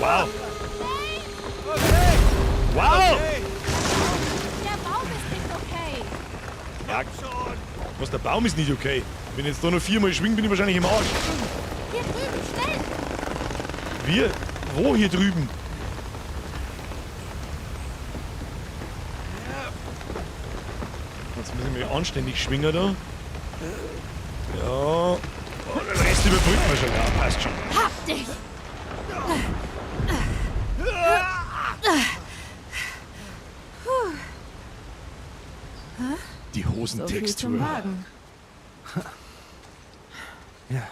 Wow. Wow! Der Baum ist nicht okay. Ja, was, der Baum ist nicht okay. Wenn ich jetzt da noch viermal schwinge, bin ich wahrscheinlich im Arsch. Hier drüben, schnell! Wir? Wo hier drüben? Jetzt müssen wir anständig schwingen da. Ja. Oh, den Rest überbrücken wir schon. Ja, passt schon. Hab dich! Die Hosentextur. So viel zum Wagen. Ja.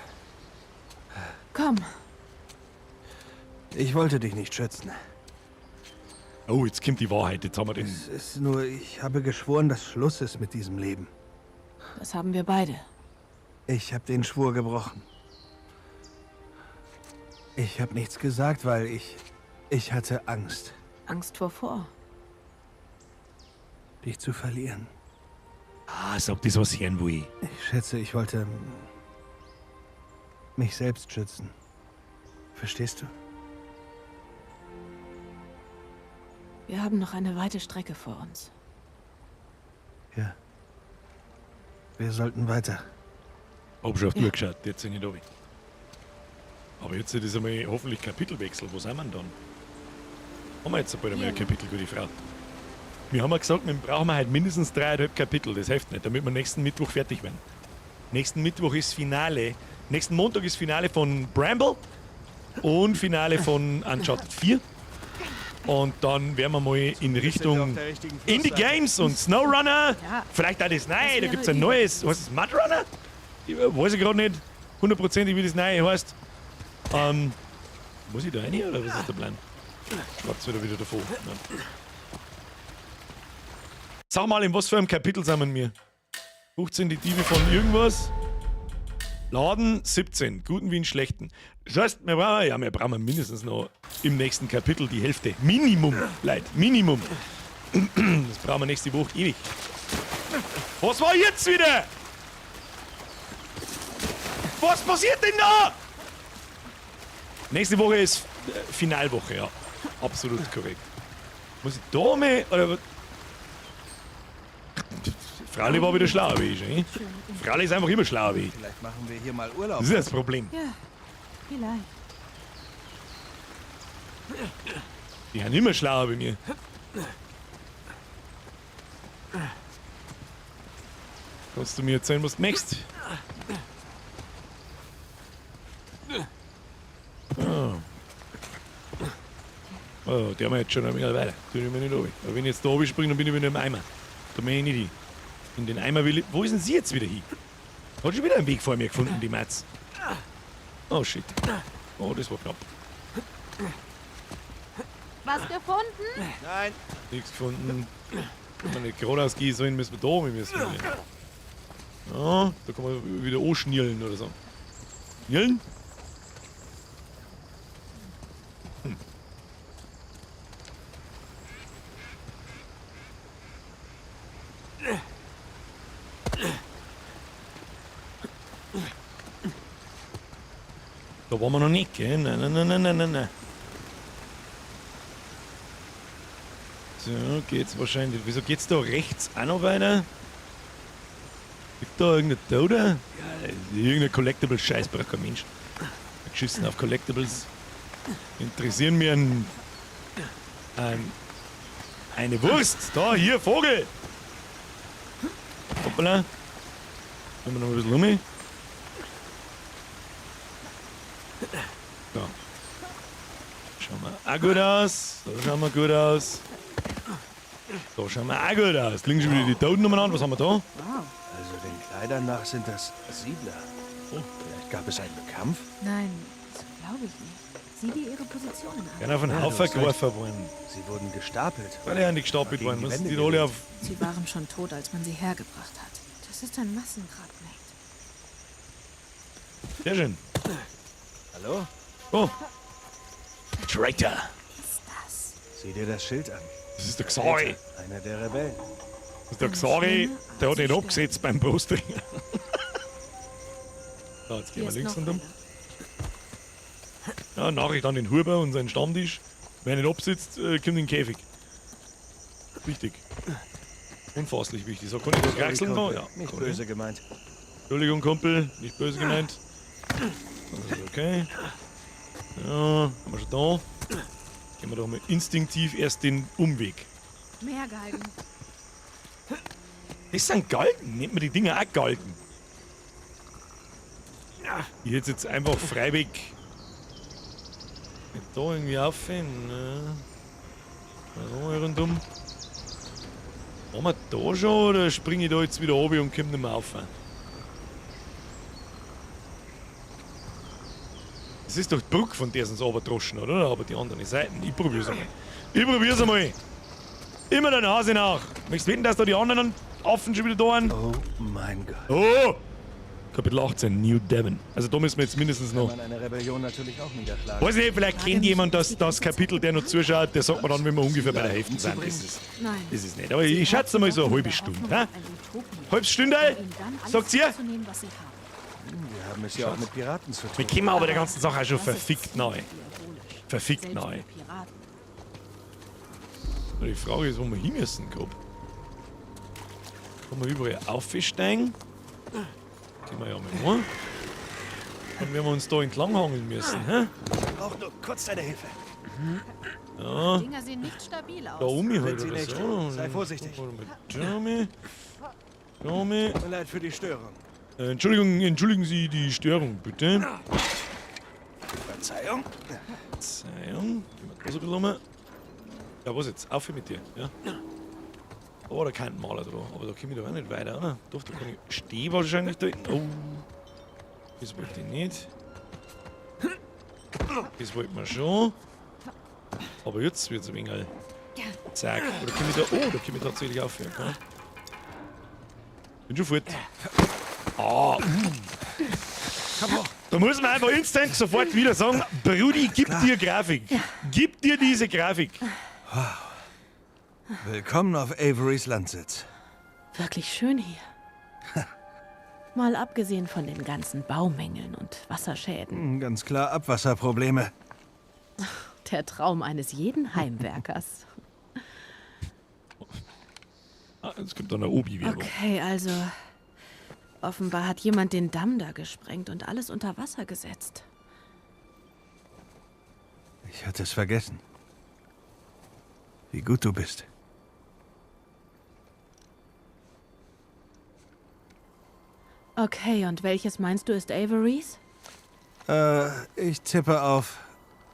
Komm. Ich wollte dich nicht schützen. Oh, jetzt kommt die Wahrheit. Jetzt haben wir den. Es ist nur, ich habe geschworen, dass Schluss ist mit diesem Leben. Das haben wir beide. Ich habe den Schwur gebrochen. Ich habe nichts gesagt, weil ich hatte Angst. Angst wovor? Dich zu verlieren. Ah, sag das, was hören will. Ich schätze, ich wollte mich selbst schützen. Verstehst du? Wir haben noch eine weite Strecke vor uns. Ja. Wir sollten weiter. Hab schon auf die Uhr geschaut, jetzt bin ich da. Aber jetzt ist einmal hoffentlich Kapitelwechsel. Wo sind wir denn dann? Haben wir jetzt bald einmal ein Kapitel, gute Frau. Wir haben ja gesagt, wir brauchen halt mindestens 3,5 Kapitel. Das hilft nicht, damit wir nächsten Mittwoch fertig werden. Nächsten Mittwoch ist Finale. Nächsten Montag ist Finale von Bramble und Finale von Uncharted 4. Und dann werden wir mal in Richtung Indie Games und SnowRunner. Ja. Vielleicht auch das Neue, Das da gibt es ein wäre neues. Heißt es Mudrunner? Ich weiß ich gerade nicht hundertprozentig, wie das Neue heißt. Muss ich da rein oder was ist der Plan? Schwarz wieder wieder davor. Ja. Sag mal, in was für einem Kapitel sind wir? 15 die Diebe von irgendwas. Laden 17, guten wie in schlechten. Das heißt, wir brauchen, ja, wir brauchen mindestens noch im nächsten Kapitel die Hälfte. Minimum, Leute, Minimum. Das brauchen wir nächste Woche ewig. Was war jetzt wieder? Was passiert denn da? Nächste Woche ist Finalwoche, ja. Absolut korrekt. Muss ich da mal, oder was? Fralli war wieder schlauer wie ich, eh? Fralli ist einfach immer schlauer wie ich. Vielleicht machen wir hier mal Urlaub. Das ist das Problem. Ja, vielleicht. Die sind immer schlauer wie mir. Kannst du mir erzählen, was du möchtest? Oh, der haben wir jetzt schon ein wenig weiter. Tue ich mir nicht runter. Aber wenn ich jetzt da springe, dann bin ich wieder im Eimer. Da bin ich nicht hin. In den Eimer will ich. Wo ist denn sie jetzt wieder hin? Hat schon wieder einen Weg vor mir gefunden, die Matz. Oh shit. Oh, das war knapp. Was gefunden? Nein. Nichts gefunden. Wenn wir nicht geradeaus gehen sollen, müssen wir da oben müssen wir. Ja, da kann man wieder anschnirlen oder so. Schnirlen? Hm. Da waren wir noch nicht, gell? Nein, nein, nein, nein, nein, nein. So, geht's wahrscheinlich. Wieso geht's da rechts auch noch weiter? Gibt da irgendein Toter? Ja, irgendein Collectible-Scheiß braucht kein Mensch. Geschissen auf Collectibles. Interessieren mir eine Wurst. Da, hier, Vogel! Hoppala. Kommen wir noch ein bisschen um. So. Schauen wir auch gut aus. Da schauen wir gut aus. Da schauen wir auch gut aus. Liegen schon wieder die Toten umeinander. Was haben wir da? Wow. Also den Kleidern nach sind das Siedler. Oh. Vielleicht gab es einen Kampf? Nein, das glaube ich nicht. Sieh dir ihre Positionen an. Gerne auf den Haufen geworfen worden. Sie wurden gestapelt. Weil die nicht gestapelt worden. Was die alle auf. Sie waren schon tot, als man sie hergebracht hat. Das ist ein Massengrab, Nate. Sehr schön. Hallo? Oh. Traitor. Ist das? Sieh dir das Schild an. Das ist der Xari. Einer der Rebellen. Das ist der Xari, der hat ihn abgesetzt beim Posting. So, jetzt gehen wir links rundum. Ja, Nachricht an den Huber und seinen Stammtisch. Wer nicht absitzt, kommt in den Käfig. Wichtig. Unfasslich wichtig. So, kann ich da kraxeln da? Ja. Nicht böse gemeint. Entschuldigung, Kumpel. Nicht böse gemeint. Das ist okay. Ja, haben wir schon da. Gehen wir doch mal instinktiv erst den Umweg. Mehr Galgen. Das sind Galgen. Nennt man die Dinger auch Galgen? Ja, ich hätte jetzt einfach freiweg nicht da irgendwie auffinden. Ne? Also mal rundum. Waren wir da schon oder springe ich da jetzt wieder runter und komme nicht mehr auf? Das ist doch die Brücke, von der sie uns runtergedroschen, oder? Aber die anderen Seiten. Ich probier's einmal. Ich probier's einmal. Immer der Nase nach. Möchtest du wetten, dass da die anderen Affen schon wieder da sind? Oh mein Gott. Oh! Kapitel 18, New Devon. Also da müssen wir jetzt mindestens noch. Kann man eine Rebellion natürlich auch niederschlagen. Weiß nicht, vielleicht kennt jemand das Kapitel, der noch zuschaut, der sagt mir dann, wenn wir ungefähr bei der Hälfte sind. Das ist, Nein. das ist nicht. Aber ich schätze mal so eine halbe Stunde. Hä? Halbe Stunde, sagt ihr? Wir haben es ja auch mit Piraten zu tun. Wir kommen aber der ganzen Sache auch schon verfickt nahe. Verfickt nahe. Die Frage ist, wo wir hin müssen, grob. Kann man überall aufsteigen? Gehen wir ja mal an. Dann werden wir uns da entlang hangeln müssen, hä? Ich brauche nur kurz deine Hilfe. Ja. Die Dinger sehen nicht stabil aus. Da um mich halt Sind sie oder nicht. so. Sei vorsichtig. Tommy. Tommy. Tut mir leid für die Störung. Entschuldigung, entschuldigen Sie die Störung, bitte. Verzeihung. Verzeihung. Gehen wir da so ein bisschen rum. Ja, was jetzt? Auf mit dir, ja? Oh, da kann ein Maler dran. Aber da komme ich doch auch nicht weiter, oder? Doch, da kann ich stehen wahrscheinlich da hinten. Oh. Das wollte ich nicht. Das wollten wir schon. Aber jetzt wird es ein wenig. Zack. Oder komme ich da. Oh, da komme ich tatsächlich auf. Okay. Bin schon fort. Ah. Da muss man einfach instant sofort wieder sagen: Brudi, gib dir Grafik. Gib dir diese Grafik. Wow. Willkommen auf Averys Landsitz. Wirklich schön hier. Mal abgesehen von den ganzen Baumängeln und Wasserschäden. Ganz klar Abwasserprobleme. Der Traum eines jeden Heimwerkers. Ah, jetzt kommt da eine Obi-Werbung. Okay, also offenbar hat jemand den Damm da gesprengt und alles unter Wasser gesetzt. Ich hatte es vergessen. Wie gut du bist. Okay, und welches meinst du ist Averys? Ich tippe auf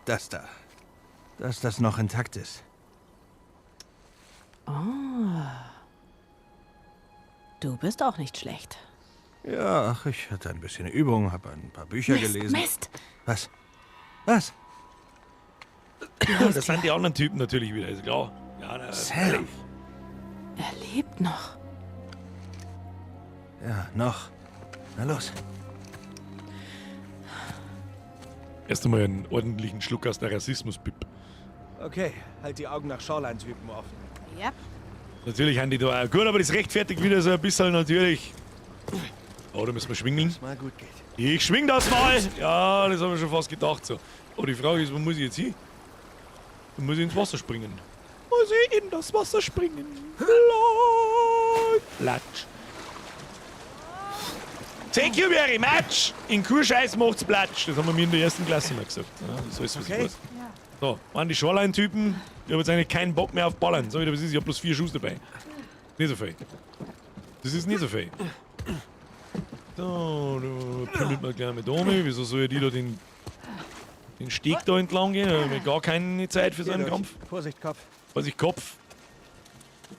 das da. Dass das noch intakt ist. Oh. Du bist auch nicht schlecht. Ja, ach, ich hatte ein bisschen Übung, habe ein paar Bücher Mist, gelesen. Mist! Was? Was? Das sind die anderen Typen natürlich wieder, ist klar. Ja, na, Sam. Er lebt noch. Ja, noch. Na los. Erst einmal einen ordentlichen Schluck aus der Rassismus-Pip. Okay, halt die Augen nach Shoreline-Typen offen. Ja. Natürlich haben die da auch. Gut, aber das rechtfertigt wieder so ein bisschen natürlich. Oh, da müssen wir schwingeln. Mal gut geht. Ich schwing das mal! Ja, das haben wir schon fast gedacht so. Aber die Frage ist, wo muss ich jetzt hin? Da muss ich ins Wasser springen. Muss ich in das Wasser springen? Latsch. Thank you very much! In Kurscheiß macht's Platsch. Das haben wir mir in der ersten Klasse mal gesagt. Ja, das ist alles, was Okay. ich weiß. So, waren die Shoreline-Typen. Ich habe jetzt eigentlich keinen Bock mehr auf Ballern. So, was ist, ich hab bloß 4 Schuss dabei. Nicht so viel. Das ist nicht so viel. So, da pimmelt man gleich mit um. Wieso soll ich die da den Steg da entlang gehen? Da habe ich gar keine Zeit für so einen Geh durch. Kampf. Vorsicht, Kopf. Vorsicht, Kopf.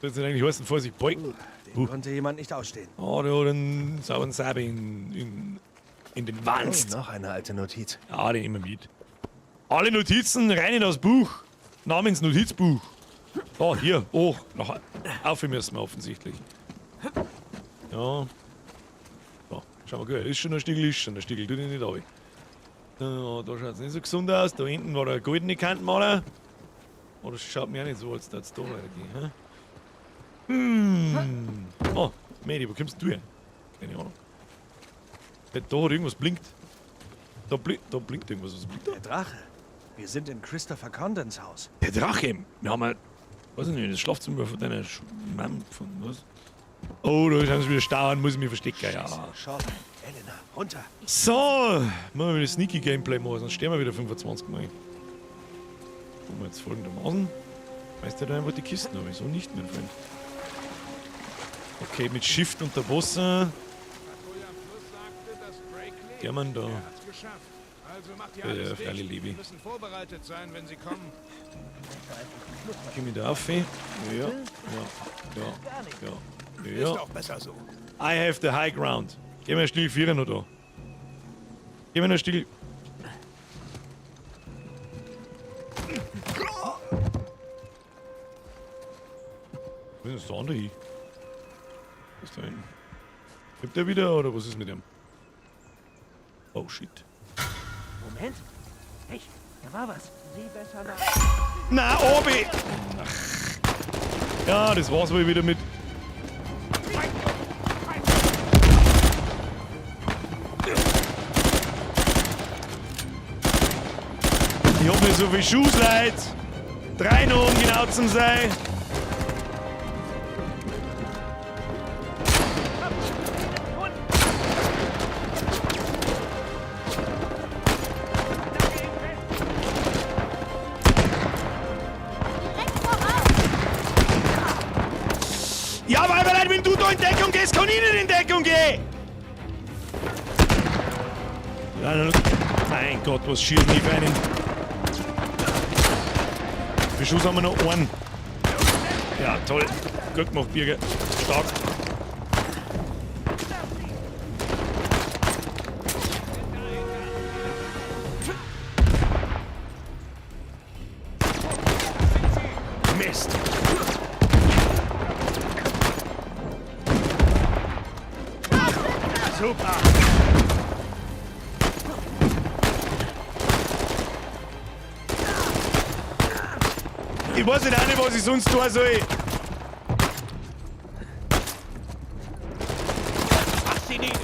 Das soll eigentlich heißen, Vorsicht, Beugen. Den konnte jemand nicht ausstehen. Oh, der hat einen sauberen Sabe in den Wanst. Oh, noch eine alte Notiz. Ja, den immer mit. Alle Notizen rein in das Buch. Namens Notizbuch. Oh, hier. Oh, noch auf müssen wir offensichtlich. Ja. So, schau mal gut. Ist schon ein Stiegel, ist schon ein Stiegel. Tu dich nicht runter. Da, da schaut es nicht so gesund aus. Da hinten war der goldene Kantenmaler. Oh, das schaut mir auch nicht so, als würde es da weitergehen. Hä? Hm. Oh, Medi, wo kommst du her? Keine Ahnung. Da hat irgendwas blinkt. Da blinkt irgendwas. Was blinkt da? Der Drache. Wir sind in Christopher Condons Haus. Der Drache. Wir haben ein, weiß ich nicht, das Schlafzimmer von deiner Mom, von was? Oh, da ist wieder Stau, muss ich mich verstecken, ja. Shoreline, Elena, runter. So, machen wir wieder Sneaky Gameplay machen, sonst stehen wir wieder 25 Mal. Gucken wir jetzt folgendermaßen. Weißt du da einfach die Kisten, aber so nicht, mein Freund. Okay, mit Shift und der Bosse. Der Mann da. Ja, freilich, Liebe. müssen vorbereitet sein, wenn sie kommen. Komm ich da auf? Ja, ja, ja, ja. Ist Ja. auch besser so. I have the high ground. Geh mir still Vierer noch da. Geh mir noch still. Wo ist denn das andere hin? Was ist da hinten? Kommt der wieder oder was ist mit dem? Oh shit. Moment. Hey, da war was. Sieh besser nach. Na, Obi! Ach. Ja, das war's wohl wieder mit. Ich hab nicht so viel Schuss, Leute. 3 noch, um genau zu sein. Ja, Weiberlein, wenn du da in Deckung gehst, kann ich nicht in Deckung gehen! Ja, mein Gott, was schießen die für einen? Wie Schuss haben wir noch? Einen. Ja, toll. Gut gemacht, Birger. Stark. Mist. Super. Ich weiß nicht auch nicht, was ich sonst tun soll. Mach sie nieder.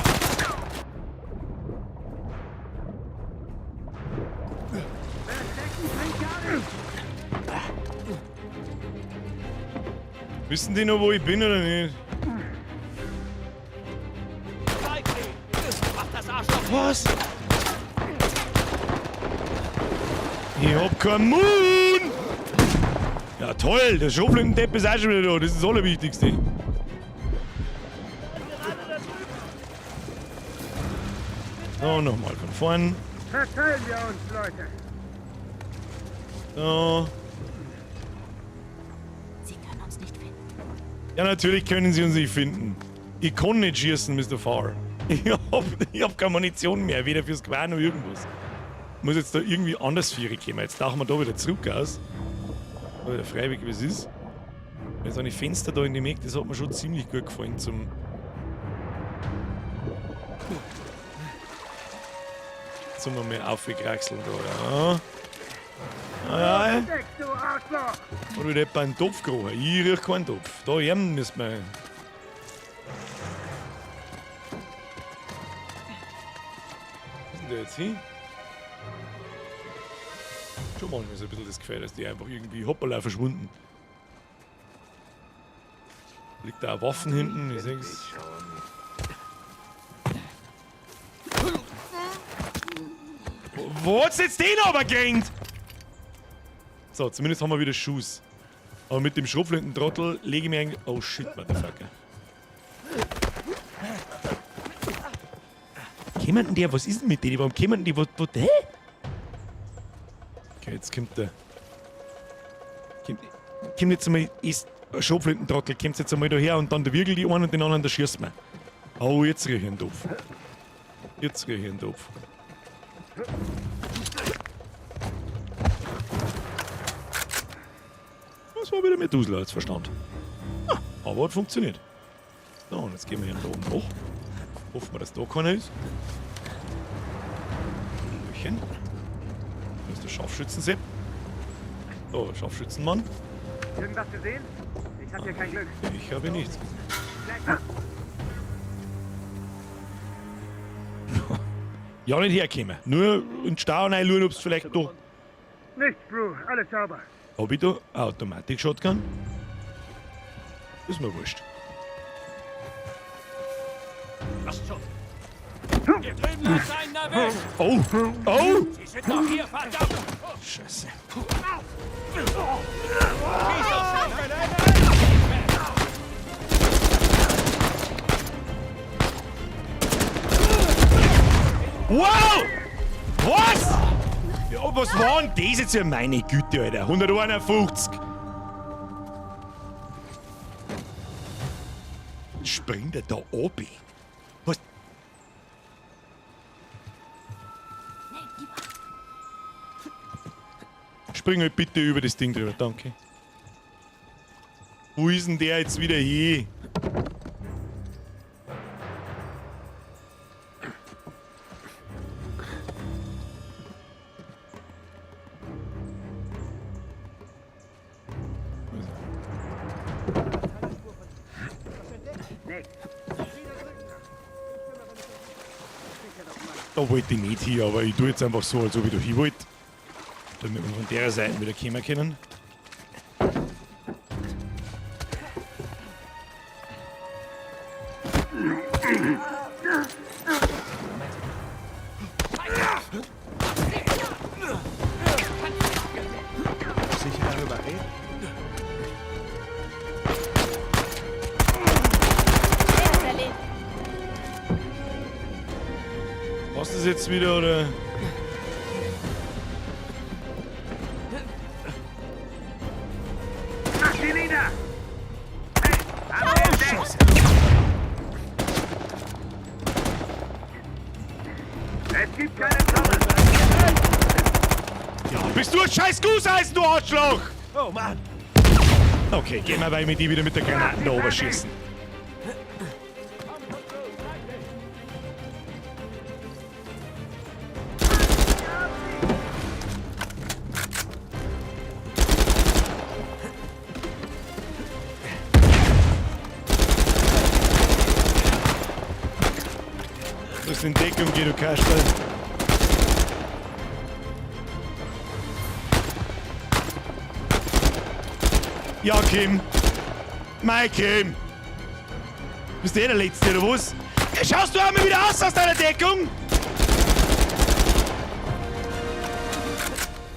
Wissen die noch, wo ich bin oder nicht? Was? Ich hab keinen Moon! Ja toll, der Schrotflintendepp ist auch schon wieder da. Das ist das Allerwichtigste. So, nochmal von vorn. Verteilen wir uns, Leute. So. Sie können uns nicht finden. Ja, natürlich können sie uns nicht finden. Ich kann nicht schießen, Mr. Farr. Ich hab keine Munition mehr, weder fürs Gewehr noch irgendwas. Ich muss jetzt da irgendwie anders Viere kommen. Jetzt tauchen wir da wieder zurück aus. Oder freiwillig, wie es ist. Jetzt an die Fenster da in dem Eck, das hat mir schon ziemlich gut gefallen zum. Zum einmal aufgekraxeln da, ja. Ah, ja. Oder wieder etwa einen Topf gerochen. Ich riech keinen Topf. Da eben müssen wir. Wo ist denn der jetzt hin? Schon manchmal so ein bisschen das Gefühl, dass die einfach irgendwie hoppala verschwunden. Liegt da auch Waffen hinten, ich seh's. Wo hat's jetzt den aber gekriegt? So, zumindest haben wir wieder Schuss. Aber mit dem Schrotflintentrottel lege ich mir eigentlich. Oh shit, motherfucker. Kämen denn der? Was ist denn mit denen? Warum kämen denn die? Wo, hä? Okay, jetzt kommt der. Kommt jetzt einmal. Ist Schrotflintentrottel, kommt jetzt einmal da her und dann der Wiegel die einen und den anderen, da schießt man. Oh, jetzt riech ich einen Topf. Jetzt riech ich einen Topf. Das war wieder mit Dusel als Verstand. Ah, aber hat funktioniert. So, und jetzt gehen wir hier da oben hoch. Hoffen wir, dass da keiner ist. Hallöchen. Da ist der Scharfschützensepp. So, Scharfschützenmann. Irgendwas gesehen? Ich hab hier kein Glück. Ich habe nichts gesehen. Ja, nicht herkommen. Nur in den Stau reinschauen, ob's vielleicht doch. Nichts, Bro. Alles sauber. Hab ich da Automatik-Shotgun? Ist mir wurscht. Passt schon. Hier drüben hat einen erwischt. Oh! Oh! Sie sind noch hier, verdammt! Scheiße. Wow! Was? Ja, was war denn das jetzt für meine Güte, Alter? 151. Springt er da oben? Was? Spring halt bitte über das Ding drüber, danke. Wo ist denn der jetzt wieder hin? Da wollte ich nicht hin, aber ich tue jetzt einfach so, als ob ich da hin wollte. Damit wir von der Seite wieder kommen können. Sicher darüber reden? Passt das jetzt wieder, oder? Mach sie nieder! Hey, haben wir entdeckt! Es gibt keine Trouble! Ja, bist du ein scheiß Guseisen, du Arschloch! Oh Mann! Okay, gehen wir, weil wir die wieder mit der Granaten da oben schießen. Du musst in Deckung gehen, du Kasperl. Ja, Kim. Mein Kim. Bist du eh der Letzte, oder was? Schaust du einmal wieder aus deiner Deckung?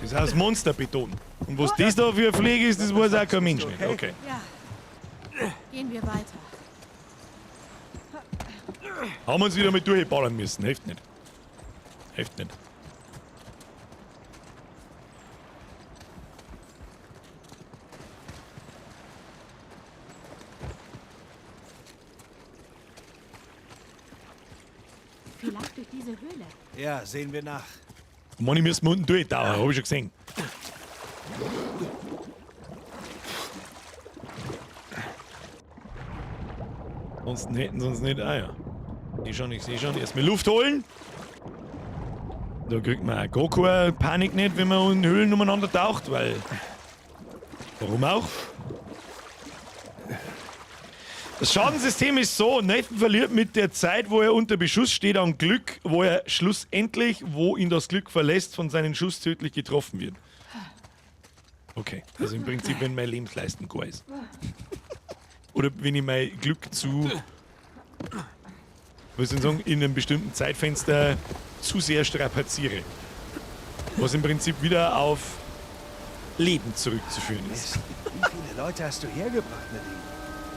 Das ist aus Monsterbeton. Und was das da für eine Pflege ist, das weiß auch kein Mensch nicht. Okay. Ja. Gehen wir weiter. Haben wir uns wieder mal durchballern müssen. Hilft nicht. Hilft nicht. Vielleicht durch diese Höhle. Ja, sehen wir nach. Manni, müssen wir unten durchtauchen, hab ich schon gesehen. Ansonsten hätten sie uns nicht. Ah ja. Ich seh schon. Erstmal Luft holen. Da kriegt man auch gar keine Panik nicht, wenn man in Höhlen umeinander taucht, weil. Warum auch? Das Schadensystem ist so, Nathan verliert mit der Zeit, wo er unter Beschuss steht, an Glück, wo er schlussendlich, wo ihn das Glück verlässt, von seinen Schuss tödlich getroffen wird. Okay, also im Prinzip, wenn mein Lebensleisten gar ist. Oder wenn ich mein Glück zu, was soll ich sagen, in einem bestimmten Zeitfenster zu sehr strapaziere. Was im Prinzip wieder auf Leben zurückzuführen ist. Mist. Wie viele Leute hast du hergebracht, Nadine?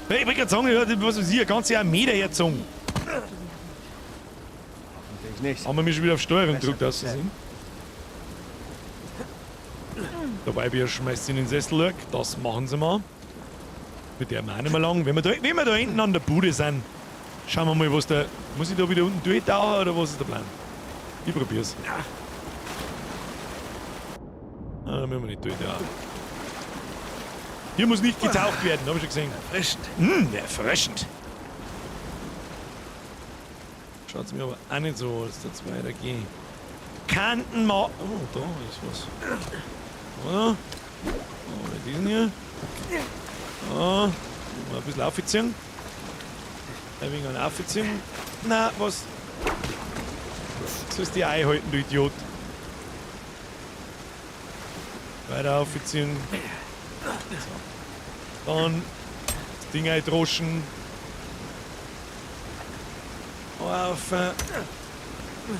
Hey, ich wollte gerade sagen, ich hab, was weiß ich, eine ganze Armee dahergezogen. Hoffentlich nicht. Haben wir mich schon wieder auf Steuerung gedrückt, aus Versehen. Der Weibier schmeißt sie in den Sessel, das machen sie mal. Mit der auch nicht mehr lang. Wenn wir da hinten an der Bude sind, schauen wir mal, was da. Muss ich da wieder unten durchtauchen oder was ist der Plan? Ich probier's. Ah, da müssen wir nicht durchtauchen. Hier muss nicht getaucht werden, hab ich schon gesehen. Erfrischend. Erfrischend. Schaut's mir aber auch nicht so, als das weitergeht. Kanten mal. Oh, da ist was. Oder? Oh, diesen hier. Oh, mal ein bisschen aufziehen. Ein wenig aufziehen. Na, was? Sollst du die einhalten, du Idiot. Weiter aufziehen. So. Dann das Ding eindroschen. Auf.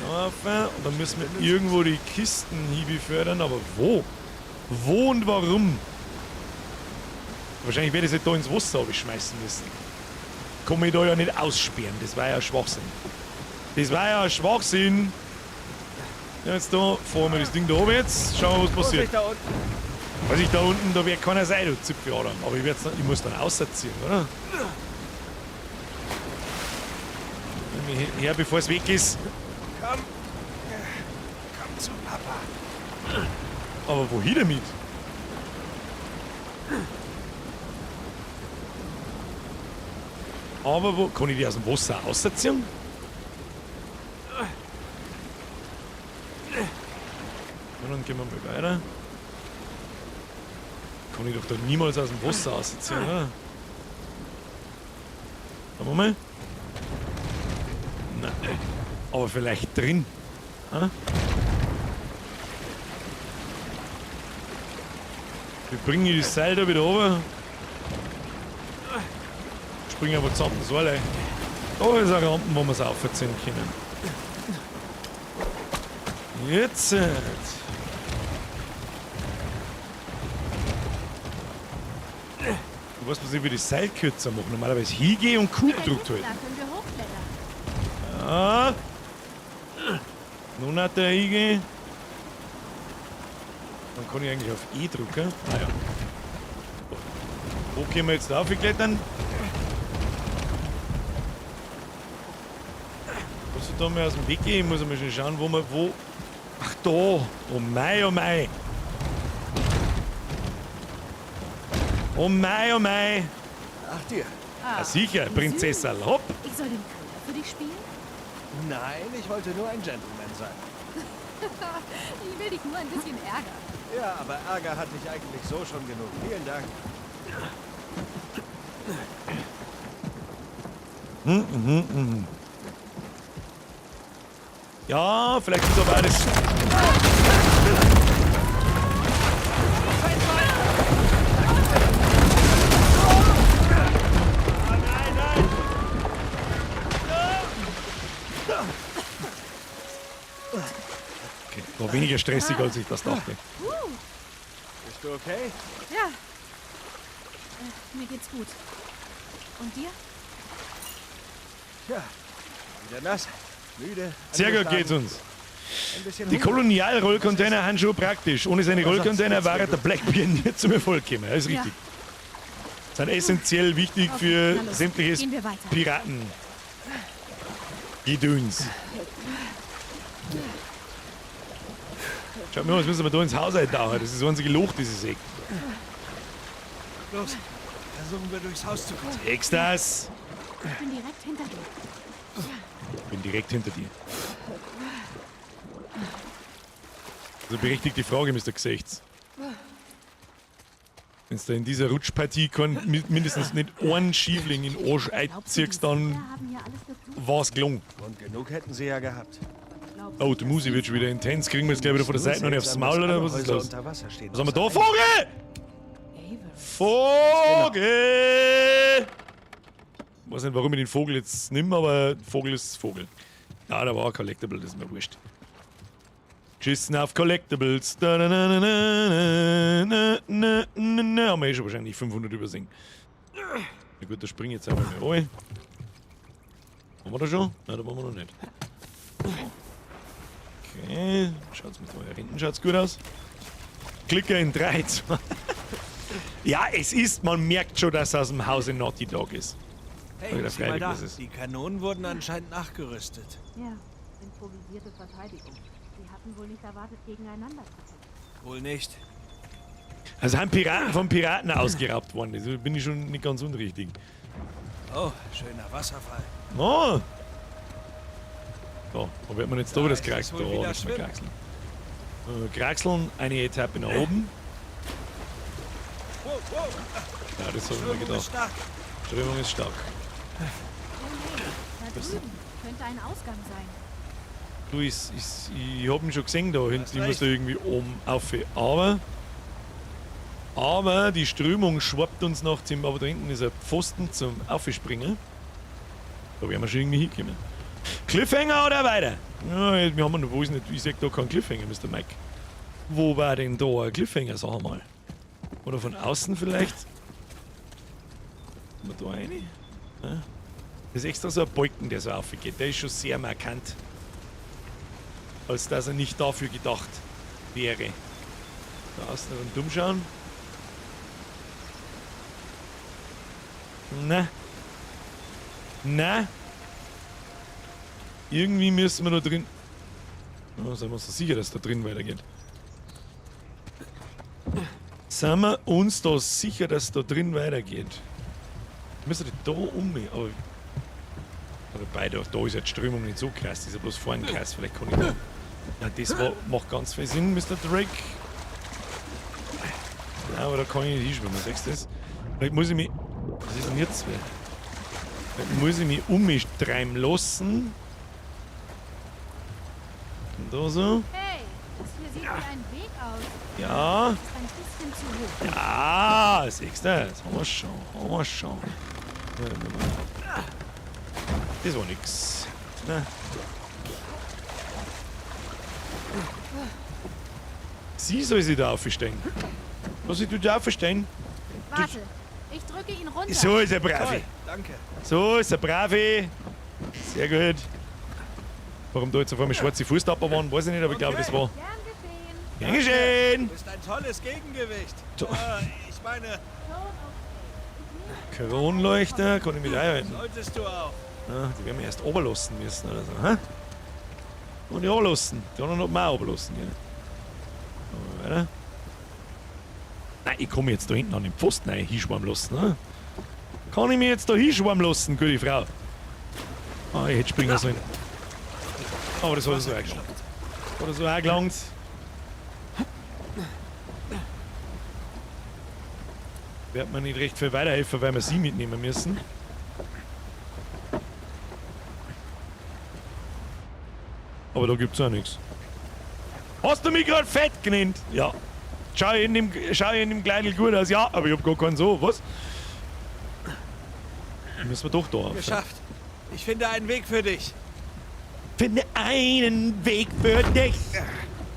Auf. Und dann müssen wir irgendwo die Kisten hier befördern. Aber wo? Wo und warum? Wahrscheinlich werde ich sie da ins Wasser schmeißen müssen. Kann mich da ja nicht aussperren. Das war ja Schwachsinn. Das war ja Schwachsinn. Ja, jetzt da fahren wir das Ding da oben jetzt. Schauen wir, was passiert. Vorsicht da unten. Weiß ich, da unten, da wird keiner sein, du Zipfeladern. Aber ich muss dann auserziehen, oder? Nimm mich her, bevor es weg ist. Komm. Komm zu Papa. Aber wohin damit? Aber wo. Kann ich die aus dem Wasser auserziehen? Ja, dann gehen wir mal weiter. Kann ich doch da niemals aus dem Wasser rausziehen, oder? Schauen wir mal. Nein. Aber vielleicht drin. Ah? Wir bringen die Seil da wieder runter. Springen aber zusammen, das war allein. Da ist eine Rampe, wo wir es aufziehen können. Jetzt. Du weißt, was ich über die Seil kürzer mache. Normalerweise hingehe und Q gedrückt halten. Da können wir hochklettern. Ja. Nun hat der hingehen. Dann kann ich eigentlich auf E drücken. Ah ja. Wo können wir jetzt raufklettern? Muss ich da mal aus dem Weg gehen? Ich muss mal schon schauen, wo man wo. Ach da! Oh mei, oh mei! Oh mei, oh mei! Ach dir. Ah, sicher, Prinzessin. Hopp! Ich soll den Köder für dich spielen? Nein, ich wollte nur ein Gentleman sein. Ich will dich nur ein bisschen ärgern. Ja, aber Ärger hatte ich eigentlich so schon genug. Vielen Dank. Ja, vielleicht ist aber alles. Okay, war weniger stressig, als ich das dachte. Bist du okay? Ja. Mir geht's gut. Und dir? Tja, wieder nass, müde. Sehr gut geht's uns. Ein bisschen Die Hunger. Kolonialrollcontainer sind schon praktisch. Ohne seine Rollcontainer war der Blackbeard nicht zum Erfolg gekommen. Das ist Ja. richtig. Sind essentiell wichtig Okay, für na los, sämtliches gehen wir weiter. Piraten. Gedöns. Schaut mir mal, was müssen wir da ins Haus eintauchen? Das ist das einzige Loch, das ich sehe. Los, versuchen wir durchs Haus zu kommen. Siehst das? Ich bin direkt hinter dir. Ich bin direkt hinter dir. Also berechtigte Frage, Mr. Gesichts. Wenn du da in dieser Rutschpartie kein, mindestens nicht einen Schiefling in den Arsch einziehst, dann war's gelungen. Und genug hätten sie ja gehabt. Oh, die Musik wird schon wieder intens. Kriegen wir jetzt gleich wieder von der Seite noch nicht aufs Maul oder was ist los? Was haben wir da? Vogel! Vogel! Ich weiß nicht, warum ich den Vogel jetzt nimm, aber Vogel ist Vogel. Ja, da war ein Collectible, das ist mir wurscht. Geschissen auf Collectibles. Da, na, na, na, na, na, na, na, na. Haben wir eh schon wahrscheinlich 500 übersehen. Na gut, da spring ich jetzt einmal mal rein. Haben wir da schon? Nein, da waren wir noch nicht. Okay, schaut's mit da hinten schaut's gut aus. Klicker in 3, 2. Ja, es ist, man merkt schon, dass es aus dem Hause Naughty Dog ist. Hey, Oder sieh mal freilich, da. was ist. Die Kanonen wurden anscheinend nachgerüstet. Ja, improvisierte Verteidigung. Sie hatten wohl nicht erwartet, gegeneinander zu kämpfen. Wohl nicht. Also haben Piraten von Piraten ausgeraubt worden. Das bin ich schon nicht ganz unrichtig. Oh, schöner Wasserfall. Oh. So, wo wird man jetzt da wieder das Da ist es Kraxeln? wohl Da wieder müssen wir schwimmen. kraxeln. Kraxeln, eine Etappe nach oben. Wow, wow. Ja, das habe ich mir Strömung ist gedacht. stark. Strömung ist stark. Oh nee, da drüben könnte ein Ausgang sein. Du, ich hab ihn schon gesehen da hinten. Ich muss da irgendwie oben auf. Aber die Strömung schwappt uns noch zum. Aber da hinten ist ein Pfosten zum Aufspringen. Da werden wir schon irgendwie hinkommen. Cliffhanger oder weiter? Ja, wir haben noch, wo ist nicht, ich sag da keinen Cliffhanger, Mr. Mike. Wo war denn da ein Cliffhanger, sag mal? Oder von außen vielleicht? Haben wir da eine? Ja. Das ist extra so ein Balken, der so aufgeht. Der ist schon sehr markant. Als dass er nicht dafür gedacht wäre. Da außen rundum schauen. Na. Na. Irgendwie müssen wir da drin. Oh, sind wir uns da sicher, dass da drin weitergeht? Sind wir uns da sicher, dass da drin weitergeht? Müssen wir da um mich, aber. Wobei, da ist ja die Strömung nicht so krass, die ist ja bloß vorn krass. Vielleicht kann ich da. Ja, das macht ganz viel Sinn, Mr. Drake. Ja, aber da kann ich nicht hinschwimmen, siehst du das? Vielleicht muss ich mich. Was ist denn jetzt? Vielleicht muss ich mich um mich treiben lassen. Und da so. Hey, das hier sieht wie ein Weg aus. Ja. Das ist ein bisschen zu hoch. Ja, siehst du, das haben wir schon. Haben wir schon. Das war nix. Na. Sie soll sich da aufstehen. Was ich du da aufstehen? Warte, ich drücke ihn runter. So ist er brave. Toll, danke. So ist er brave. Sehr gut. Warum da jetzt auf einmal schwarze Fußtapper waren, weiß ich nicht, aber ich glaube, das war. Gern geschehen. Du bist ein tolles Gegengewicht. Ich meine, Kronleuchter kann ich mit einhalten. solltest du auch. Ja, die werden wir erst runterlassen müssen oder so. Hä? Und die runterlassen. Die anderen hat man auch runterlassen. Ja. Aber weiter. Nein, ich komme jetzt da hinten an den Pfosten rein hinschwammen lassen. Ne? Kann ich mich jetzt da hinschwammen lassen, gute Frau? Ah, ich hätte springen sollen. Aber das hat so auch gelangt. Hat so auch gelangt. Wird man nicht recht viel weiterhelfen, weil wir sie mitnehmen müssen. Aber da gibt's auch nichts. Hast du mich gerade fett genannt? Ja. Schau ich in dem Kleidel gut aus? Ja, aber ich hab gar keinen so. Was? Müssen wir doch da auf. Geschafft. Ich finde einen Weg für dich. Finde einen Weg für dich.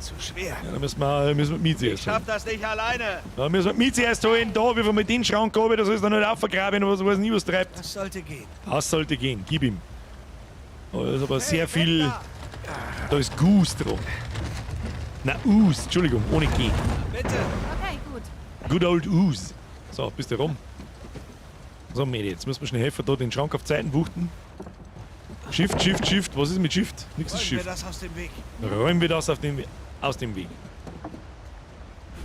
Zu schwer. Ja, da müssen wir Miezi Ich erst holen. schaff das nicht alleine. Da müssen wir Miezi erst holen. Da, wie wir mit den Schrank runter, da sollst du nicht aufvergraben, was weiß nie, was treibt. Das sollte gehen. Das sollte gehen, gib ihm. Oh, da ist aber sehr viel. Da ist Goose dran. Na, Us, Entschuldigung, ohne G. Bitte. Okay, gut. Good old Us. So, bist du rum. So, Mädel, jetzt müssen wir schnell helfen, da den Schrank auf Zeiten wuchten. Shift, Shift, Shift. Was ist mit Shift? Nix ist Räumen wir Shift. das aus dem Weg. Räumen wir das auf den, aus dem Weg.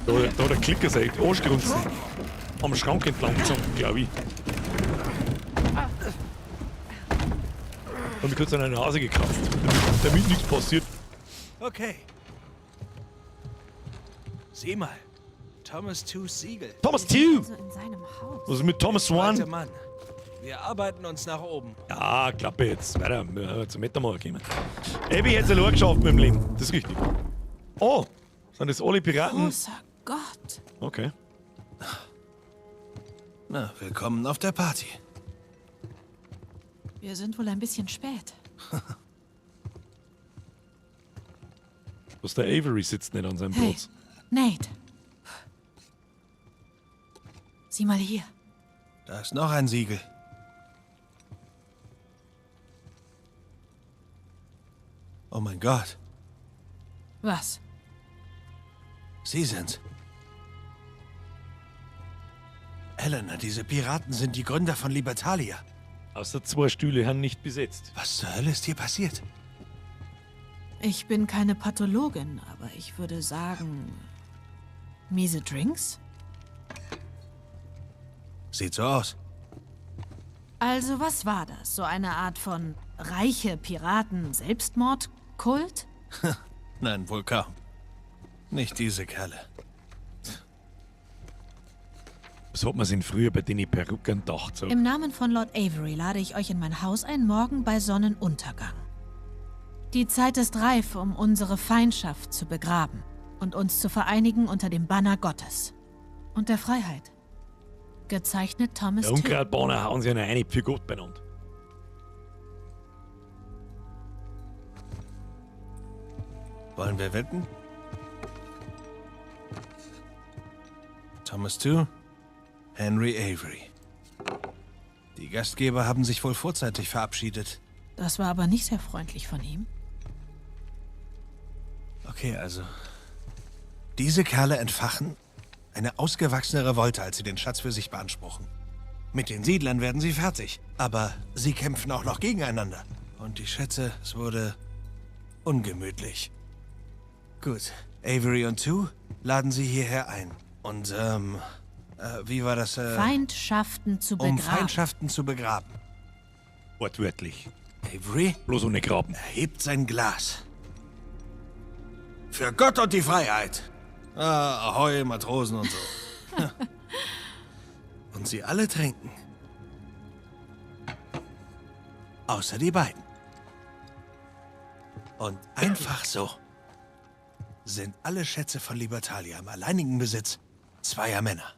Da, da der Klicker sei Arschgrunzen. Am Schrank entlang gezogen, glaube ich. Hab mich kurz an der Nase gekratzt, damit nichts passiert. Okay. Sieh mal. Thomas Tews Siegel. Thomas Tew! Also in seinem Haus. Was ist mit Thomas Swan? Alter Mann. Wir arbeiten uns nach oben. Ja, Klappe jetzt. Weiter. Wir haben zum Metamor gekommen. Abby hätte es allein geschafft mit dem Leben. Das ist richtig. Oh! Sind das alle Piraten? Großer Gott. Okay. Na, willkommen auf der Party. Wir sind wohl ein bisschen spät. Bloß der Avery sitzt nicht an seinem Hey, Platz. Nate. Sieh mal hier. Da ist noch ein Siegel. Oh mein Gott. Was? Sie sind's. Elena, diese Piraten sind die Gründer von Libertalia. Außer zwei Stühle haben nicht besetzt. Was zur Hölle ist hier passiert? Ich bin keine Pathologin, aber ich würde sagen, miese Drinks? Sieht so aus. Also, was war das? So eine Art von reiche Piraten Selbstmordkult? Nein, wohl kaum. Nicht diese Kerle. Was hat man sich denn früher bei den Perücken gedacht? So? Im Namen von Lord Avery lade ich euch in mein Haus ein, morgen bei Sonnenuntergang. Die Zeit ist reif, um unsere Feindschaft zu begraben und uns zu vereinigen unter dem Banner Gottes und der Freiheit. Gezeichnet Thomas Der Tew. Unkrautbahner hauen sich eine für Gott benannt. Wollen wir wetten? Thomas Tew, Henry Avery. Die Gastgeber haben sich wohl vorzeitig verabschiedet. Das war aber nicht sehr freundlich von ihm. Okay, also. Diese Kerle entfachen eine ausgewachsene Revolte, als sie den Schatz für sich beanspruchen. Mit den Siedlern werden sie fertig, aber sie kämpfen auch noch gegeneinander. Und ich schätze, es wurde ungemütlich. Gut, Avery und Tew laden sie hierher ein. Und, wie war das? Feindschaften zu Um begraben. Feindschaften zu begraben. Wortwörtlich. Avery? Bloß ohne Graben. Erhebt sein Glas. Für Gott und die Freiheit. Ah, Ahoi, Matrosen und so. Und sie alle trinken. Außer die beiden. Und einfach so sind alle Schätze von Libertalia im alleinigen Besitz zweier Männer.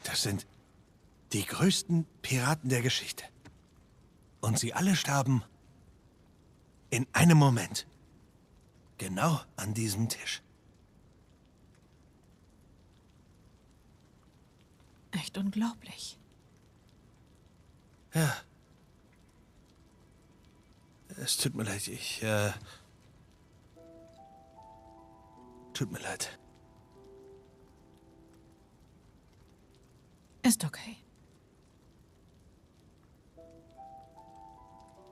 Das sind die größten Piraten der Geschichte. Und sie alle starben in einem Moment. Genau an diesem Tisch. Echt unglaublich. Ja. Es tut mir leid, ich, Tut mir leid. Ist okay.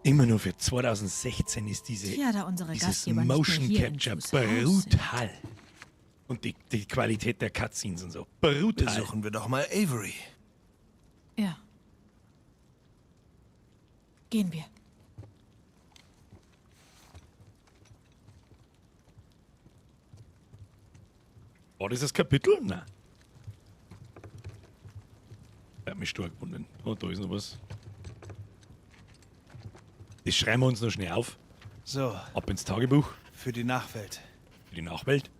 Immer nur für 2016 ist diese, Tja, da unsere dieses Gastgeber nicht mehr Motion hier in Capture Twos Haus sind. brutal. Und die Qualität der Cutscenes und so. Brutal. Besuchen wir doch mal Avery. Ja. Gehen wir. War das das Kapitel? Nein. Er hat mich stark gewundert. Oh, da ist noch was. Das schreiben wir uns noch schnell auf. So. Ab ins Tagebuch. Für die Nachwelt. Für die Nachwelt.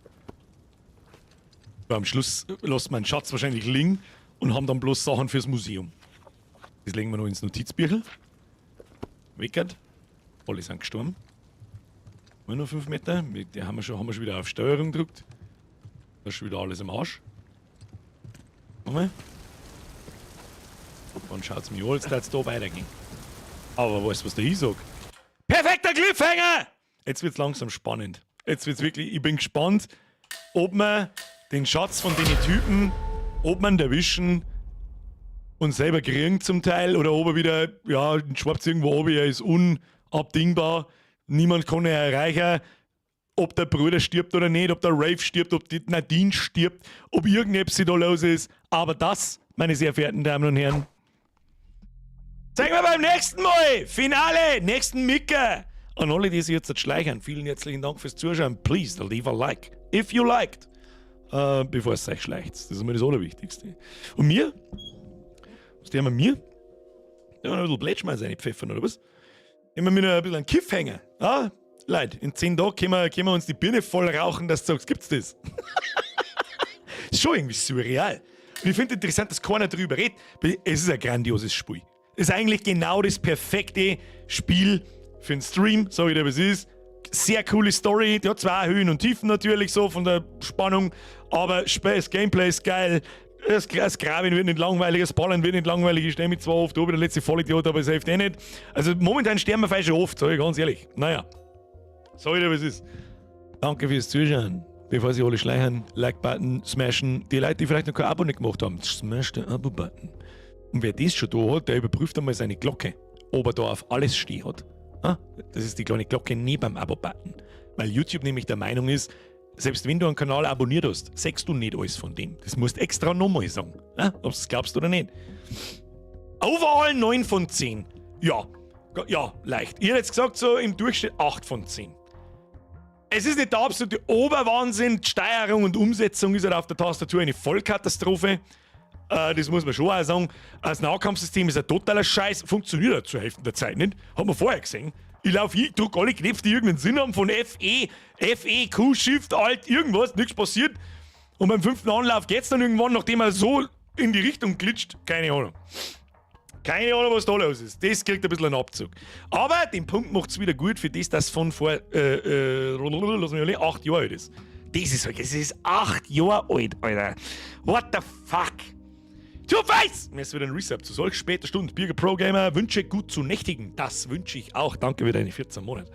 Aber am Schluss lässt man den Schatz wahrscheinlich liegen und haben dann bloß Sachen fürs Museum. Das legen wir noch ins Notizbüchel. Weckert. Alle sind gestorben. Immer nur 5 Meter. Die haben wir schon wieder auf Steuerung gedrückt. Da ist schon wieder alles im Arsch. Nochmal. Dann schaut's mir an, als darf's da weitergehen. Aber weißt du, was der ich sag? Perfekter Cliffhanger! Jetzt wird's langsam spannend. Jetzt wird's wirklich, ich bin gespannt, ob wir den Schatz von den Typen, ob man erwischen Und selber kriegen zum Teil oder ob er wieder, ja, schwappt irgendwo oben, er ist unabdingbar, niemand kann ihn erreichen. Ob der Bruder stirbt oder nicht, ob der Rafe stirbt, ob die Nadine stirbt, ob irgendetwas da los ist. Aber das, meine sehr verehrten Damen und Herren, zeigen wir beim nächsten Mal. Finale, nächsten Micker. An alle, die sich jetzt schleichen, vielen herzlichen Dank fürs Zuschauen. Please leave a like, if you liked. Bevor es euch schleicht. Das ist immer das Allerwichtigste. Und mir? Was tun wir mir? Ja, ein bisschen Blätschmeiß reinpfeffern, oder was? Immer mit ein bisschen einen Kiff hängen. Ah, Leute, in 10 Tagen können wir uns die Birne voll rauchen, dass du sagst, gibt's das? Ist schon irgendwie surreal. Und ich finde interessant, dass keiner drüber redet. Es ist ein grandioses Spiel. Es ist eigentlich genau das perfekte Spiel für einen Stream, sag ich dir, was es ist. Sehr coole Story, die hat zwar Höhen und Tiefen natürlich so von der Spannung, aber das Gameplay ist geil. Das Graben wird nicht langweilig, das Ballern wird nicht langweilig. Ich stehe mich zwar oft oben, der letzte Vollidiot, aber es hilft eh nicht. Also momentan sterben wir fast schon oft, sag ich ganz ehrlich. Naja, sag ich dir, was es ist. Danke fürs Zuschauen. Bevor sie alle schleichen, Like-Button smashen. Die Leute, die vielleicht noch kein Abo nicht gemacht haben, smash den Abo-Button. Und wer das schon da hat, der überprüft einmal seine Glocke, ob er da auf alles stehen hat. Ah, das ist die kleine Glocke neben dem Abo-Button. Weil YouTube nämlich der Meinung ist, selbst wenn du einen Kanal abonniert hast, siehst du nicht alles von dem. Das musst du extra nochmal sagen. Ah, ob du es glaubst oder nicht. Overall 9 von 10. Ja, ja, leicht. Ich hätte jetzt gesagt, so im Durchschnitt 8 von 10. Es ist nicht der absolute Oberwahnsinn. Die Steuerung und Umsetzung ist halt auf der Tastatur eine Vollkatastrophe. Das muss man schon auch sagen. Das Nahkampfsystem ist ein totaler Scheiß. Funktioniert ja zur Hälfte der Zeit nicht. Hat man vorher gesehen. Ich laufe hin, drück alle Knöpfe, die irgendeinen Sinn haben, von F, E, F, E, Q, Shift, Alt, irgendwas, nichts passiert. Und beim 5. Anlauf geht's dann irgendwann, nachdem er so in die Richtung glitscht. Keine Ahnung. Keine Ahnung, was da los ist. Das kriegt ein bisschen einen Abzug. Aber den Punkt macht's wieder gut für das, das von vor, lass mich überlegen, 8 Jahren alt ist. Das ist halt, das ist 8 Jahre alt, Alter. What the fuck? Two-Face! Mir ist wieder ein Resub zu solch später Stunde. Birger Pro Gamer wünsche gut zu nächtigen. Das wünsche ich auch. Danke für deine 14 Monate.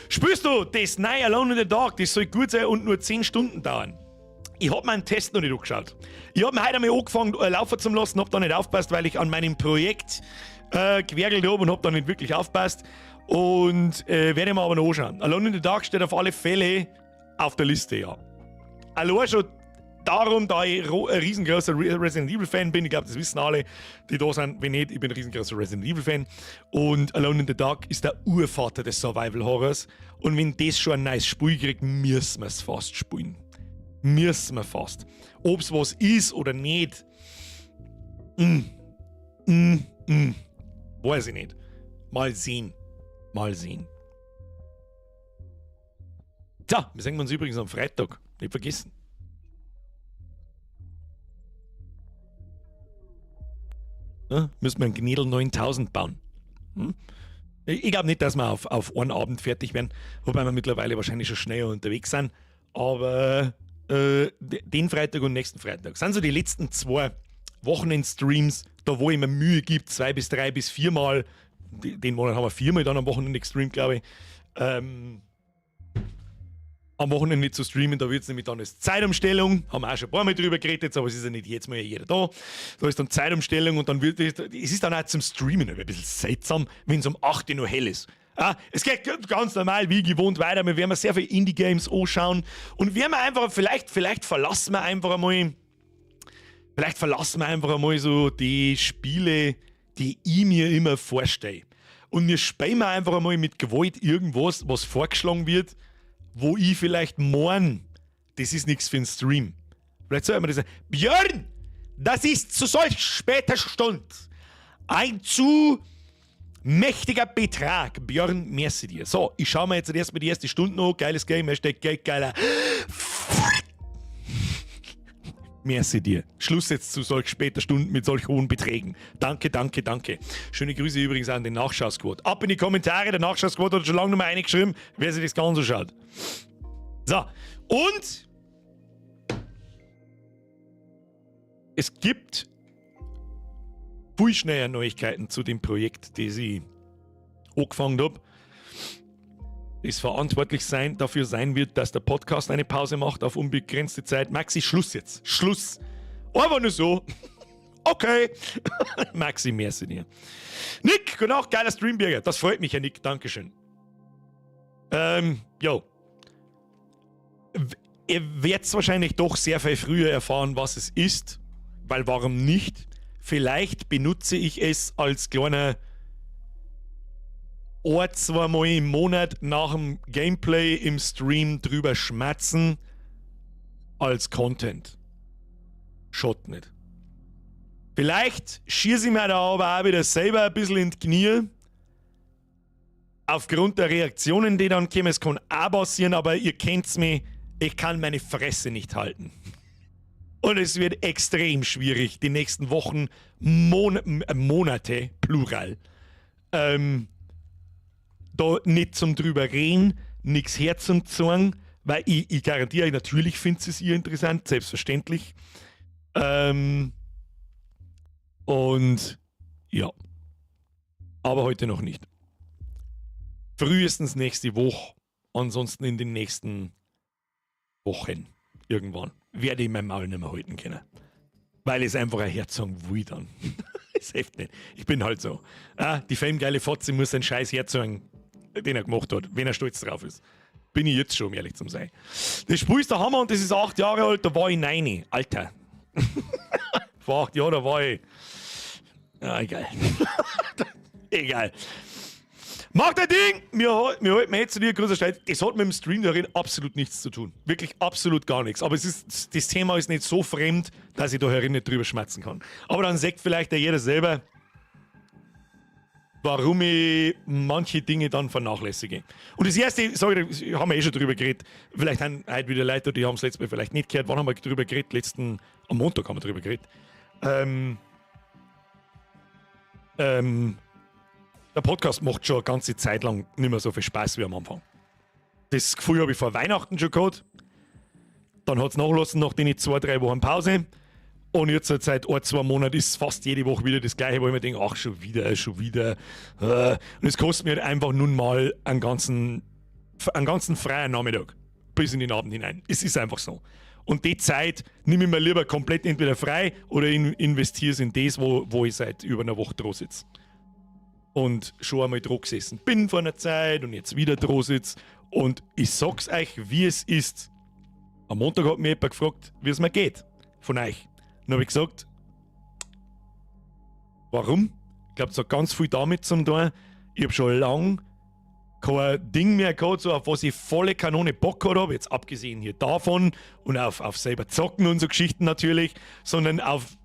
Spürst du das neue Alone in the Dark? Das soll gut sein und nur 10 Stunden dauern. Ich hab meinen Test noch nicht angeschaut. Ich hab mir heute einmal angefangen, laufen zu lassen, hab da nicht aufgepasst, weil ich an meinem Projekt gewerkelt hab und hab da nicht wirklich aufgepasst. Und werde ich mir aber noch anschauen. Alone in the Dark steht auf alle Fälle auf der Liste, ja. Allein schon darum, da ich ein riesengroßer Resident Evil Fan bin, ich glaub, das wissen alle, die da sind, wenn nicht, ich bin ein riesengroßer Resident Evil Fan. Und Alone in the Dark ist der Urvater des Survival Horrors. Und wenn das schon ein neues Spiel kriegt, müssen wir's fast spielen. Müssen wir fast. Ob's was ist oder nicht, weiß ich nicht. Mal sehen. Mal sehen. So, wir sehen uns übrigens am Freitag. Nicht vergessen. Ja, müssen wir einen Gnädel 9000 bauen. Ich glaub nicht, dass wir auf einen Abend fertig werden, wobei wir mittlerweile wahrscheinlich schon schneller unterwegs sind. Aber den Freitag und nächsten Freitag sind so die letzten 2 Wochenend-Streams, da wo ich mir Mühe gibt, 2 bis 3 bis 4 Mal. Den Monat haben wir 4-mal dann am Wochenende gestreamt, glaub ich. Am Wochenende zu streamen, da wird's nämlich dann als Zeitumstellung, haben wir auch schon ein paar Mal drüber geredet, jetzt, aber es ist ja nicht jetzt mal jeder da. Da ist dann Zeitumstellung und dann wird es, es ist dann auch zum Streamen ein bisschen seltsam, wenn's um 8 Uhr noch hell ist. Ah, es geht ganz normal, wie gewohnt weiter. Wir werden sehr viel Indie-Games anschauen und werden wir einfach, vielleicht, vielleicht verlassen wir einfach einmal, vielleicht verlassen wir einfach einmal so die Spiele, die ich mir immer vorstelle. Und wir spielen einfach einmal mit Gewalt irgendwas, was vorgeschlagen wird, wo ich vielleicht morgen, das ist nichts für den Stream. Vielleicht soll man das sagen, Björn, das ist zu solch später Stunde ein zu mächtiger Betrag. Björn, merci dir. So, ich schau mir jetzt erstmal die erste Stunde noch. Geiles Game, Hashtag Geld, geiler. Merci dir. Schluss jetzt zu solch später Stunden mit solch hohen Beträgen. Danke, danke, danke. Schöne Grüße übrigens an den Nachschau-Squad. Ab in die Kommentare, der Nachschau-Squad hat schon lange nicht mehr reingeschrieben, wer sich das Ganze schaut. So, und es gibt viel schneller Neuigkeiten zu dem Projekt, das ich angefangen hab. Das verantwortlich dafür sein wird, dass der Podcast eine Pause macht auf unbegrenzte Zeit. Maxi, Schluss jetzt. Schluss. Einfach nur so. Okay. Maxi, merci dir. Nick, gute Nacht, geiler Streambürger. Das freut mich, Herr Nick. Dankeschön. Jo. Ihr werdet wahrscheinlich doch sehr viel früher erfahren, was es ist, weil warum nicht? Vielleicht benutze ich es als kleiner ein, zweimal im Monat nach dem Gameplay im Stream drüber schmatzen als Content. Schaut nicht. Vielleicht schieße ich mir da aber auch wieder selber ein bisschen in die Knie. Aufgrund der Reaktionen, die dann kommen. Es kann auch passieren, aber ihr kennt's mich, ich kann meine Fresse nicht halten. Und es wird extrem schwierig, die nächsten Wochen, Monate, plural, da nicht zum drüber reden, nichts herzuzogen, weil ich garantiere euch, natürlich findet es ihr interessant, selbstverständlich. Und ja. Aber heute noch nicht. Frühestens nächste Woche, ansonsten in den nächsten Wochen irgendwann werde ich mein Maul nicht mehr halten können. Weil ich es einfach ein Herz sagen will dann. Es hilft nicht. Ich bin halt so. Ah, die famegeile Fotze muss einen scheiß Herz sagen, den er gemacht hat, wenn er stolz drauf ist. Bin ich jetzt schon, um ehrlich zu sein. Das Spiel ist der Hammer und das ist 8 Jahre alt, da war ich 9. Alter. Vor 8 Jahren, da war ich. Ja, egal. Egal. Mach dein Ding! Mir halten wir jetzt zu dir, großer Stein. Das hat mit dem Stream darin absolut nichts zu tun. Wirklich absolut gar nichts. Aber das Thema ist nicht so fremd, dass ich da herin nicht drüber schmatzen kann. Aber dann sagt vielleicht ja jeder selber, warum ich manche Dinge dann vernachlässige. Und das erste, sag ich, haben wir eh schon drüber geredet, vielleicht haben heute wieder Leute, die haben es letztes Mal vielleicht nicht gehört. Wann haben wir drüber geredet? Am Montag haben wir drüber geredet. Der Podcast macht schon eine ganze Zeit lang nicht mehr so viel Spaß wie am Anfang. Das Gefühl habe ich vor Weihnachten schon gehabt. Dann hat's nachgelassen nach den 2, 3 Wochen Pause. Und jetzt seit 1, 2 Monaten ist fast jede Woche wieder das Gleiche, wo ich mir denke, ach, schon wieder, schon wieder. Und es kostet mir halt einfach nun mal einen ganzen freien Nachmittag bis in den Abend hinein. Es ist einfach so. Und die Zeit nehme ich mir lieber komplett entweder frei oder investiere es in das, wo ich seit über einer Woche dran sitze. Und schon einmal dran gesessen bin vor einer Zeit und jetzt wieder dran sitze. Und ich sag's euch, wie es ist. Am Montag hat mich jemand gefragt, wie es mir geht. Von euch. Dann hab ich gesagt, warum? Ich glaub, es hat ganz viel damit zu tun. Ich hab schon lang kein Ding mehr gehabt, so auf was ich volle Kanone Bock gehabt hab, jetzt abgesehen hier davon und auf selber zocken und so Geschichten natürlich, sondern auf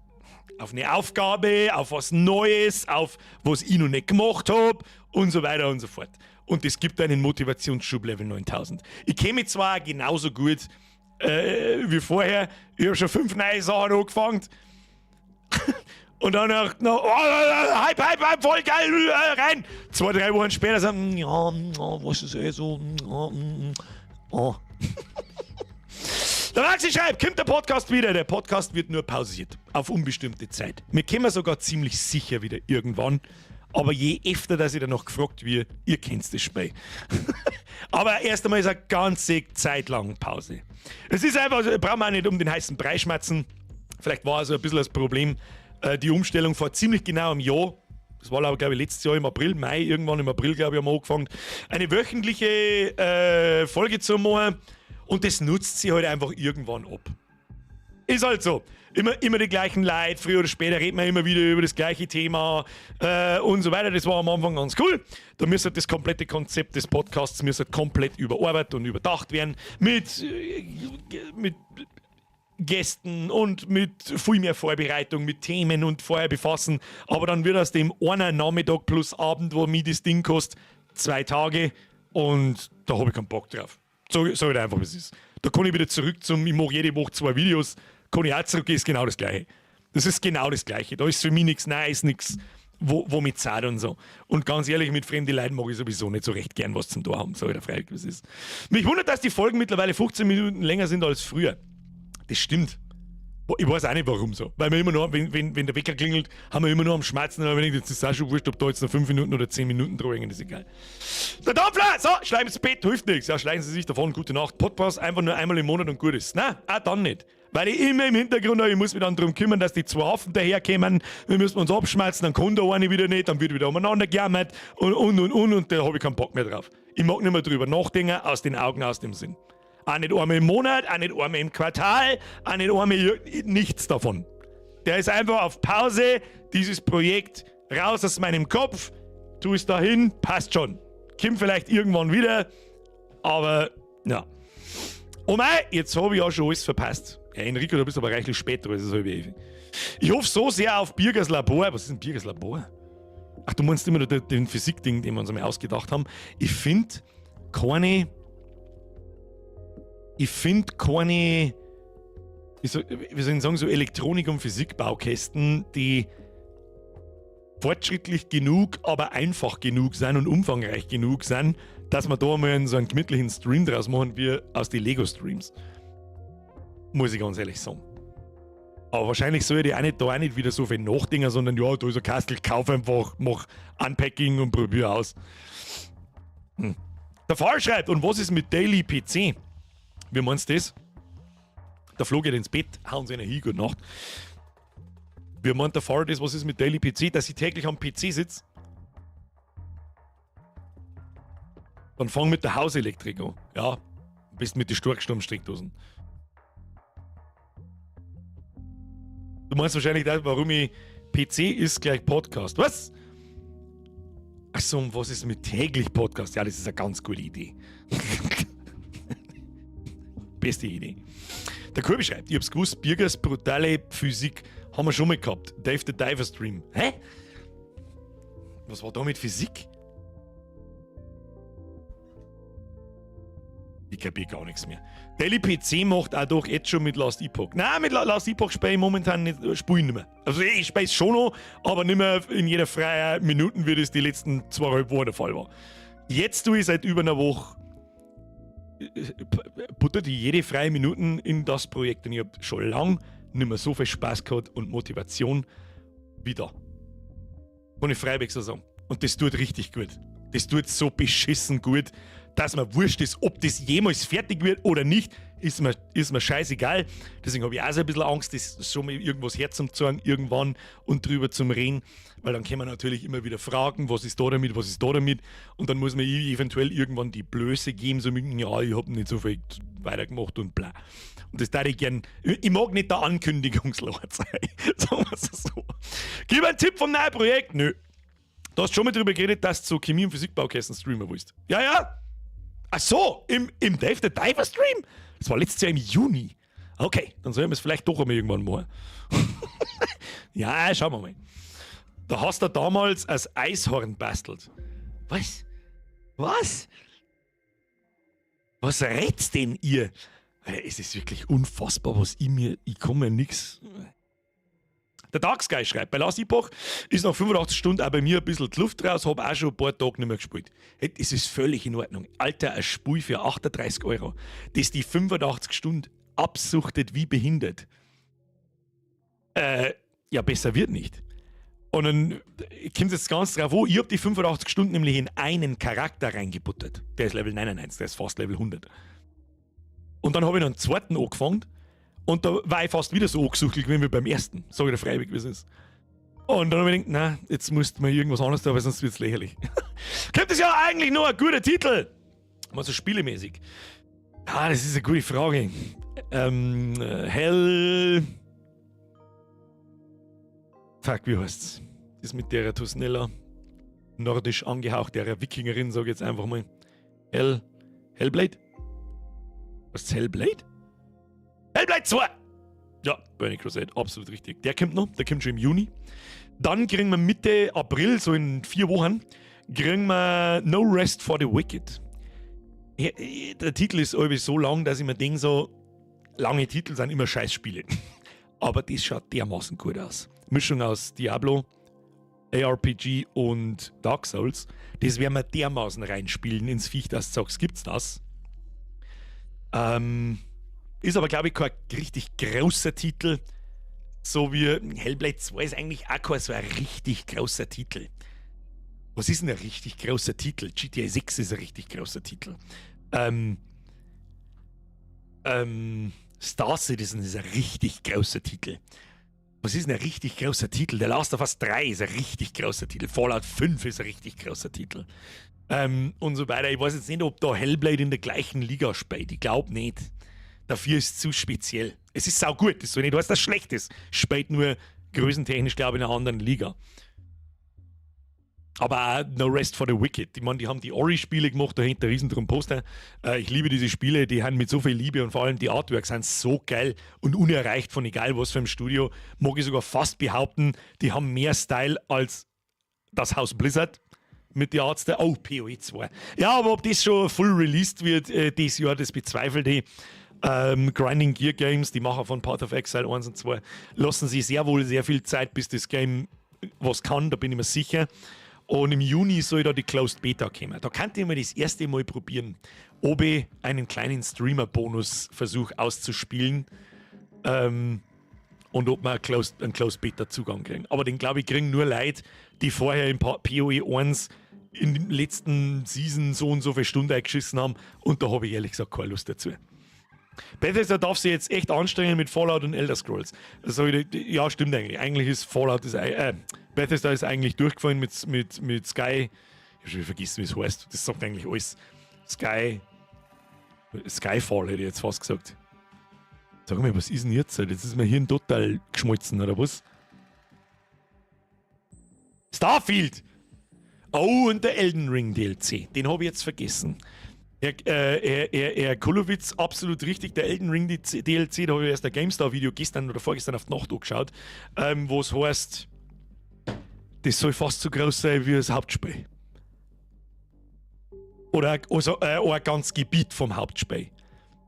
eine Aufgabe, auf was Neues, auf was ich noch nicht gemacht hab und so weiter und so fort. Und das gibt einen Motivationsschub Level 9000. Ich käme zwar genauso gut wie vorher, ich hab schon 5 neue Sachen angefangen. Und dann noch, oh, Hype, Hype, Hype, voll geil, rein. 2, 3 Wochen später sagen, ja, was ist eh so, oh. Der Maxi schreibt, kommt der Podcast wieder? Der Podcast wird nur pausiert, auf unbestimmte Zeit. Wir kommen sogar ziemlich sicher wieder irgendwann. Aber je öfter, dass ich danach gefragt wird, ihr kennt das Spiel. Aber erst einmal ist eine ganze Zeit lang Pause. Es ist einfach, brauchen wir auch nicht um den heißen Brei schmatzen. Vielleicht war also ein bisschen das Problem, die Umstellung vor ziemlich genau einem Jahr, das war aber, glaube ich, letztes Jahr im April, Mai, irgendwann im April, glaube ich, haben wir angefangen, eine wöchentliche Folge zu machen und das nutzt sie halt einfach irgendwann ab. Ist halt so. Immer die gleichen Leute, früher oder später redet man immer wieder über das gleiche Thema und so weiter. Das war am Anfang ganz cool. Da müsste das komplette Konzept des Podcasts müsste komplett überarbeitet und überdacht werden mit Gästen und mit viel mehr Vorbereitung, mit Themen und vorher befassen. Aber dann wird aus dem einen Nachmittag plus Abend, wo mir das Ding kostet, 2 Tage und da habe ich keinen Bock drauf. So sag ich einfach, wie es ist. Da kann ich wieder zurück zum, ich mache jede Woche 2 Videos, kann ich auch zurückgehen, ist genau das Gleiche. Das ist genau das Gleiche. Da ist für mich nichts Neues, nichts, wo mit Zeit und so. Und ganz ehrlich, mit fremden Leuten mag ich sowieso nicht so recht gern was zum Tor haben, sag ich da freilich, wie es ist. Mich wundert, dass die Folgen mittlerweile 15 Minuten länger sind als früher. Das stimmt. Ich weiß auch nicht, warum so. Weil wir immer nur, wenn der Wecker klingelt, haben wir immer nur am Schmerzen. Und wenn ich, das ist auch schon wurscht, ob da jetzt noch 5 Minuten oder 10 Minuten dran hängen, ist egal. Der Dampfler! So, schleichen ins Bett, hilft nichts. Ja, schleichen Sie sich davon, gute Nacht. Podcast einfach nur einmal im Monat und gut ist. Nein, auch dann nicht. Weil ich immer im Hintergrund habe, ich muss mich dann darum kümmern, dass die zwei Affen daherkommen, wir müssen uns abschmerzen, dann kommt der eine wieder nicht, dann wird wieder umeinander gejammert und da habe ich keinen Bock mehr drauf. Ich mag nicht mehr drüber nachdenken, aus den Augen, aus dem Sinn. Auch nicht einmal im Monat, auch nicht einmal im Quartal, auch nicht einmal, nichts davon. Der ist einfach auf Pause, dieses Projekt raus aus meinem Kopf, tu es dahin, passt schon. Kommt vielleicht irgendwann wieder, aber ja. Oh mei, jetzt habe ich auch schon alles verpasst. Ja, Enrico, du bist aber reichlich spät dran, es ist 10:30. Ich hoffe so sehr auf Birgers Labor. Was ist denn Birgers Labor? Ach, du meinst immer nur den Physikding, den wir uns einmal ausgedacht haben. Ich finde keine. Ich finde keine. Wie soll ich sagen, so Elektronik- und Physikbaukästen, die fortschrittlich genug, aber einfach genug sind und umfangreich genug sind, dass wir da mal so einen gemütlichen Stream draus machen, wie aus den Lego-Streams. Muss ich ganz ehrlich sagen. Aber wahrscheinlich soll ich auch nicht, da auch nicht wieder so viel nachdenken, sondern ja, da ist ein Kastel, kauf einfach, mach Unpacking und probier aus. Der Fall schreibt, und was ist mit Daily PC? Wie meinst du das? Der Flo geht ins Bett, hauen sie eine hin, gute Nacht. Wie meint der Fall das, was ist mit Daily PC, dass ich täglich am PC sitze? Dann fang mit der Hauselektrik an. Ja, bist mit den Starkstromsteckdosen. Du meinst wahrscheinlich das, warum ich PC ist gleich Podcast. Was? Ach so, und was ist mit täglich Podcast? Ja, das ist eine ganz gute Idee. Beste Idee. Der Kirby schreibt, ich hab's gewusst, Birgers brutale Physik haben wir schon mal gehabt. Dave the Diver Stream. Hä? Was war da mit Physik? Ich kapier gar nichts mehr. Daily PC macht auch doch jetzt schon mit Last Epoch. Nein, mit Last Epoch spiele ich momentan nicht, spiele ich nicht mehr. Also ich spiele es schon noch, aber nicht mehr in jeder freien Minute, wie das die letzten 2,5 Wochen der Fall war. Jetzt tue ich seit über einer Woche, butter die jede freie Minute in das Projekt und ich hab schon lang nicht mehr so viel Spaß gehabt und Motivation wie da. Kann ich freiwillig so sagen. Und das tut richtig gut. Das tut so beschissen gut, dass mir wurscht ist, ob das jemals fertig wird oder nicht, ist mir scheißegal. Deswegen habe ich auch so ein bisschen Angst, das schon mal irgendwas herzuzeigen irgendwann und drüber zum Reden, weil dann kann man natürlich immer wieder fragen, was ist da damit, was ist da damit, und dann muss man eventuell irgendwann die Blöße geben, so mit, ja, ich hab nicht so viel weitergemacht und bla. Und das darf ich gern, ich mag nicht der Ankündigungslord sein, sagen wir es so. Gib einen Tipp vom neuen Projekt? Nö. Du hast schon mal drüber geredet, dass du so Chemie- und Physikbaukästen streamen willst. Ja, ja. Ach so, im Dave the Diver Stream? Das war letztes Jahr im Juni. Okay, dann sollen wir es vielleicht doch einmal irgendwann machen. Ja, schauen wir mal. Da hast du damals als Eishorn bastelt. Was? Was? Was redet denn ihr? Es ist wirklich unfassbar, was ich mir... Ich komme mir nix... Der Dark Sky schreibt, bei Last Epoch ist nach 85 Stunden auch bei mir ein bisschen die Luft raus, hab auch schon ein paar Tage nicht mehr gespielt. Es ist völlig in Ordnung. Alter, ein Spiel für 38 €, das die 85 Stunden absuchtet wie behindert. Ja, besser wird nicht. Und dann kommt es jetzt ganz drauf an, ich hab die 85 Stunden nämlich in einen Charakter reingebuttert. Der ist Level 99, der ist fast Level 100. Und dann hab ich noch einen zweiten angefangen. Und da war ich fast wieder so angesuchtelt wie beim ersten. Sag ich dir freiwillig, wie es ist. Und dann hab ich gedacht, nein, jetzt musst du mal irgendwas anderes tun, weil sonst wird's lächerlich. Gibt es ja eigentlich nur ein guter Titel? Mal so spielemäßig. Ah, das ist eine gute Frage. Hell. Fuck, wie heißt's? Das mit der Tusnella. Nordisch angehaucht, der Wikingerin, sag ich jetzt einfach mal. Hellblade? Was ist Hellblade? Hellblade 2! Ja, Burning Crusade, absolut richtig. Der kommt noch, der kommt schon im Juni. Dann kriegen wir Mitte April, so in 4 Wochen, kriegen wir No Rest for the Wicked. Der Titel ist irgendwie so lang, dass ich mir denke, so lange Titel sind immer Scheißspiele. Aber das schaut dermaßen gut aus. Mischung aus Diablo, ARPG und Dark Souls. Das werden wir dermaßen reinspielen ins Viech, dass du sagst, gibt's das? Ist aber, glaube ich, kein richtig großer Titel. So wie Hellblade 2 ist eigentlich auch kein so ein richtig großer Titel. Was ist denn ein richtig großer Titel? GTA 6 ist ein richtig großer Titel. Star Citizen ist ein richtig großer Titel. Was ist denn ein richtig großer Titel? Der Last of Us 3 ist ein richtig großer Titel. Fallout 5 ist ein richtig großer Titel. Und so weiter. Ich weiß jetzt nicht, ob da Hellblade in der gleichen Liga spielt. Ich glaube nicht. Dafür ist es zu speziell. Es ist saugut, das soll nicht heißen, dass es schlecht ist. Spielt nur größentechnisch, glaube ich, in einer anderen Liga. Aber auch No Rest for the Wicked. Ich meine, die haben die Ori-Spiele gemacht, da hängt der riesen drum Poster. Ich liebe diese Spiele, die haben mit so viel Liebe und vor allem die Artworks sind so geil und unerreicht von egal was für einem Studio. Mag ich sogar fast behaupten, die haben mehr Style als das Haus Blizzard mit den Arts. Oh, PoE 2. Ja, aber ob das schon full released wird dieses Jahr, das bezweifle ich. Grinding Gear Games, die Macher von Path of Exile 1 und 2, lassen sich sehr wohl sehr viel Zeit, bis das Game was kann, da bin ich mir sicher. Und im Juni soll da die Closed Beta kommen. Da kann ich mal das erste Mal probieren, ob ich einen kleinen Streamer-Bonus-Versuch auszuspielen und ob wir einen Closed Beta Zugang kriegen. Aber den, glaube ich, kriegen nur Leute, die vorher im PoE 1 in dem letzten Season so und so viele Stunden eingeschissen haben. Und da habe ich ehrlich gesagt keine Lust dazu. Bethesda darf sich jetzt echt anstrengen mit Fallout und Elder Scrolls. Also, ja, stimmt eigentlich. Eigentlich ist Fallout, ist, Bethesda ist eigentlich durchgefallen mit Sky. Ich habe schon vergessen, wie es heißt. Das sagt eigentlich alles. Skyfall hätte ich jetzt fast gesagt. Sag mal, was ist denn jetzt? Jetzt ist mir Hirn total geschmolzen, oder was? Starfield! Oh, und der Elden Ring DLC. Den habe ich jetzt vergessen. Herr Kolowitz, absolut richtig. Der Elden Ring DLC, da habe ich erst ein GameStar-Video gestern oder vorgestern auf die Nacht angeschaut, wo es heißt, das soll fast so groß sein wie das Hauptspiel. Oder also, ein ganz Gebiet vom Hauptspiel.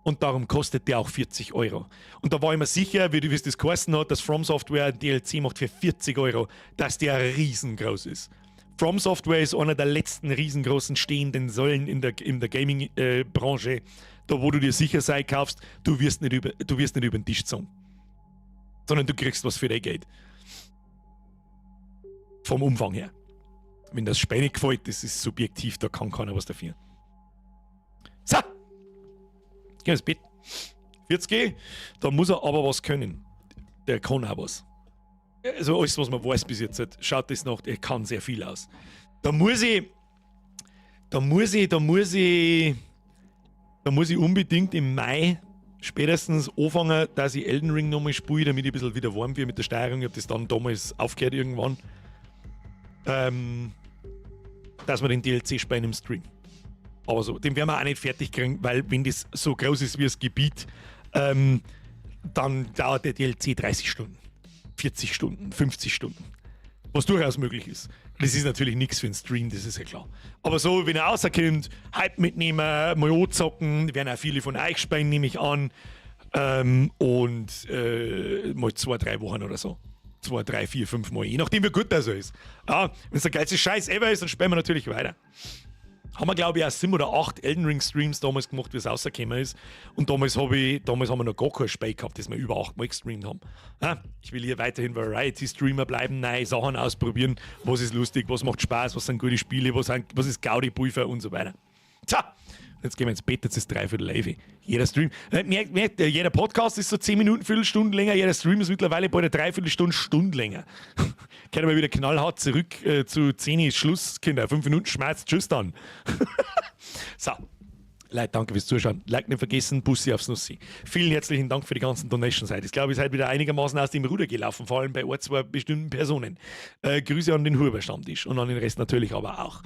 Und darum kostet der auch 40 Euro. Und da war ich mir sicher, wie es das geheißen hat, dass From Software ein DLC macht für 40 Euro, dass der riesengroß ist. From Software ist einer der letzten riesengroßen stehenden Säulen in der Gaming-Branche, da wo du dir sicher sei kaufst, du wirst nicht über den Tisch gezogen. Sondern du kriegst was für dein Geld. Vom Umfang her. Wenn das Spiel nicht gefällt, das ist subjektiv, da kann keiner was dafür. So! Geh ins Bett. 40, da muss er aber was können. Der kann auch was. Also alles, was man weiß bis jetzt, schaut das nach, er kann sehr viel aus. Da muss ich unbedingt im Mai spätestens anfangen, dass ich Elden Ring nochmal spiele, damit ich ein bisschen wieder warm werde mit der Steuerung. Ich habe das dann damals aufgehört irgendwann. Dass wir den DLC spielen im Stream. Aber so, den werden wir auch nicht fertig kriegen, weil wenn das so groß ist wie das Gebiet, dann dauert der DLC 30 Stunden, 40 Stunden, 50 Stunden. Was durchaus möglich ist. Das ist natürlich nichts für einen Stream, das ist ja klar. Aber so, wenn er rauskommt, Hype mitnehmen, mal anzocken, werden auch viele von euch spielen, nehme ich an. Und mal 2, 3 Wochen oder so. 2, 3, 4, 5 Mal, je nachdem, wie gut der so ist. Ja, wenn es der geilste Scheiß ever ist, dann spielen wir natürlich weiter. Haben wir, glaube ich, auch sieben oder acht Elden Ring Streams damals gemacht, wie es rausgekommen ist. Und damals haben wir noch gar kein Spiel gehabt, das wir über acht Mal gestreamt haben. Ja, ich will hier weiterhin Variety-Streamer bleiben, neue Sachen ausprobieren. Was ist lustig, was macht Spaß, was sind gute Spiele, was ist Gaudi-Pulver und so weiter. Tja, jetzt gehen wir ins Bett, jetzt ist 10:45. Jeder Stream, merkt, jeder Podcast ist so 10 Minuten, Viertelstunde länger, jeder Stream ist mittlerweile bei der Dreiviertelstunde, Stunde länger. Können wir wieder knallhart zurück zu 10 ist Schluss, Kinder. 5 Minuten Schmerz, tschüss dann. So. Leute, danke fürs Zuschauen. Like nicht vergessen, Bussi aufs Nussi. Vielen herzlichen Dank für die ganzen Donations heute. Ich glaube, ihr seid wieder einigermaßen aus dem Ruder gelaufen, vor allem bei ein, zwei bestimmten Personen. Grüße an den Huber-Stammtisch und an den Rest natürlich aber auch.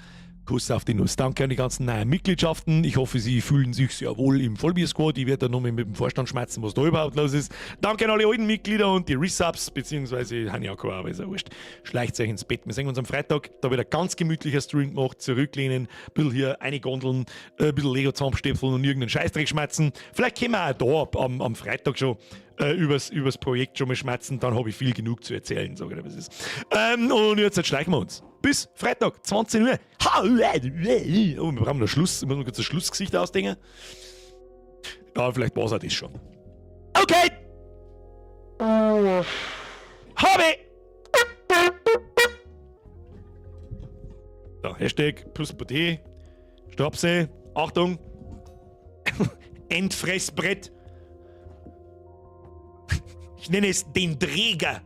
Kuss auf die Nuss. Danke an die ganzen neuen Mitgliedschaften. Ich hoffe, Sie fühlen sich sehr wohl im Vollbier-Squad. Ich werde da nochmal mit dem Vorstand schmerzen, was da überhaupt los ist. Danke an alle alten Mitglieder und die Resubs, beziehungsweise Hanjako, aber ist ja wurscht. Schleicht euch ins Bett. Wir sehen uns am Freitag. Da wird ein ganz gemütlicher Stream gemacht. Zurücklehnen, ein bisschen hier eine gondeln, ein bisschen Lego zusammenstepseln und irgendeinen Scheißdreck schmerzen. Vielleicht können wir auch da am Freitag schon übers Projekt schon mal schmerzen. Dann habe ich viel genug zu erzählen, sage ich dir, was ist. Und jetzt schleichen wir uns. Bis Freitag, 20 Uhr. Oh, wir brauchen noch Schluss. Ich muss noch kurz das Schlussgesicht ausdenken. Ja, vielleicht war es auch das schon. Okay! Habe! So, Hashtag plus P. Stopse. Achtung! Endfressbrett. Ich nenne es den Träger.